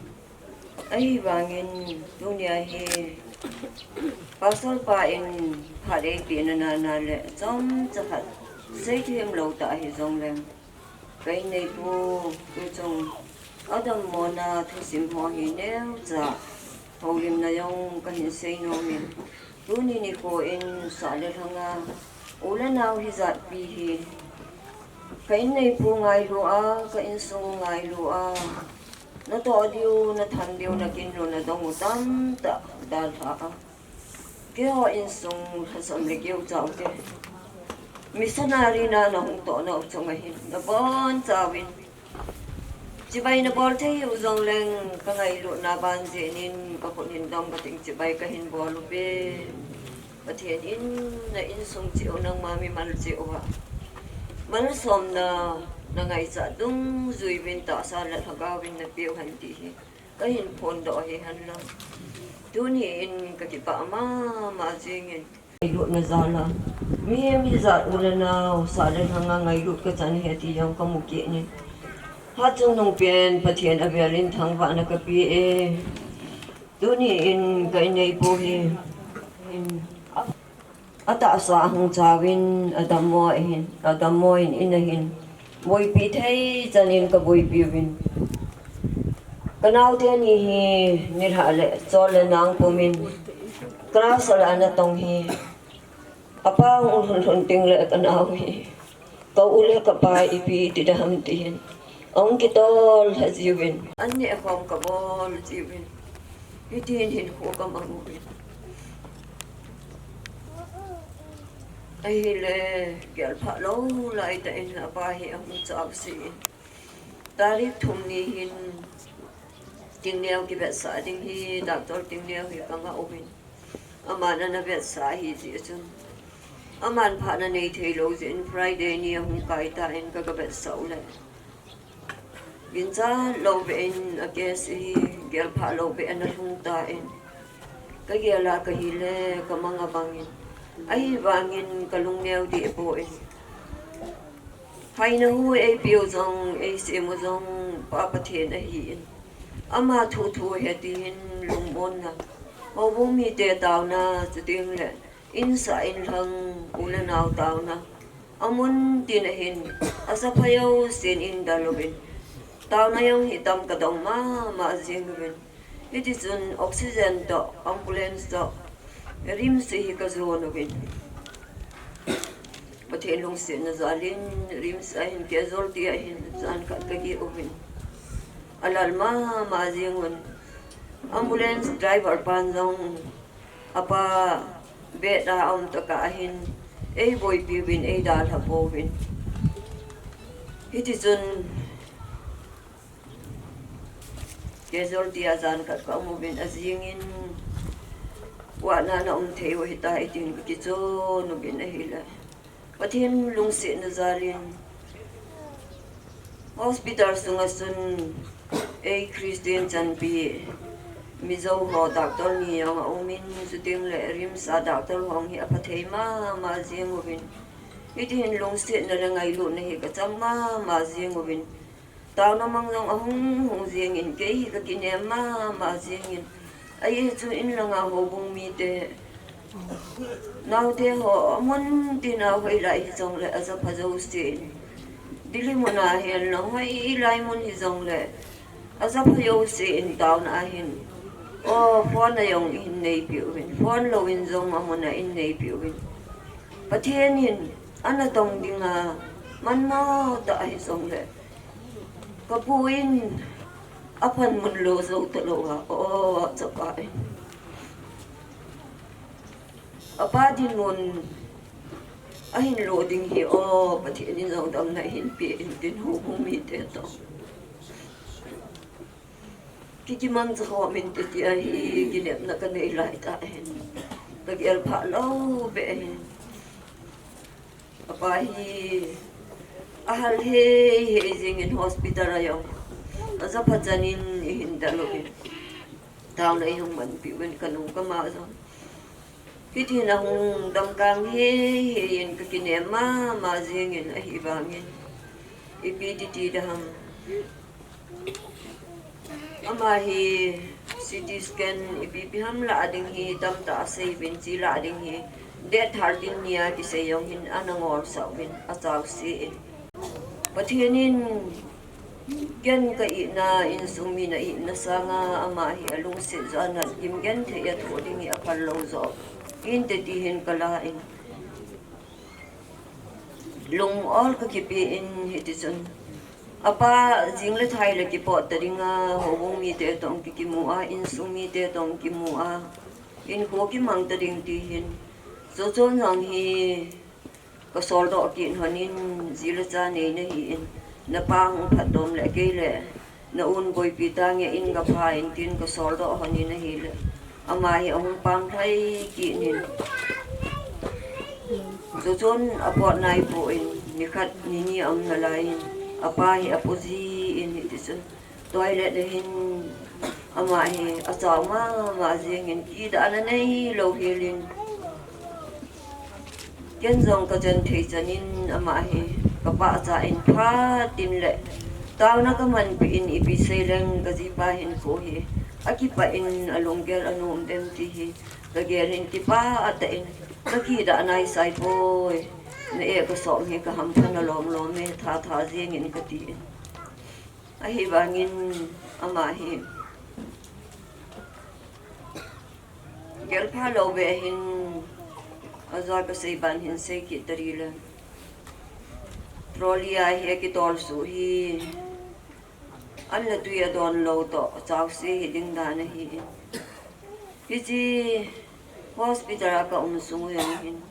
ahivangin tunia hi Pastor pa in phat eipeh nana le chomcha khat seithemlou tah hijongleng, ka inneipu tuchung adammona thusim ho hi neocha houlimna jong kahin sei nomin, tuni nikho in sah le lhanga u le nao hijatpi hi ka inneipu ngailu a, ka insung ngailu a, natoh diu, nathan diu, naginlu, nadong u tamtah dalha a, keiho insung lhasam le keu chau te, missionary na nahung toh nau chunga hin nabonchauvin chibai nabol thei u jongleng, kangailutna ban jeh in kakhut hin dom kating chibai kahin bol uve. Pathen in na insung cheh u, nangma mimal cheh uva malsomna nangaichat dungjuiyin tahsa le lhagaovin napeu hen ti hi kahin phondoh hi henlang. Tuni in kakipah mama jingin, ngailutna jal a mihem hijat u le nao sah le lhanga ngailut kachan ahi ti jong kamu kit in, Hatchungnung pen Pathen avelin thangvahna kape e. Tuni in ka inneipu hi in atahsa ahung chauvin adammo ahin, adammo in in ahin boipi thei chan in kaboipi uvin, kanaote ni hi nilhah le chol le nang pumin class a la natong hi, apa hung lhun lhun tengle kanao hi ka u le kapa ipi ti ding ham tin ahung kitol lha jiuvin, an nehkhom kabol jiuvin, hitin hinkho kamang uvin. Ahile gelphah lou laitah in apa hi ahung chaose in, tarik thum ni hin Tingneo kivetsah ding hi, Doctor Tingneo hi kangah uvin, aman ana vetsah ahi jeh chun, aman phat anei theilou jeh in Friday ni ahung kai tan, kaga vetsah uleh ginchat lou beh in a case hi gelphah lou beh ana lhung tan, Kagel a kahi le kamang abang in, ahivangin kalungneo deh poi. Haina hu eipeu jong, eisem u jong, Pa Pathen ahin. Ama thu thu ahi tihin lungmonna. Houbung mite taona, chuteng le insah inlhang u le nao taona. Amun tin ahin, asa pha jousen eidalha uvin. Taona jong hitam kadong mama jing uvin. Hitichun oxygen toh, ambulance toh, RIMS hi kajon uvin. Pathen lungsetna jalin, RIMS a hin casualty a hin, jan khat kageh uvin. Alal mama jing un. Ambulance driver pan jong, apa bed a aum tokah hin, eiboipi uvin, eidalha pouvin. Hitichun, casualty a jan khat kaum uvin, ajingin vahna na um thei u hita, itin kakichon uvin ahile. Pathen lungsetna jalin hospital sunga chun ei Christian chanpi Mizo ho doctor ni jong aumin, chuteng le RIMS a doctor ho hi apha thei mama jing uvin. Hitihin lungsetna le ngailutna hi kachang mama jing uvin. Taona mang jong ahung hung jingin, kei hi kakinem mama jingin. Ahi chu inlanga houbung mite, naote ho, amun tina hoilai hijongle, aja pha jousen. Delhi muna hin lang hoilai mun hijongle, aja pha jousen taona ahin. O, phone a jong eihin neipi uvin. Phone louvin jong amuna eihin neipi uvin. Pathen in ana tong dinga, manmo tah ahijongle, kapu in apan mun lou jou talou a, o, chapa in. Apa dinmun ahin lo ding hi, o, Pathen in jong damna eihin pe in tin houbung mite toh. Kikimangcha khom inte tia hi kinepna kanei lai tah hin. Kagel pha lou beh hin. Apa hi ahal hei hei jingin hospital a jong aja pha chanin eihin dalha uvin. Taona eihung manpi uvin kanu kama jong. Hitihin ahung damkang hei hei in kakinem mama jingin ahivangin. Ipi titi ding ham. Ama hi CT scan ipi ipi ham lah ding hi tamtah asei uvin, chi lah ding hi date thirteen nia kisei jong hin ana ngolsah uvin, achaose in. Pathen in ken ka itna, insung mi na itna sanga ama hi alungset joh a natgim genthei athoh ding hi aphal lou joh inte tihin kala in. Lung ol kakipe in hitichun. Apa jing le thai le kipot ta dinga, houbung mite toh kikimu a, insung mite toh kimu a, hinkho kimang ta ding tihin. Chuchun jong hi kasoldoh kit lhonin, ji le cha nei nahin, napa hung phatdom le kei le na un boipi tange in kapha in tin kasoldoh lhonin ahile, ama hi ahung pang lhai kit in. Chuchun apot naipon, nikhat nini aum nalaiyin, apa hi apo jin hitichun. Toilet a hin ama hi achao mama jingin, kidahna neilou helin. Ken jong kachen thei chanin ama hi kapachat in phat in le taona kamanpeh in, ipi seileng kajipa hinkho hi akipah in, alunggel anom dem ti hi kagel in, kipah tah in, kakidah naisai poi. Na eh kasop hi kahampha na lom lom e, tha tha jingin kati in. Ahivangin ama hi gelpha lou beh hin, aja kasei ban hin sei kit tadi le. Trolley a hi akitol suh hi, an le tui adon lou toh, achaose hi ding dan ahi. Hiche hospital a kaum sung u jong hin,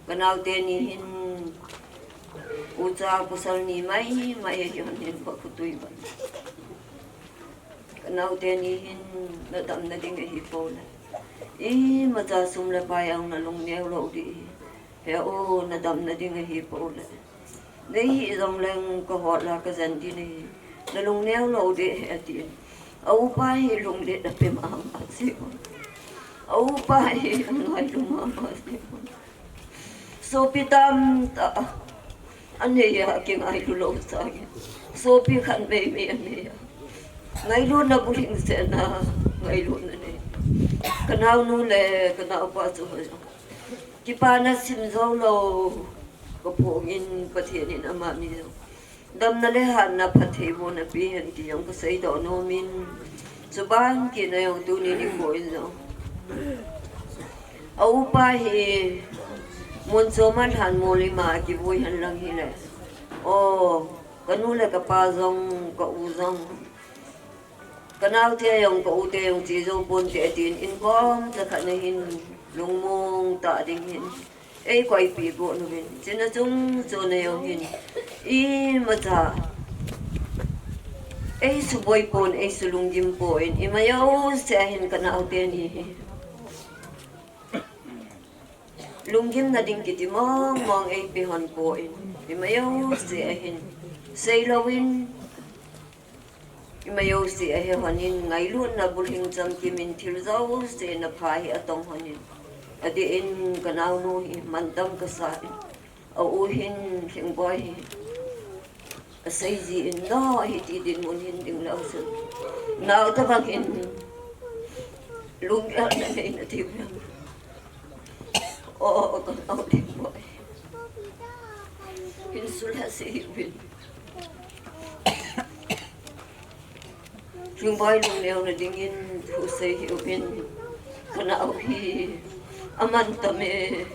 kanaote ni hin, ucha pasal ni mai mai ahi hon hin, khutui ban. Kanaote ni hin, nadamna ding ahi pole, imacha sum le pai jong nalung neo lou ding ahi. He u, nadamna ding ahi pole, nei hih jongleng kahol a kajen ding ahi. Nalung neo lou ding ahi atin. A upa hi lunglet ape mama jeh un. A upa hi angailu mama. Sopi tamtah anei a, kingailu lou sangin sopi khat meimei anei a, ngailutna bulhing sena ngailutna nei. Ka naonu le ka naopa chu kipana sim jou lou ka phong in, Pathen in amani jong damna le hatna phattheibohna pe hen ti jong ka seidoh nom in, chuban kit na jong tuni nikho in jong a upa hi mun chom a lhan mol ima kivui hen lang hile, o, ka nu le ka pa jong, ka u jong, ka naote jong, ka ute jong che jou ponte tin, inkom chakhat na hin lungmong tah ding hin eikoipeh got uvin, chuna chung chon a jong hin imacha eisuboi pon, eisulunggim pon, ima jouse a hin ka naote ni hi lunggimna ding kiti mong mong eipe hon pon, ima jouse a hin seilouvin, ima jouse a he hon in, ngailutna bulhing chamkim in thil jouse na pha hi atong hon in, adeh in ka naonu hi mantam kasa in, a u hin Lhingboi hi asei ji in, no, hiti dinmun hin ding leu chun nao tobang hin lunggel na nei nati uvem? O, ka nao Lhingboi, hin sulha sei uvin. Lhingboi lungneo na dingin thu sei hih uvin, ka nao hi amantam e,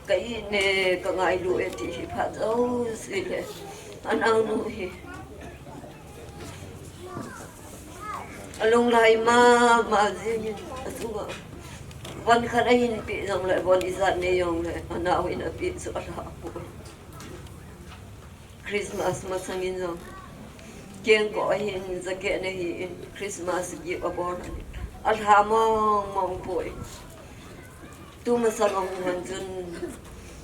ka it e, ka ngailu e ti hi phat jouse le a naonu hi alunglhai mama jengin, achunga von khat ahin peh jongle, von ijat nei jongle a nao in apeh chu alha poi. Christmas masangin jong kengkoh ahin, jacket na hi in, Christmas gift abol hon in, alha mong mong poi. Tumasang ahung hon chun,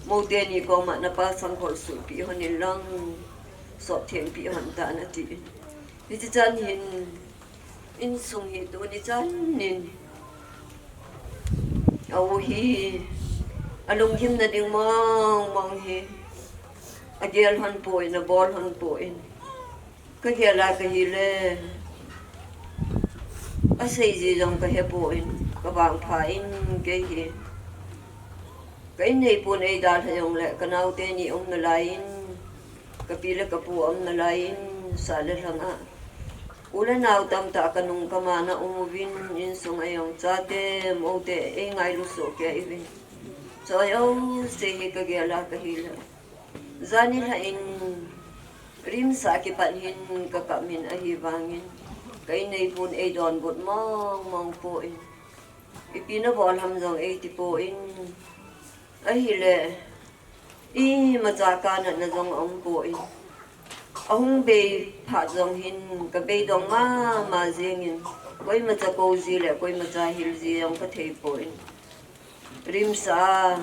mou teni koma napa sangkhol suhpeh hon in lang, sop thengpeh hon tan ati in. Hichi chan hin insung hi tuni chan in a u hi alunggimna ding mong mong hi agel hon poi, abol hon poi. Ka gel a kahile, asei ji jong kahe poi, ka vangpha in, kei hi ka innei pon eidalha jongle, ka naote ni um nalai in, ka pi le ka pu um nalai in, sa le lhang a u le nao tamtah ka nung ka man a um uvin, insung a jong chate, moute eingailu soh kei uvin. Chu jouse hi ka gel a kahile, jani lhah in RIMS a kipat hin ka kap in, ahivangin ka innei pon eidonbut mong mong poi. Ipi nabol ham jong eiti poi. Ahile, imacha kanatna jong aum poi. Ahung bei phat jong hin ka beidong mama jengin, koimacha kou ji le koimacha hil ji jong ka thei poi. RIMS a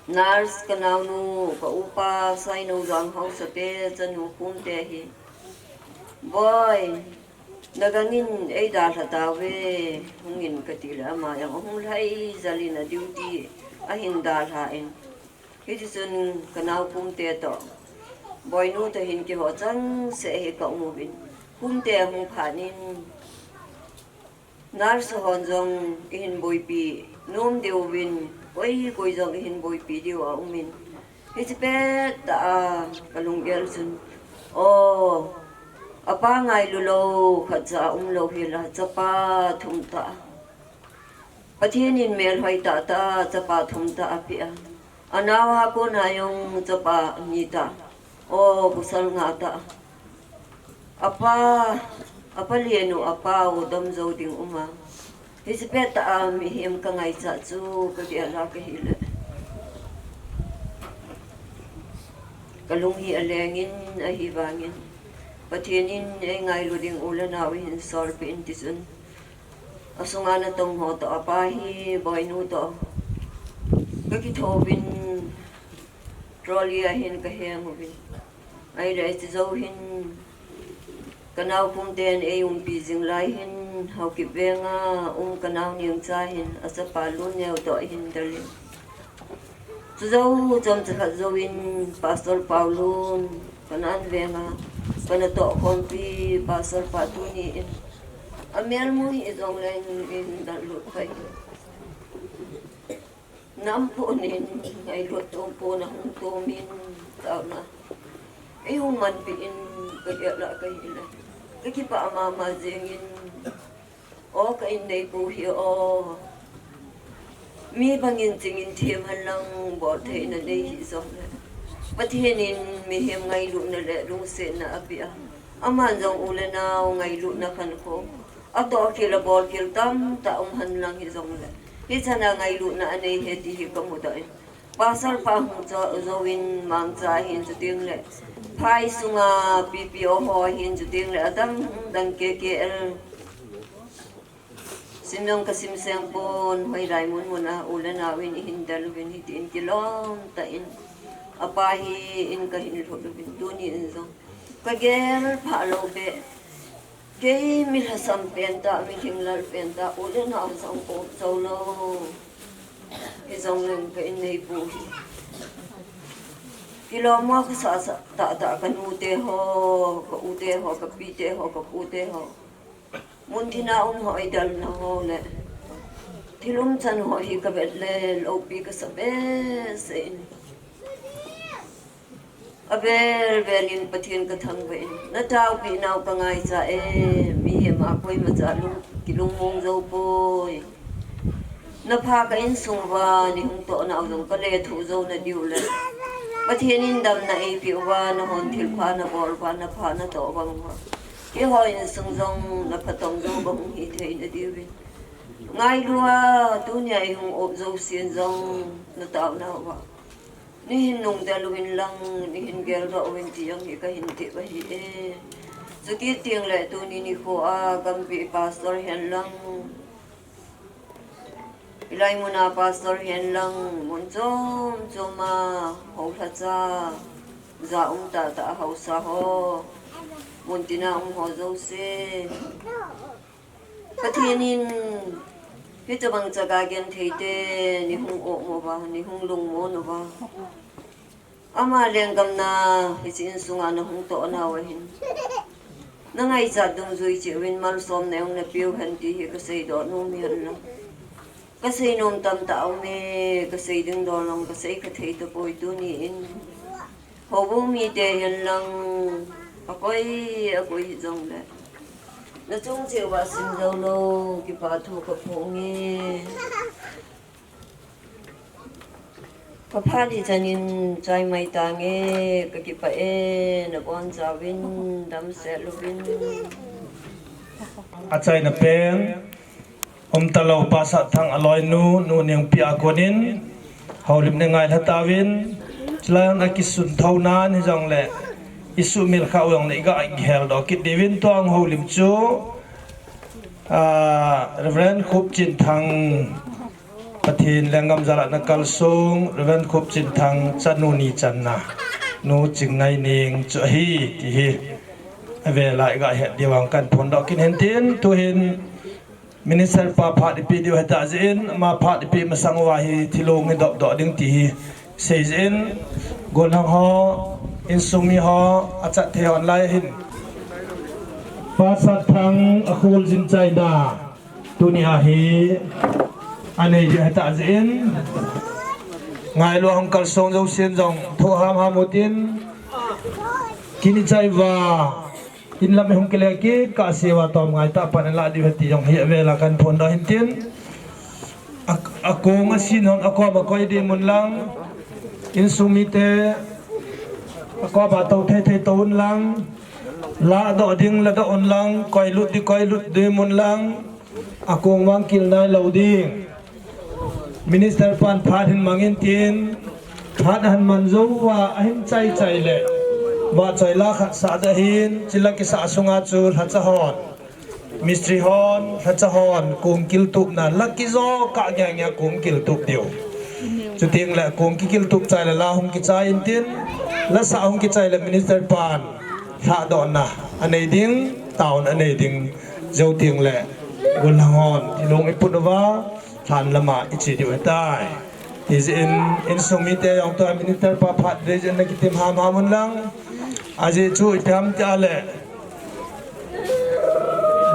nurse ka naonu, ka upa Sainoujuang haosapen chanu Khumte hi, Boi, nagangin eidalha tauve, hungin kati le ama jong ahung lhai jal in a duty ahin dalha in. Hitichun ka nao Khumte toh, Boinu toh hin keiho changseh hi ka um uvin, Khumte ahung phat in, nurse hon jong eihin boipi nom diuvin, koi koi jong eihin boipi diu aumin, hiche pettah a ka lunggel chun, o, apa ngailu lou khatcha umlou hila, chapa thum tah, Pathen in melhoi tahtah a chapa thum tah apeh a, anao a kona jong chapa ni tah, o, pasal nga tah, apa, apa lenu apa u dom jou ding uma, hiche pettah a mihem ka ngaichat chu ka gel a kahile, ka lung hi alengin, ahivangin Pathen in eingailu ding u le nao eihin solpeh in tichun, asunga natong ho toh apa hi Boinu toh ka kithouvin, trolley a hin ka heng uvin, ahile hiche jou hin ka nao Khumten eiumpi jing lai hin, Haokip venga um kanao Nengcha hin achapa Luneo toh hin dalin. Chujou chomcha khat jouvin Pastor Paulun kana an venga, kana tohkhompi Pastor pa tuni in amelmu hijongleng in dallut pai. Nampon in, ngailut tompon a hung tomin, taona. Eihung manpi in, kagel a kahile. Kakipah mama jengin. O ka inneipu hi o. Mi bangin chingin themhen lang boltheina nei hijongle. Pathen in mihem ngailutna le lungsetna apeh a. Aman jong u le nao ngailutna khankho. Atohkhel abolkhel tamtah umhen lang hijongle. Hichana ngailutna anei e ti hi kamudoh in. Pastor pa hung cho jouvin Mangcha hin chutengle. Phai sunga P P O ho hin chutengle. Adang dang K K L. Simjong kasim sengpon, hoilai mun muna u le naovin ihin daluvin hitin kilom tah in. Apa hi in kahin lhut uvin tuni in jong. Kagel phalou beh. Kei mi lhasam pentah, mi lhinglel pentah, u le nao jong um joulou. Hijongleng ka inneipu hi. Kilom mo kasah sah tahtah kanute ho, kaute ho, kapite ho, kapute ho. Muntina um ho idalna ho le. Thil umchan ho hi kavet le, loupi kasa behseh in. Avel vel in Pathen kathangvah in, nataopeh nau kangaicha e, mihem a koimacha lung, kilungmong joupoi. Napha ka insung uva, neihung toh nau jong kalethuh jou nadiu le. Pathen in damna eipeh uva, nahon thilpha nabol uva, napha natoh bang uva. Keiho insung jong naphatong jou bang hung hithei nadiuvin. Ngailua, tunia eihung op jousen jong nataona uva. Neihin nungdel uvin lang, neihin geldoh uvin ti jong hi kahin tep ahi e. Chuti tengle tuni nikho a gampi pastor hihen lang, hilai muna pastor hihen lang, mun chom chom a, houlhacha, ja um tahtah a haosa ho, muntina um ho jouse. Pathen in hitobang chaga gentheite neihung om uva, neihung lungmon uva. Ama lenggamna hiche insunga nahung toh nau ahin, nangaichat dungjui cheh uvin malsomna jong napeu hen ti hi kaseidoh nom ahi lang. Kasei nom tamtah aume, kasei ding dol jong kasei kha thei tapoi tuni in. Houbung mite hihen lang, akoi, akoi hijongle, nachung cheh uva sim joulou, kipa thu kaphong e. Kaphat hichan in chai mai tange, kakipah e, nabonchauvin, damsel uvin. Achaina pen, umtalou Pastor Thang aloinu, Nu Nengpi a konin, houlim nei ngailha tauvin, chulai a kisun thou nan hijongle, isuhmil khah u jongle, iga geldoh kit diuvin tua houlim chu, ah, Reverend Khupchinthang, Pathen lenggam jal a nakalsong, Reverend Khupchinthang chanu ni channa, Nu Chingngaining chu ahi, ti hi. Avel a iga het diu vang kahin phondoh kit in tin, tuhin Minister pa phat ipeh diu ahitai jeh in, ama phat ipeh masang uva hi thilong hi dopdoh ding ti hi sei jeh in, gollhang ho, insung mi ho, achat thei hon lai hin. Pastor Thang akholjin chaina, tunia hi anei diu ahitai jeh in, ngailua hung kalsong jousen jong, thoh hamham utin, kin ichai uva, in lam ihung kile kit kahseuva tomngai tah pan alah diu ahi ti jong hi avel a kahin phondoh in tin. A, akong asin hon akom a koi diu mun lang, insung mite akom a tou thei thei tou un lang, lahdoh ding lahdoh un lang, koilut ding koilut diu mun lang, akong vang kil nailou ding. Minister pan phat hin mang in tin, phat ahin man jou uva, ahin chai chai le, vahchoi la khat sah ding ahin, chule kisah sunga chu lhacha hon, mistri hon, lhacha hon, kong kiltupna, la kijo kah ngia ngia kong kiltup diu. Chutengle kong kikiltup chai le la hung kichai in tin, la sah hung kichai le minister pan lhahdohna anei ding, taona anei ding, jou tengle Golhang hon, thilong iput uva, lhan lama iche diu ahitai. Hijeh in, insung mite jong tua minister pa phat dei jeh in nakitim hamham un lang. Ajeh chu ipi ham tia le,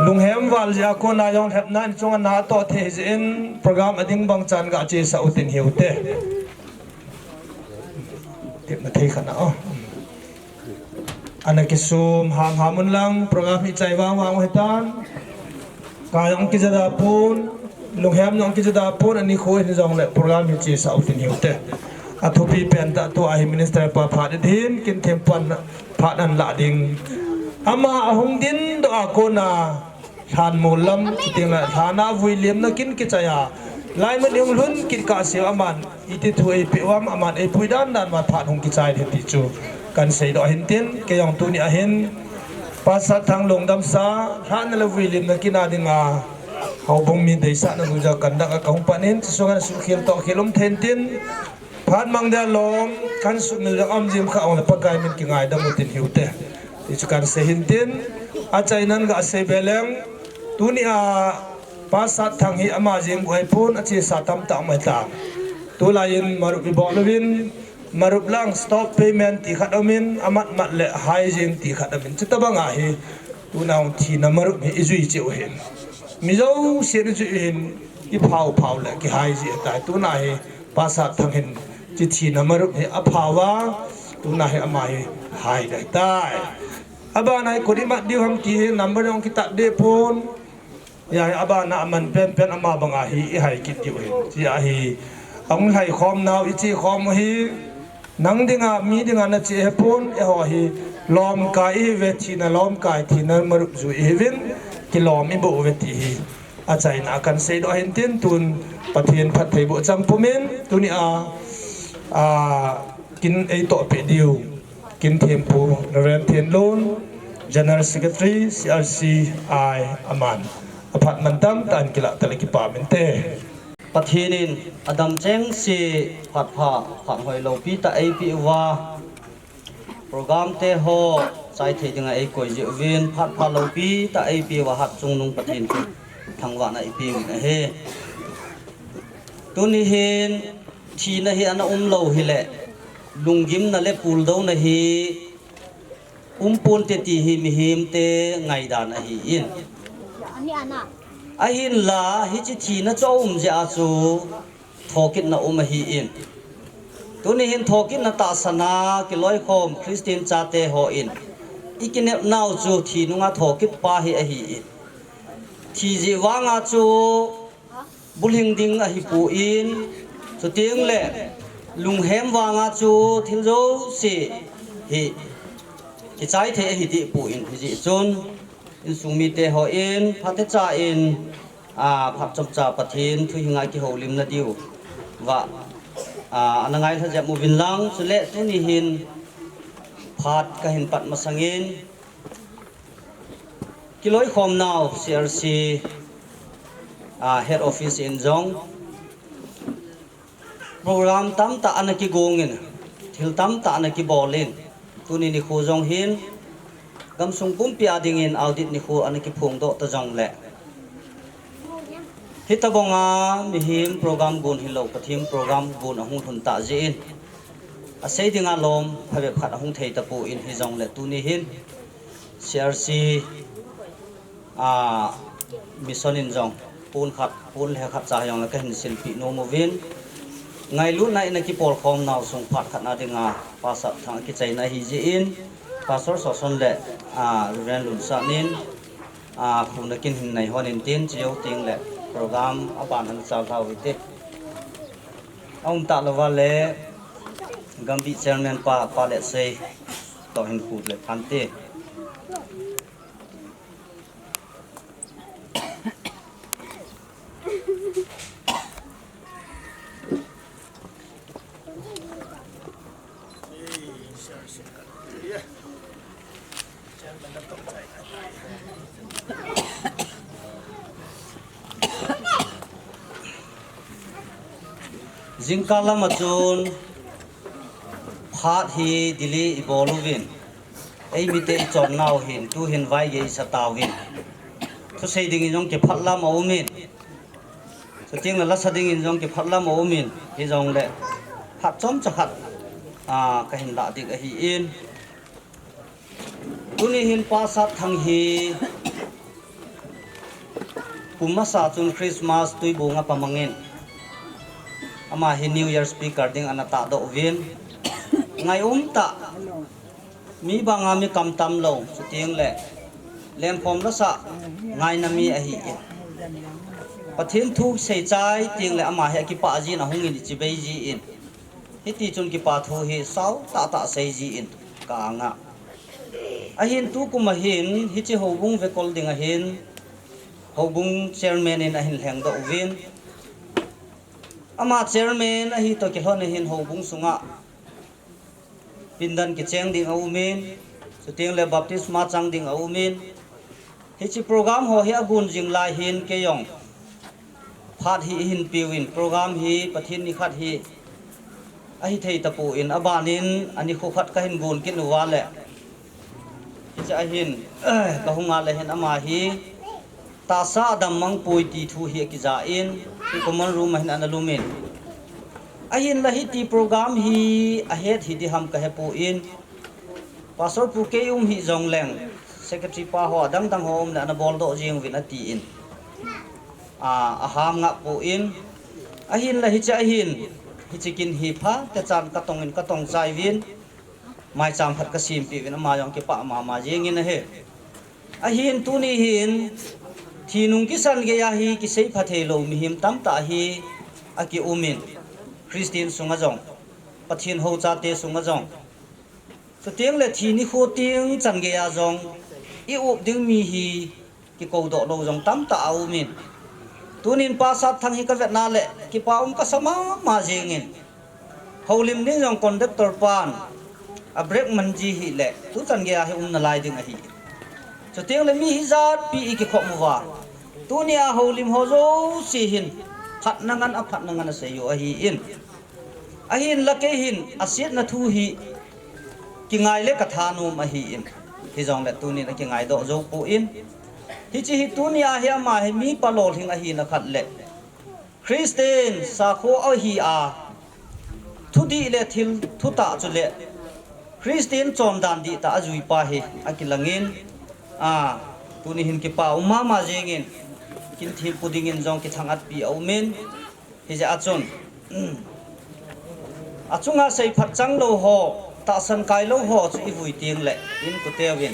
lunghem val jeh a kona jong lhepna in chunga natoh thei jeh in program ading bang chan gachesah utin hiute. Tepna thei khat na o. Ana kisum hamham un lang, program hi chai vangvang u hitan. Ka jong kijada pon, lunghem jong kijada pon, ani kho hin jongle program hi chesah utin hiute. Athupi pen tah tua hi minister pa phat in hin, kin them pan phat nan la ding. Ama ahung dindoh a kona lhan mol lam, chuting le lhan a vuilimna kin kichai a. Laimun hung lhun kit kahseu aman, iti thu eipeh uvam, aman eipui dandan uva phat hung kichai ding ti chu. Kan seidoh ahin tin, kei jong tuni ahin. Pastor Thang lungdamsa, lhan le vuilimna kin a dinga. Houbung mi deisahna nuja kandak a kahung pan in, chusunga suhkhel tohkhel um thei in tin. Phat mang dia lom, kan sumil jong um jing kha ong le Pakai min kingaidam utin hiute. Ti chu kan sei hin tin, achainan gasei be leng, tuni a Pastor Thang hi ama jeng u ahipon, achesa tamtah um ahitai. Tulai in marup ibol uvin, marup lang stop payment ti khat um in, amat mat le hai jeng ti khat um in. Chutabang ahi, tuna hung thina marup hi ijui cheh u hin. Mi jousen ijui u hin, iphao phao le kihai ji ahitai. Tuna hi, Pastor Thang hin, chi thina marup hi aphao a, tuna hi ama hi hai dai tai. Abana hi koi imat diu ham ti hi number jong kitat deh pon. Hia hi abana aman penpen ama banga hi ihai kit diu hin. Chi ahi, ahung hai khom nau iche khom u hi. Nang dinga, mi dinga nache hepon, eiho hi lom kai ihiuve, thina lom kai, thina marup ju ihiuvin, kilom iboh uve ti hi. Achaina a kan seidoh ahin tin tun Pathen phattheiboh chang pumin, tuni a, a, kin eitoh peh diu. Kin thempu, Reverend Thenlun, General Secretary, C R C I aman. Aphat mantam tah in kilah tale kipa min te. Pathen in adam cheng si phat pha, phat hoi loupi tah eipeh uva. Program te ho chai thei dinga eikoi jeh uvin phat pha loupi tah eipeh uva hat chungnung Pathen chu thangvahna ipeh uvin ahi. Tuni hin thina hi ana um lou hile, lunggimna le puldouna hi um ponte ti hi mihemte ngaidan ahin. Ahinla, hiche thina chu aum jeh a chu thokitna um ahin. Tuni hin thokitna tahsan a kiloikhom Christian chate hon ikinepnau chu thi nunga thokit pa hi ahin. Thi jeh vanga chu bulhing ding ahipon, chuteng le lunghem vanga chu thil jouse hi kichai thei ahi deh pon, hijeh chun insung mite hon phatecha in, a, phat chomcha Pathen thu hinga kihoulimna diuva, a, ana ngailha jep uvin lang, chule tuni hin phat kahin pat masangin, kiloikhomnau C R C, a, head office in jong program tamtah ana kigongin, thil tamtah ana kibolin, tuni nikho jong hin gamsung pumpi a dingin audit nikho ana kiphongdoh ta jongle, hitobanga mihem program gon hilou, Pathen program gon ahung lhun tah jeh in, asei dinga lom phabep khat ahung thei tapon, hijongle tuni hin C R C, a, mission in jong pon khat, pon le khat cha jongle kahin silpeh nom uvin, ngailutna in akipolkhomnau sung phat khat na dinga Pastor Thang akichaina ahijeh in, Pastor Soson le, a, Reverend Lunsah in, a, khuna kin hin nei hon intin, chujou teng le program aban hin chalhau hite. Aum talouva le Gambih Chairman pa, Pa Letsei toh hin khu le phante. Jingkah lama chun phat hi delay ibol uvin, eimite ichonnau hin, tuhin vaigei isatauvin. Thusei dingin jong kiphatlam aumin. Chuteng le lasa dingin jong kiphatlam aumin. Hijongle phat chomcha khat, a, kahin lah ding ahin. Tuni hin Pa Satthang hi kum masa chun Christmas Tuibong a pamangin, ama hi New Year speaker ding ana tahdoh uvin. Ngai umtah, mi banga mi kamtam lou, chuteng le lemkhom lasa ngaina mi ahin. Pathen thu seichai teng le ama hi akipah jin ahungin ichi bei jin. Hiti chun kipa thu hi sao tahtah sei jin ka anga. Ahin tukum ahin, hiche houbung vekol ding ahin, houbung chairman in ahin lhengdoh uvin. Ama chairman ahi toh kilhon ahin houbung sunga pindan kicheng ding aumin, chuteng le baptisma chang ding aumin. Hiche program ho hi agon jing lai hin keijong phat hi eihin peuvin, program hi Pathen nikhat hi ahithei tapon, abanin anikho khat kahin gon kit uva le, hiche ahin kahung a le hin ama hi tahsa adam mang poi ti thu hi akija in, hi common room a hin ana lumin. Ahinla hiti program hi ahet hiding ham kahepon, Pastor pu kei um hih jongleng, secretary pa ho adangdang ho um le ana boldoh jeng uvin atin, a, aham ngah pon, ahinla hiche ahin, hiche kin hi phatechan katongin katong chai uvin, maicham khat kasempeh uvin, ama jong kipah mama jengin ahi. Ahin tuni hin, thi nung kisan geiya hi kisei pha theilou mihem tamtah hi akiumin, Christian sunga jong, Pathen hou chate sunga jong, chuteng le thi nikho teng chan geiya jong i-up ding mi hi kikou doh lou jong tamtah aumin. Tunin Pa Satthang hi kavetna le kipa um kasa mama jengin. Houlim ding jong conductor pan a break man ji hile tuchan geiya hi um nalai ding ahi. Chuteng le mi hijatpi ikikhom uva, tunia houlim ho jouse hin phatna ngen a phatna ngen asei u ahin. Ahinla kei hin asetna thu hi kingai le kathanom ahin, hijongle tunin akingaidoh jou pon, hiche hi tunia hi ama hi mi palolhing ahina khat le Christian sakho ahi a, thudih le thil thutah chule Christian chondan dihtah ajui pa hi akilangin, a, tuni hin kipa um mama jengin, kin thempu dingin jong kithang-atpi aumin, hijeh a chun achunga seiphat changlou ho, tahsan kailou ho chu ivui tengle inkoteuvin,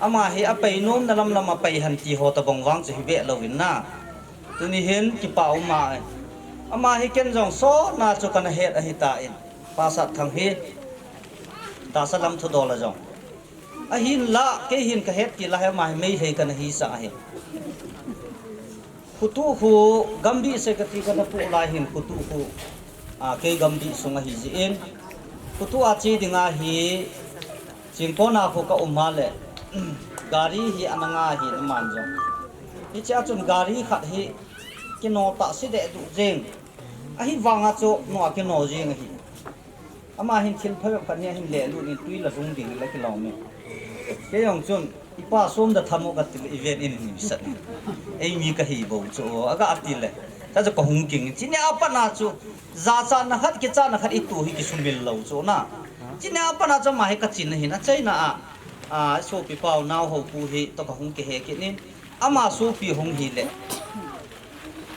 ama hi apei nomna lamlam a pei hen ti ho tobang vang chu hibeh louvin na. Tuni hin kipa um a, ama hi ken jong sotna chu kana het ahitan, Pa Satthang hi tahsa lam thudol a jong. Ahinla kei hin kahet kit lai, ama hi Meitei kana hisah ahin. Khutuh khu, Gambih secretary kana poh lai hin khutuh khu, a, kei Gambih sung ahijeh in, khutuh a che dinga hi Chingkona khu kaum a le, gari hi ana nga ahin aman jong. Hichea chun gari khat hi kino tahse dehduh jeng. Ahivanga chu noa kino jeng ahi. Ama hin thil phabep khat hi ahin lelut in twi la lhung ding le kilom e. Kei jong chun, ipa somda tham u katile, iven in hin sat in, eimi kahi bou chu aga tile, tachu kahung ging. Chunia pat a chu jachatna khat, kichatna khat itu hi kisumil lou chu na. Chunia pat a chu ama hi kachin ahin, achaina a, a, sopi pau nao hou pu hi toh kahung kihe kit in, ama sopi hung hile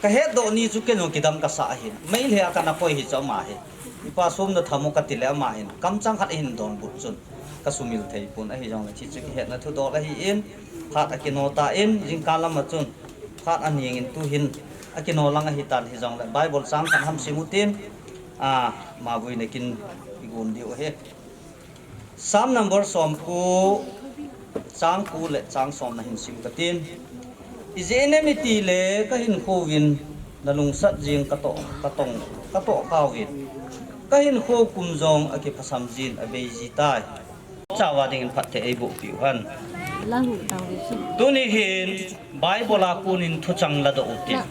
kahetdoh ni chu ken jong kidam kasah ahin. Meitei a kana koi hi chu ama hi, ipa somda tham u katile ama hin kamchang khat ahin donbut chun kasumil thei pon, ahijongle hichu kihetna thudol ahin, phat akino tan, jingkah lam a chun phat aningin tuhin akino lang ahitan, hijongle Bible chang khat ham sim utin, a, mavuina kin igon diu ahi. Psalm number somko, chang ko le chang somna hin sim katin. Ijeh inem itile kahinkhouvin nalungsat jeng katoh, katong, katoh khauvin, kahinkho kum jong akiphasam jin abei jitai. Chauva dingin phatthei eiboh piu hen. Tuni hin Bible a konin thuchang ladoh utin,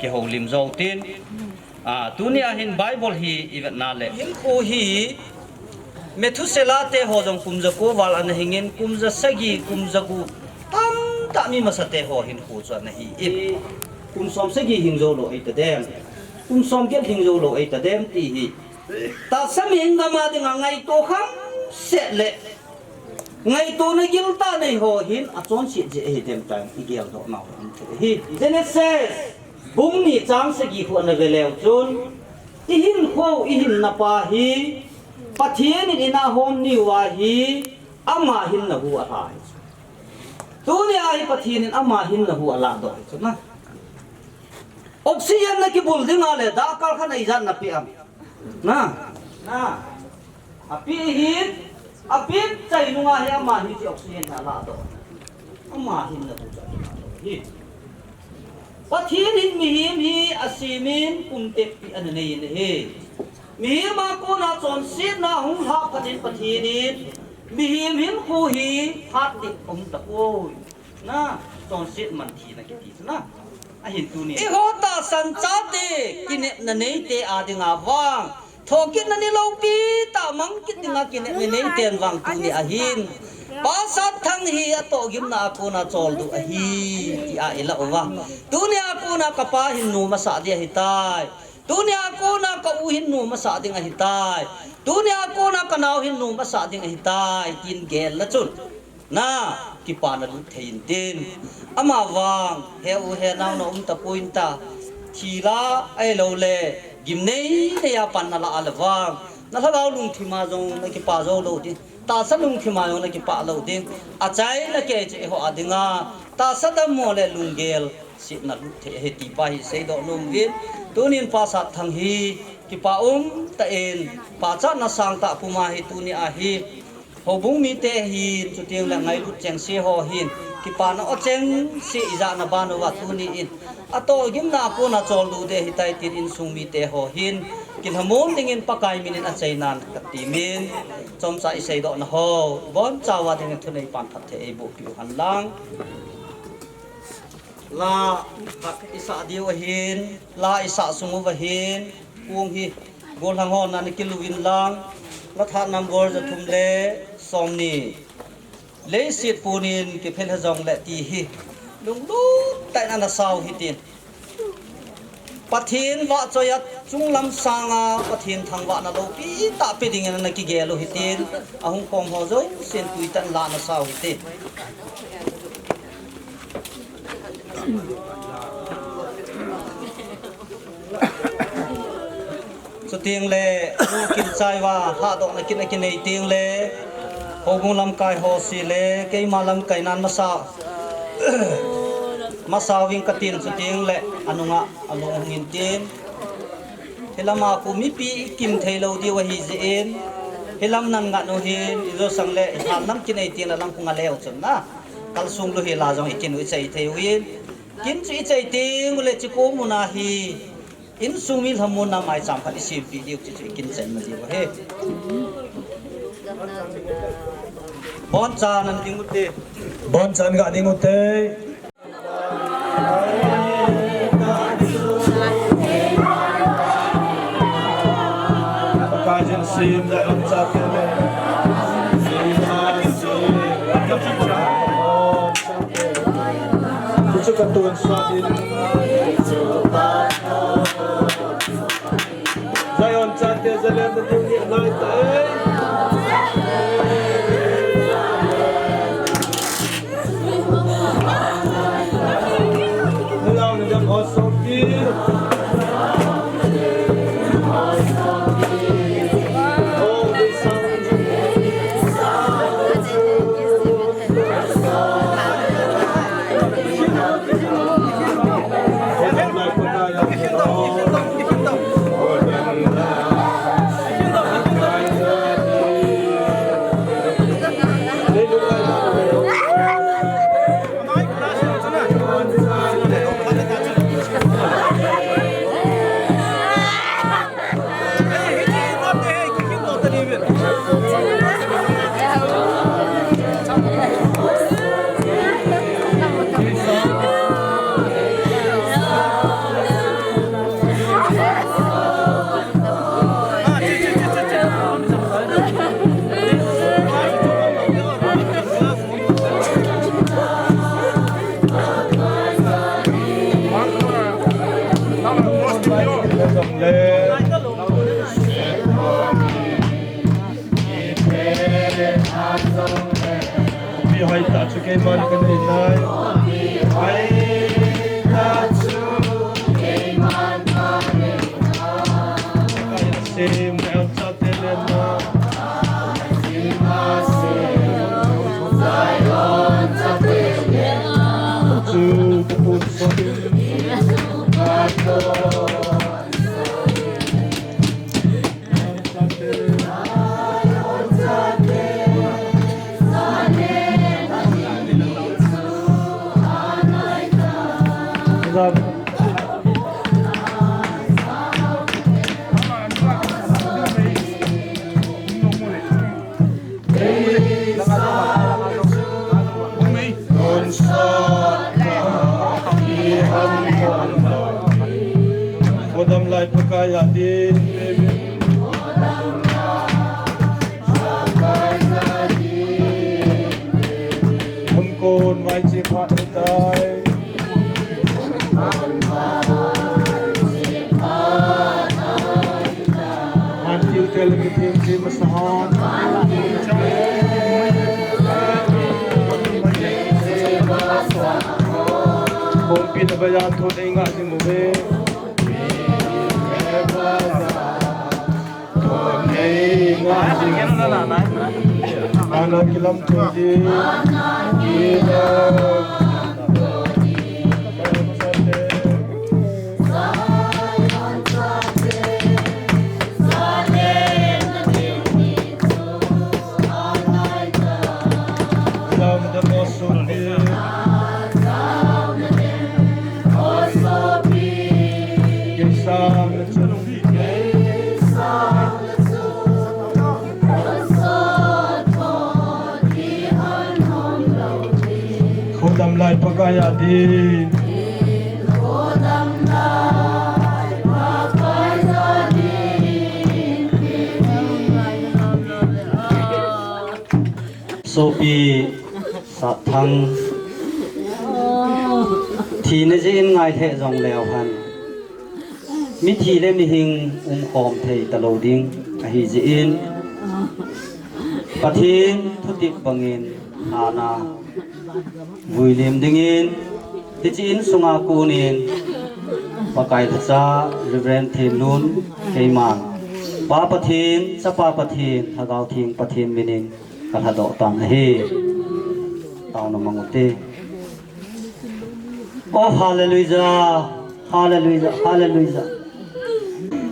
kihoulim jou tin. A, tunia hin Bible hi ivetna le, hinkho hi Methuselah te ho jong kum jako val ana hingin, kum jasagi, kum jagup tamtah Tah mi masate ho hinkho chu ana hi in. Kum som sagi hing jou lou eita dem. Kum som get hing jou lou eita dem ti hi. Tahsa mihem gam a dinga ngaito kham set le ngaitona giltah nei ho hin achonset jeh ahi dem tin i geldoh nau ahi. Genesis bung ni chang sagi khu ana ve leu chun, i hinkho, i hinna pa hi Pathen in eina hon niu ahi, ama hinna hu alha hi. Tuni a hi Pathen in ama hinna hu alahdoh hi chu na. Oxygen na kibul ding a le, dakal khat na ijat na pe am. Na, na. Api hin, api chai nunga hi ama hin chi oxygen na alahdoh. Ama hinna hu chu alahdoh hi. Pathen in mihem hi asemin kum tekpi ana nei in ahi. Mihem a kona chonsetna hung lhah phat in Pathen in mihem hinkho hi phat ding um tapoi. Na, chonset man thina kiti chu na. Ahin tuni. Eiho tahsan chate, kinepna neite a dinga vang. Thokitna ni loupi tah mang kit dinga kinepna neiten vang tuni a hin. Pa Satthang hi atohgimna a kona choldo ahi, tia i lah uva. Tuni a kona kapa hin nom asah ding ahitai. Tuni a kona ka u hin nom asah ding ahitai. Tuni a kona ka nao hin nom asah ding ahitai, tin gel le chun. Na, kipana lut thei intin. Ama vang, he u he nao na um tapoi ta. Thi la, ahilou le, gimnei nei a pan na la a le vang. Na lhagao lungthim a jong na kipa jou lou ding. Tahsa lungthim a jong na kipa lou ding. Achaina kei chu eiho a dinga. Tahsa dammo le lunggel setna lut thei ahi ti pa hi seidoh nom uvin. Tunin Pa Satthang hi kipa um tah in, pachatna sangtah puma hi tuni a hi. Houbung mite hin, chuteng le ngailut chengse ho hin, kipana o chengse ijat na ban uva tuni in. Atohgimna a kona choldo ding ahitai tin insung mite ho hin, kilhamon dingin Pakai minin achaina in kati min. Chomcha i seidoh na ho, boncha uva dingin thunei pan phatthei eiboh piu hen lang. La, khat i sah diu ahin, la i sah sung uva hin, kong hi, gollhang hon ana kiluvin lang, la that number ja thum le, som ni. Leiset punin kiphel he jong le ti hi, lunglut tah in ana sao hitin. Pathen vahchoi a chunglam sanga Pathen thangvahna loupi tah pe dingin ana kigel u hitin, ahung khom ho jousen tui tah in la ana sao hitin. Chuteng le, kin chai uva, lhadohna kin a kinei teng le, houbung lamkai ho si le, keima lamkai nan masa, masa ving katin chuteng le, anunga, alung hung in tin. Hilam a khu mipi i kim thei lou diu ahi jeh in, hilam nan ngat u hin, i jo sang le, i hal lam kinei teng le lam khu nga leu chun na. Kalsung lu hi la jong i kin u i chai thei u hin. Kin chu i chai teng u le chi ko mun a hi. Insung mi lhamonna maicham khat i sempeh diu chu, chu i kin chai ma diu ahi. Bonchan an ding u te. Bonchan ga ding u te. Pakaiyin sim da on chate le. Sim ha sim. Kichu katun swadin. Zion chate Jerusalem tu ni nai ta e. Hello, ni jam osopi. Chu keiman kanei nai. Ai, na chu keiman kanei nai. Sim, Khodam lai Pakai adin. Hun kon vai chi phat tai. Man tiu tel mi thim chi masa hon. Kong pin ba ya thon ei nga si mu ve. Khodam lai Pakai adin. Sopi Satthang, thina jeh in ngai lheh jong leu hen, mithi le mihing umkhom thei talou ding ahi jeh in, Pathen thutep bangin hana vuilim dingin, hiche insunga konin Pakai lhacha Reverend Thenlun keiman Pa Pathen, Chapa Pathen, Lhagao Theng Pathen minin kalhadoh tan ahi. Taona mang ute. Oh, hallelujah, hallelujah, hallelujah.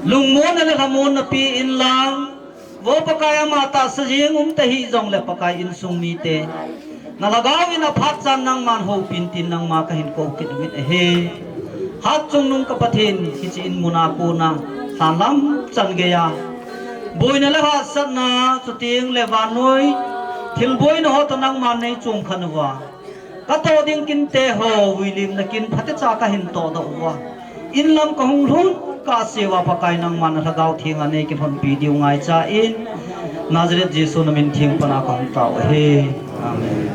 Lungmonna le lhamonna pe inlang, vo Pakai, ama tahsa jeng um tahih jongle Pakai insung mite, na lhagao in aphat chan nangman houpin tin nangma kahin kou kit uvin ahi. Hatchungnung ka Pathen, hiche in muna kona lhanlam chan geiya boina le hahsatna, chuteng le vannoi thilboina ho toh nangman neichom khen uva, katoh ding kinte ho vuilimna kin phatecha kahin tohdoh uva, inlam kahung lhun kah a Pakai nangman na Lhagao Theng a neikilhonpi diu ngaicha in, Nazareth Jesu namin theng pana kahung tao ahi. Amen.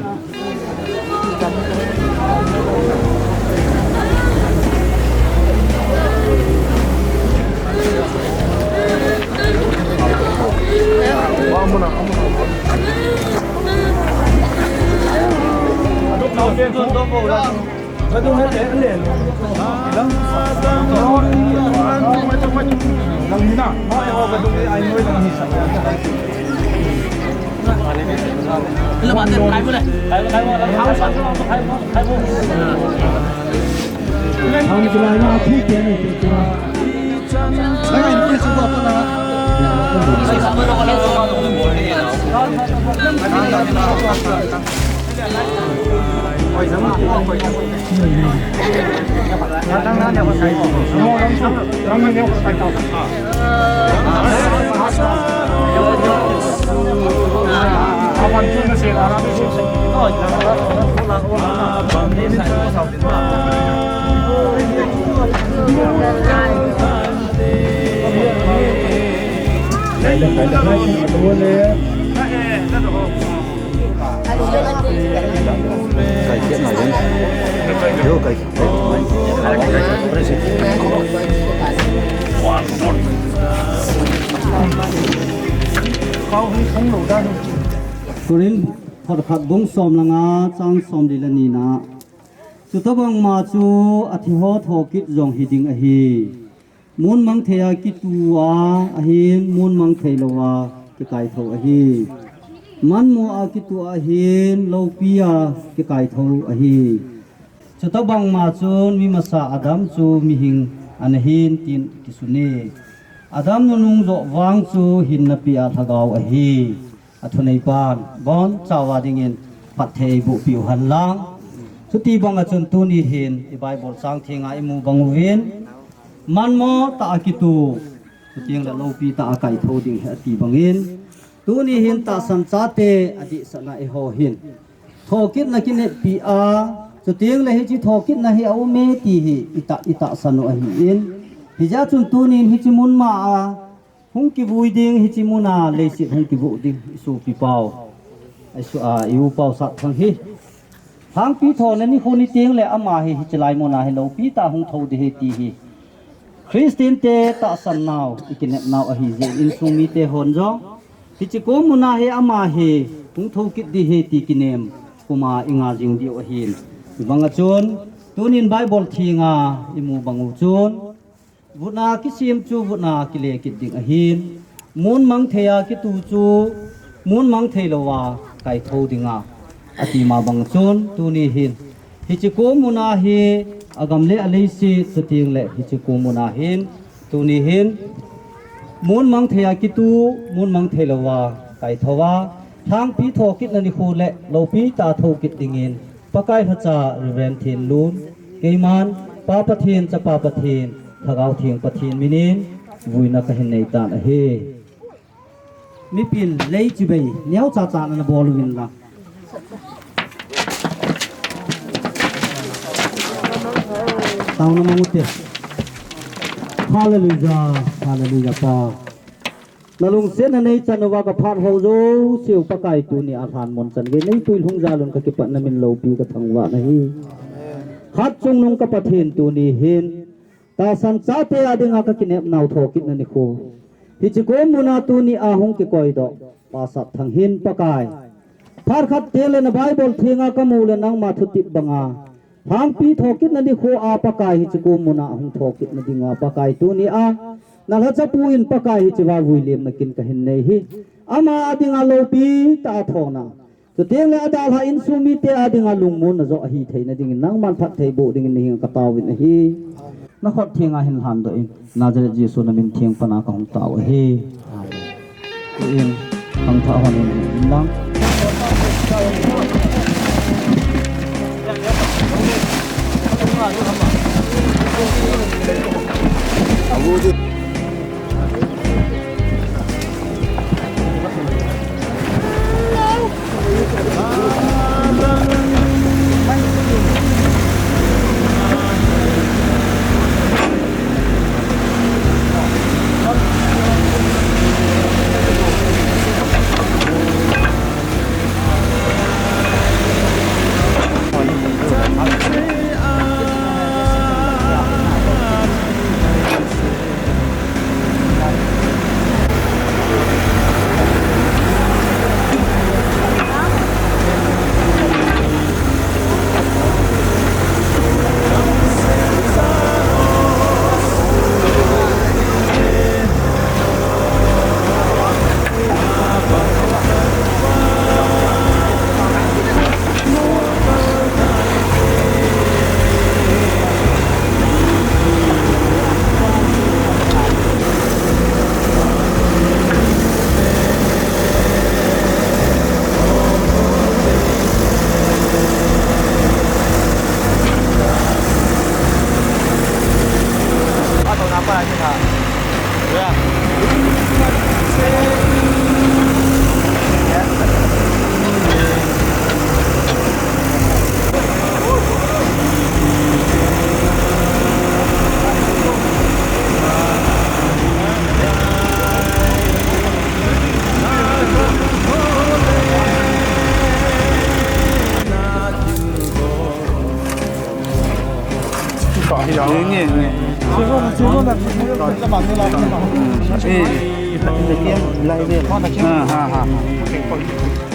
Korin Phot khat bung som le nga chang som li le ni na. Chutabang ma chu athi ho thokit jong hiding ahi. Mun mang thei a kitu a ahin, mun mang thei lou a kikai tho ahi. Manmo a kitu a ahin, loupi a kikai tho ahi. Chutabang ma chun mi masa Adam chu mihing ana hin tin kisun e. Adam nunung jo vang chu hinna pi a lhagao ahi. Athunei pan, bon chauva dingin phatthei eiboh piu hen lang. Chuti bang a chun tuni hin i Bible chang theng a imu bang uvin. Manmo ta a kitu, chuteng le loupi ta a kai tho ding ahi ati bangin. Tuni hin tahsan chate adih sana eiho hin. Thokitna kineppi a, chuteng le hiche thokitna hi a um e ti hi i ta, i tahsan u ahin. Hijeh chun tuni hin hiche mun ma a, hung kivui ding hiche mun a leiset hung kivuh ding i sopi pau. I su a, i u pau Satthang hi. Thangpi thona nikho ni teng le ama hi hiche lai mun a hi loupi ta hung tho ding ahi ti hi. Christian te tahsan nau, i kinep nau ahi jeh in insung mite hon jong. Hiche kom mun a hi ama hi hung tho kit ding ahi ti kinem. Kuma i ngai jing diu ahin. Hibang a chun, tunin Bible theng a imu bang u chun. Vutna kisem chu vutna kile kit ding ahin. Mun mang thei a kitu chu mun mang thei lou a kai tho ding a. Ati ma bang chun tuni hin. Hiche kom mun a hi agam le aleiset chuteng le hiche kom mun a hin. Tuni hin mun mang thei a kitu mun mang thei lou a kai tho a. Thangpi thokitna nikho le loupi ta tho kit dingin. Pakai lhacha Reverend Thenlun, keiman, Pa Pathen, Chapa Pathen, Lhagao Theng Pathen minin, vuina kahin nei tan ahi. Mipin lei chibai, neocha cha ana bol uvin lang. Taona mang ute. Hallelujah, hallelujah, Pa. Nalungsetna neichan uva kaphat ho jouseu Pakai tuni a lhan mun chan gei neipui lhung jal un kakipatna min loupi kathangvah nahi. Hatchung nung ka Pathen tuni hin. Tahsan chate a dinga kakinep nau thokitna nikho. Hiche kom mun a tuni a hung kikoi doh. Pa Satthang hin Pakai. Phat khat teng le na Bible theng a kamu le nangma thutep banga. Thangpi thokitna nikho a Pakai hiche kom mun a hung thokitna dinga Pakai tuni a. Na lhachapu in Pakai hiche va vuilemna kin kahin nei hi. Ama a dinga loupi ta a thona. Chuteng le adalha insung mite a dinga lungmonna jo ahi theina dingin nangman phatthei boh dingin nahenga katao in ahi. Na khut thenga hin lhan doh in. Nazareth Jesu na min theng pana kahung tao ahi. Amen. In, khangthah hon in, in lang.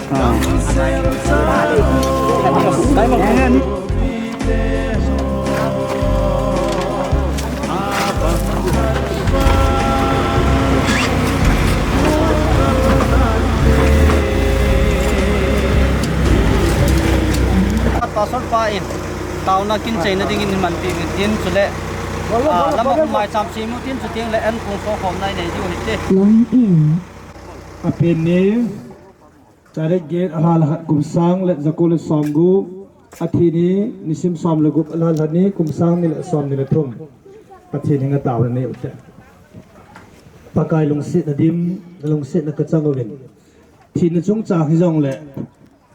Pastor pa in taona kin cheina dingin manpi utin, chule, ah, lama um mai cham simu tin, chuteng le an kung so khom nai nei diu hite. Long in. Apen ni tarik get, alha le khat, kum sang le jako le som gup, athi ni, nisim som le gup, alha le khat ni, kum sang ni le som ni le thum. Pathen henga taona nei ute. Pakai lungsetna dim, lungsetna kachang uvin. Thina chungchang hijongle,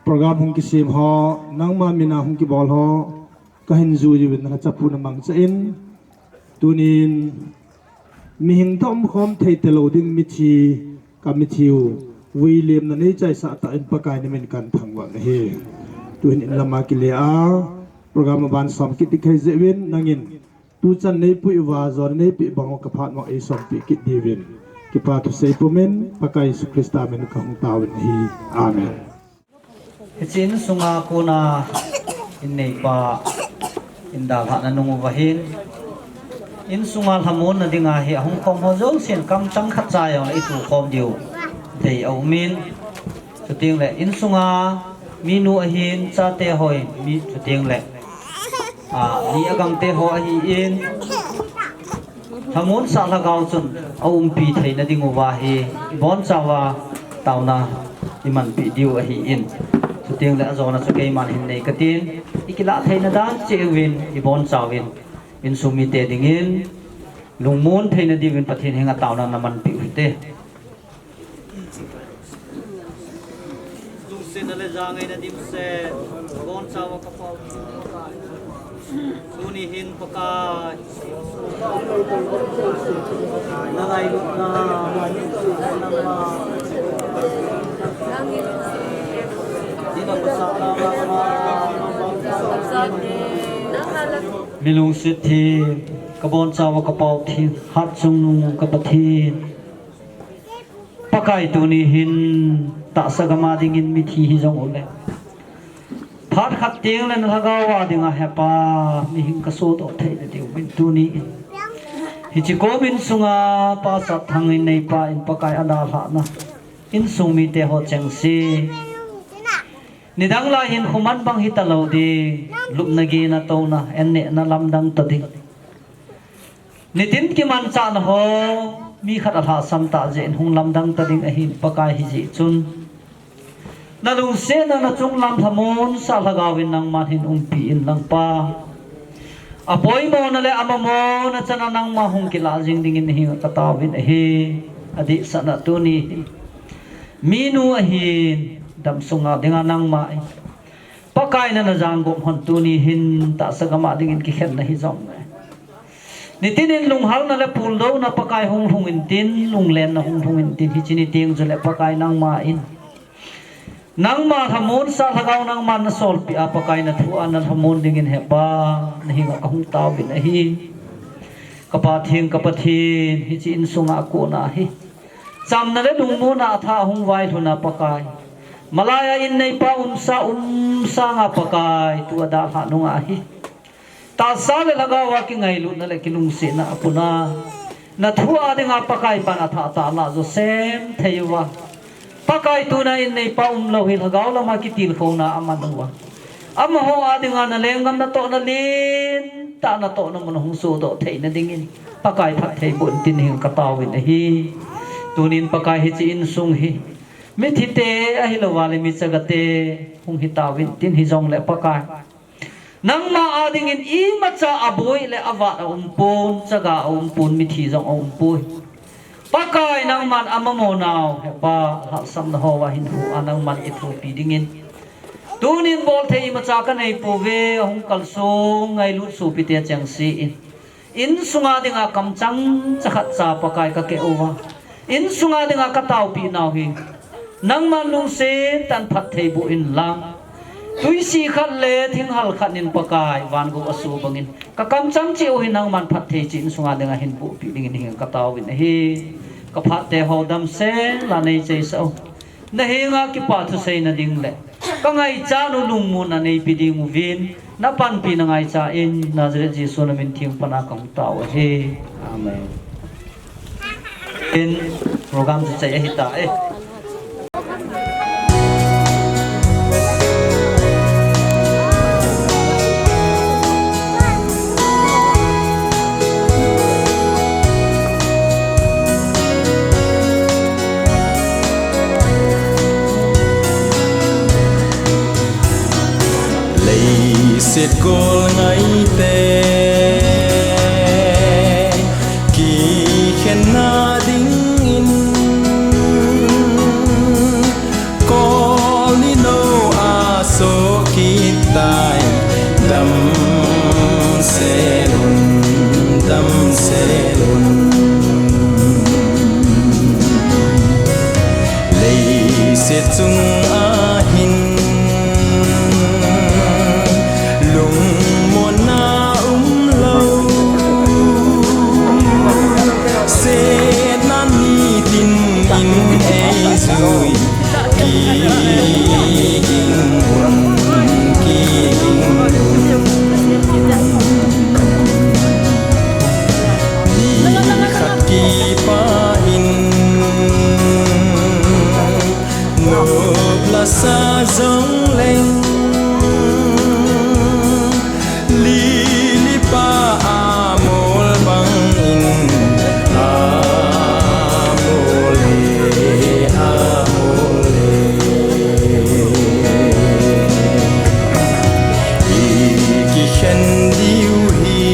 program hung kisem ho, nangma mina hung kibol ho, kahin jui uvin, nachapuna mangcha in, tunin, mihing toh umkhom thei talou ding mithi, ka mithiu, vuilemna neichaisah tah in Pakai namin kahin thangvah nahi. Tuhin in lama kile a, program aban som kit ding kahi jeh uvin, nangin, tuchan neipui uva, jona neipeh bang u kaphat mong eisompi kit diuvin. Kipa thusei pumin, Pakai Jesu Christa min kahung taovin ahi. Amen. Hiche insunga kona inneipa in dalhahna nung uva hin, insunga lhamonna dinga hi ahung khom ho jousen kamchang khatcha jong le itukhom diu dei aumin, chuteng le insunga minu ahin, chate hoi, mi chuteng le, a, mi agangte ho ahin, lhamonsah lhagao chun aumpi theina ding uva hi ibonchauva taona imanpi diu ahin, chuteng le ajona chu keiman hin nei katin, ikilah theina dan cheh uvin ibonchauvin, insung mite dingin lungmon theina diuvin Pathen henga taona namanpi uhite. Lungsetna le jangaina dimset, bonchauva kapao, tuni hin Pakai, nangailutna, nangma, mi lungset theng, kabonchauva kapao theng, hatchungnung ka Pathen. Pakai, tuni hin tahsa gam a dingin mithi hijong uleh, phat khat teng le na lhagao a dinga Hepa, mihing kasodoh theina diuvin tuni in, hiche kom insunga Pastor Thangin neipa in Pakai adalhahna, insung mite ho chengse, nidang lai hin khuman bang hitalou ding, lupna gehna touna, an nehna lamdang ta ding. Nitin kimanchahna ho, mi khat alhahsam tah jeh in hung lamdang ta ding ahin Pakai, hijeh chun na lungsetna, na chunglam lhamonsah lhagao in nangman hin umpi in lang Pa. Apoimona le amamona chana nangma hung kilah jing dingin nahenga kataovin ahi. Adehsetna tuni hin minu ahin, damsunga dinga nangma in Pakai nana jangop hon tuni hin tahsa gam a dingin kikhenna hijongle, nitin in lunghalna le puldouna Pakai hung lhung intin, lunglenna hung lhung intin, hiche ni teng chule Pakai nangma in nangma lhamonsah lhagao nangman nasolpeh a Pakai, na thu a na lhamon dingin Hepa, nahenga kahung taovin ahi. Ka Pa theng, ka Pathen, hiche insunga kona hi chamna le lungmonna atha ahung vailhuna Pakai, malaiya inneipa umsa umsanga Pakai, tua dalhah nunga hi tahsa le lhagao a kingailutna le kilungsetna apuna, na thu a dinga Pakai pan athah tah lah jo sem thei uva, Pakai, tuna inneipa umlou hi lhagao lama kitilkhouna aman uva, amaho a dinga na lenggam natohna lentah natohna mun hung sodoh theina dingin Pakai phatthei boh intin nahenga kataovin ahi. Tunin Pakai, hiche insung hi mithite ahilouva le michagate hung hitauvin tin, hijongle Pakai, nangma a dingin imacha aboi le avat aumpon, chaga aumpon, mithi jong aumpoi. Pakai, nangman amamonau Hepa, lhahsamna hoa hinkho a nangman kithopi dingin tunin bolthei imacha kaneipouve, ahung kalsong ngailut sopite chengse in, insunga dinga kamchang chakhat cha Pakai kakeh uva, insunga dinga kataopeh nau hi nangman lungset tah in phatthei boh inlang, twisi khat le thinghal khat in Pakai, vangou aso bangin kakamchang cheh u hi nangman phatthei cheh insunga dinga hin bohpeh dingin nahenga kataovin ahi. Kaphat teho damsel a neicheisah u, Na henga kipa thu seina ding le ka ngaichat u lungmonna neipe ding uvin, na panpina ngaicha in Nazareth Jesu na min theng pana kahung tao ahi. Amen. In program chu chai ahi ta e. Leiset gol ngaite kikhenna dingin, kol ni nou a soh kit tai. Damsel un, damsel un. Leiset chung ahin lungmonna umlou, setna nitin in eijui. Kiging un, kiging un. Nikhat kipah in nop lasa jongleng, lili pa amol bangin, amol e, amol e. I kikhen diu hi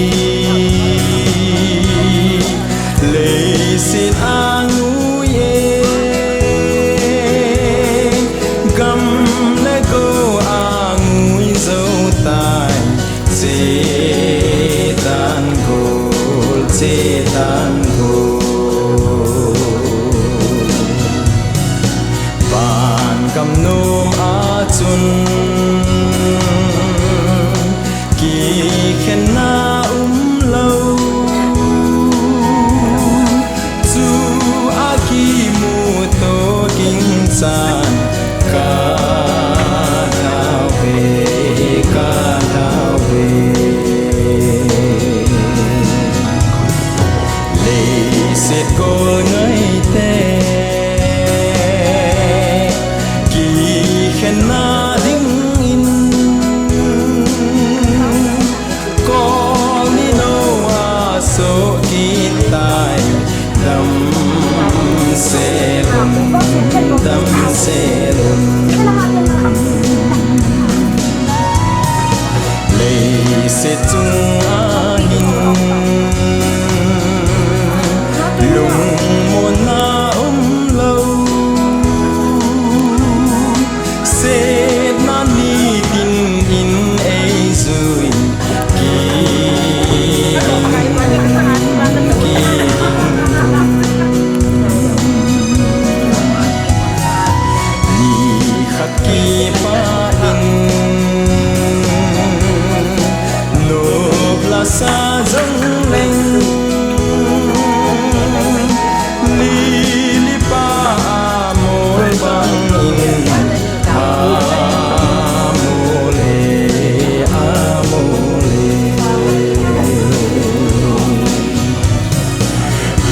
leiset angui e, gam le go angui jou tai. Chetan gol, chetan gol. Vangam nom a chun kikhenna umlou, chu akimuto ding chan ka tao ve, ka tao ve. Leiset gol ngaite kikhenna dingin, kol ni nou a soh kit tai. Damsel un, damsel un. Leiset chung ahin lungmonna umlou, setna nitin in eijui. Kiging un, kiging un. Nikhat kipah in nop lasa jongleng, lili pa amol bangin, amol e, amol e.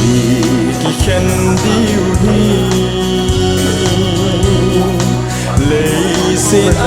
I kikhen diu hi leiset a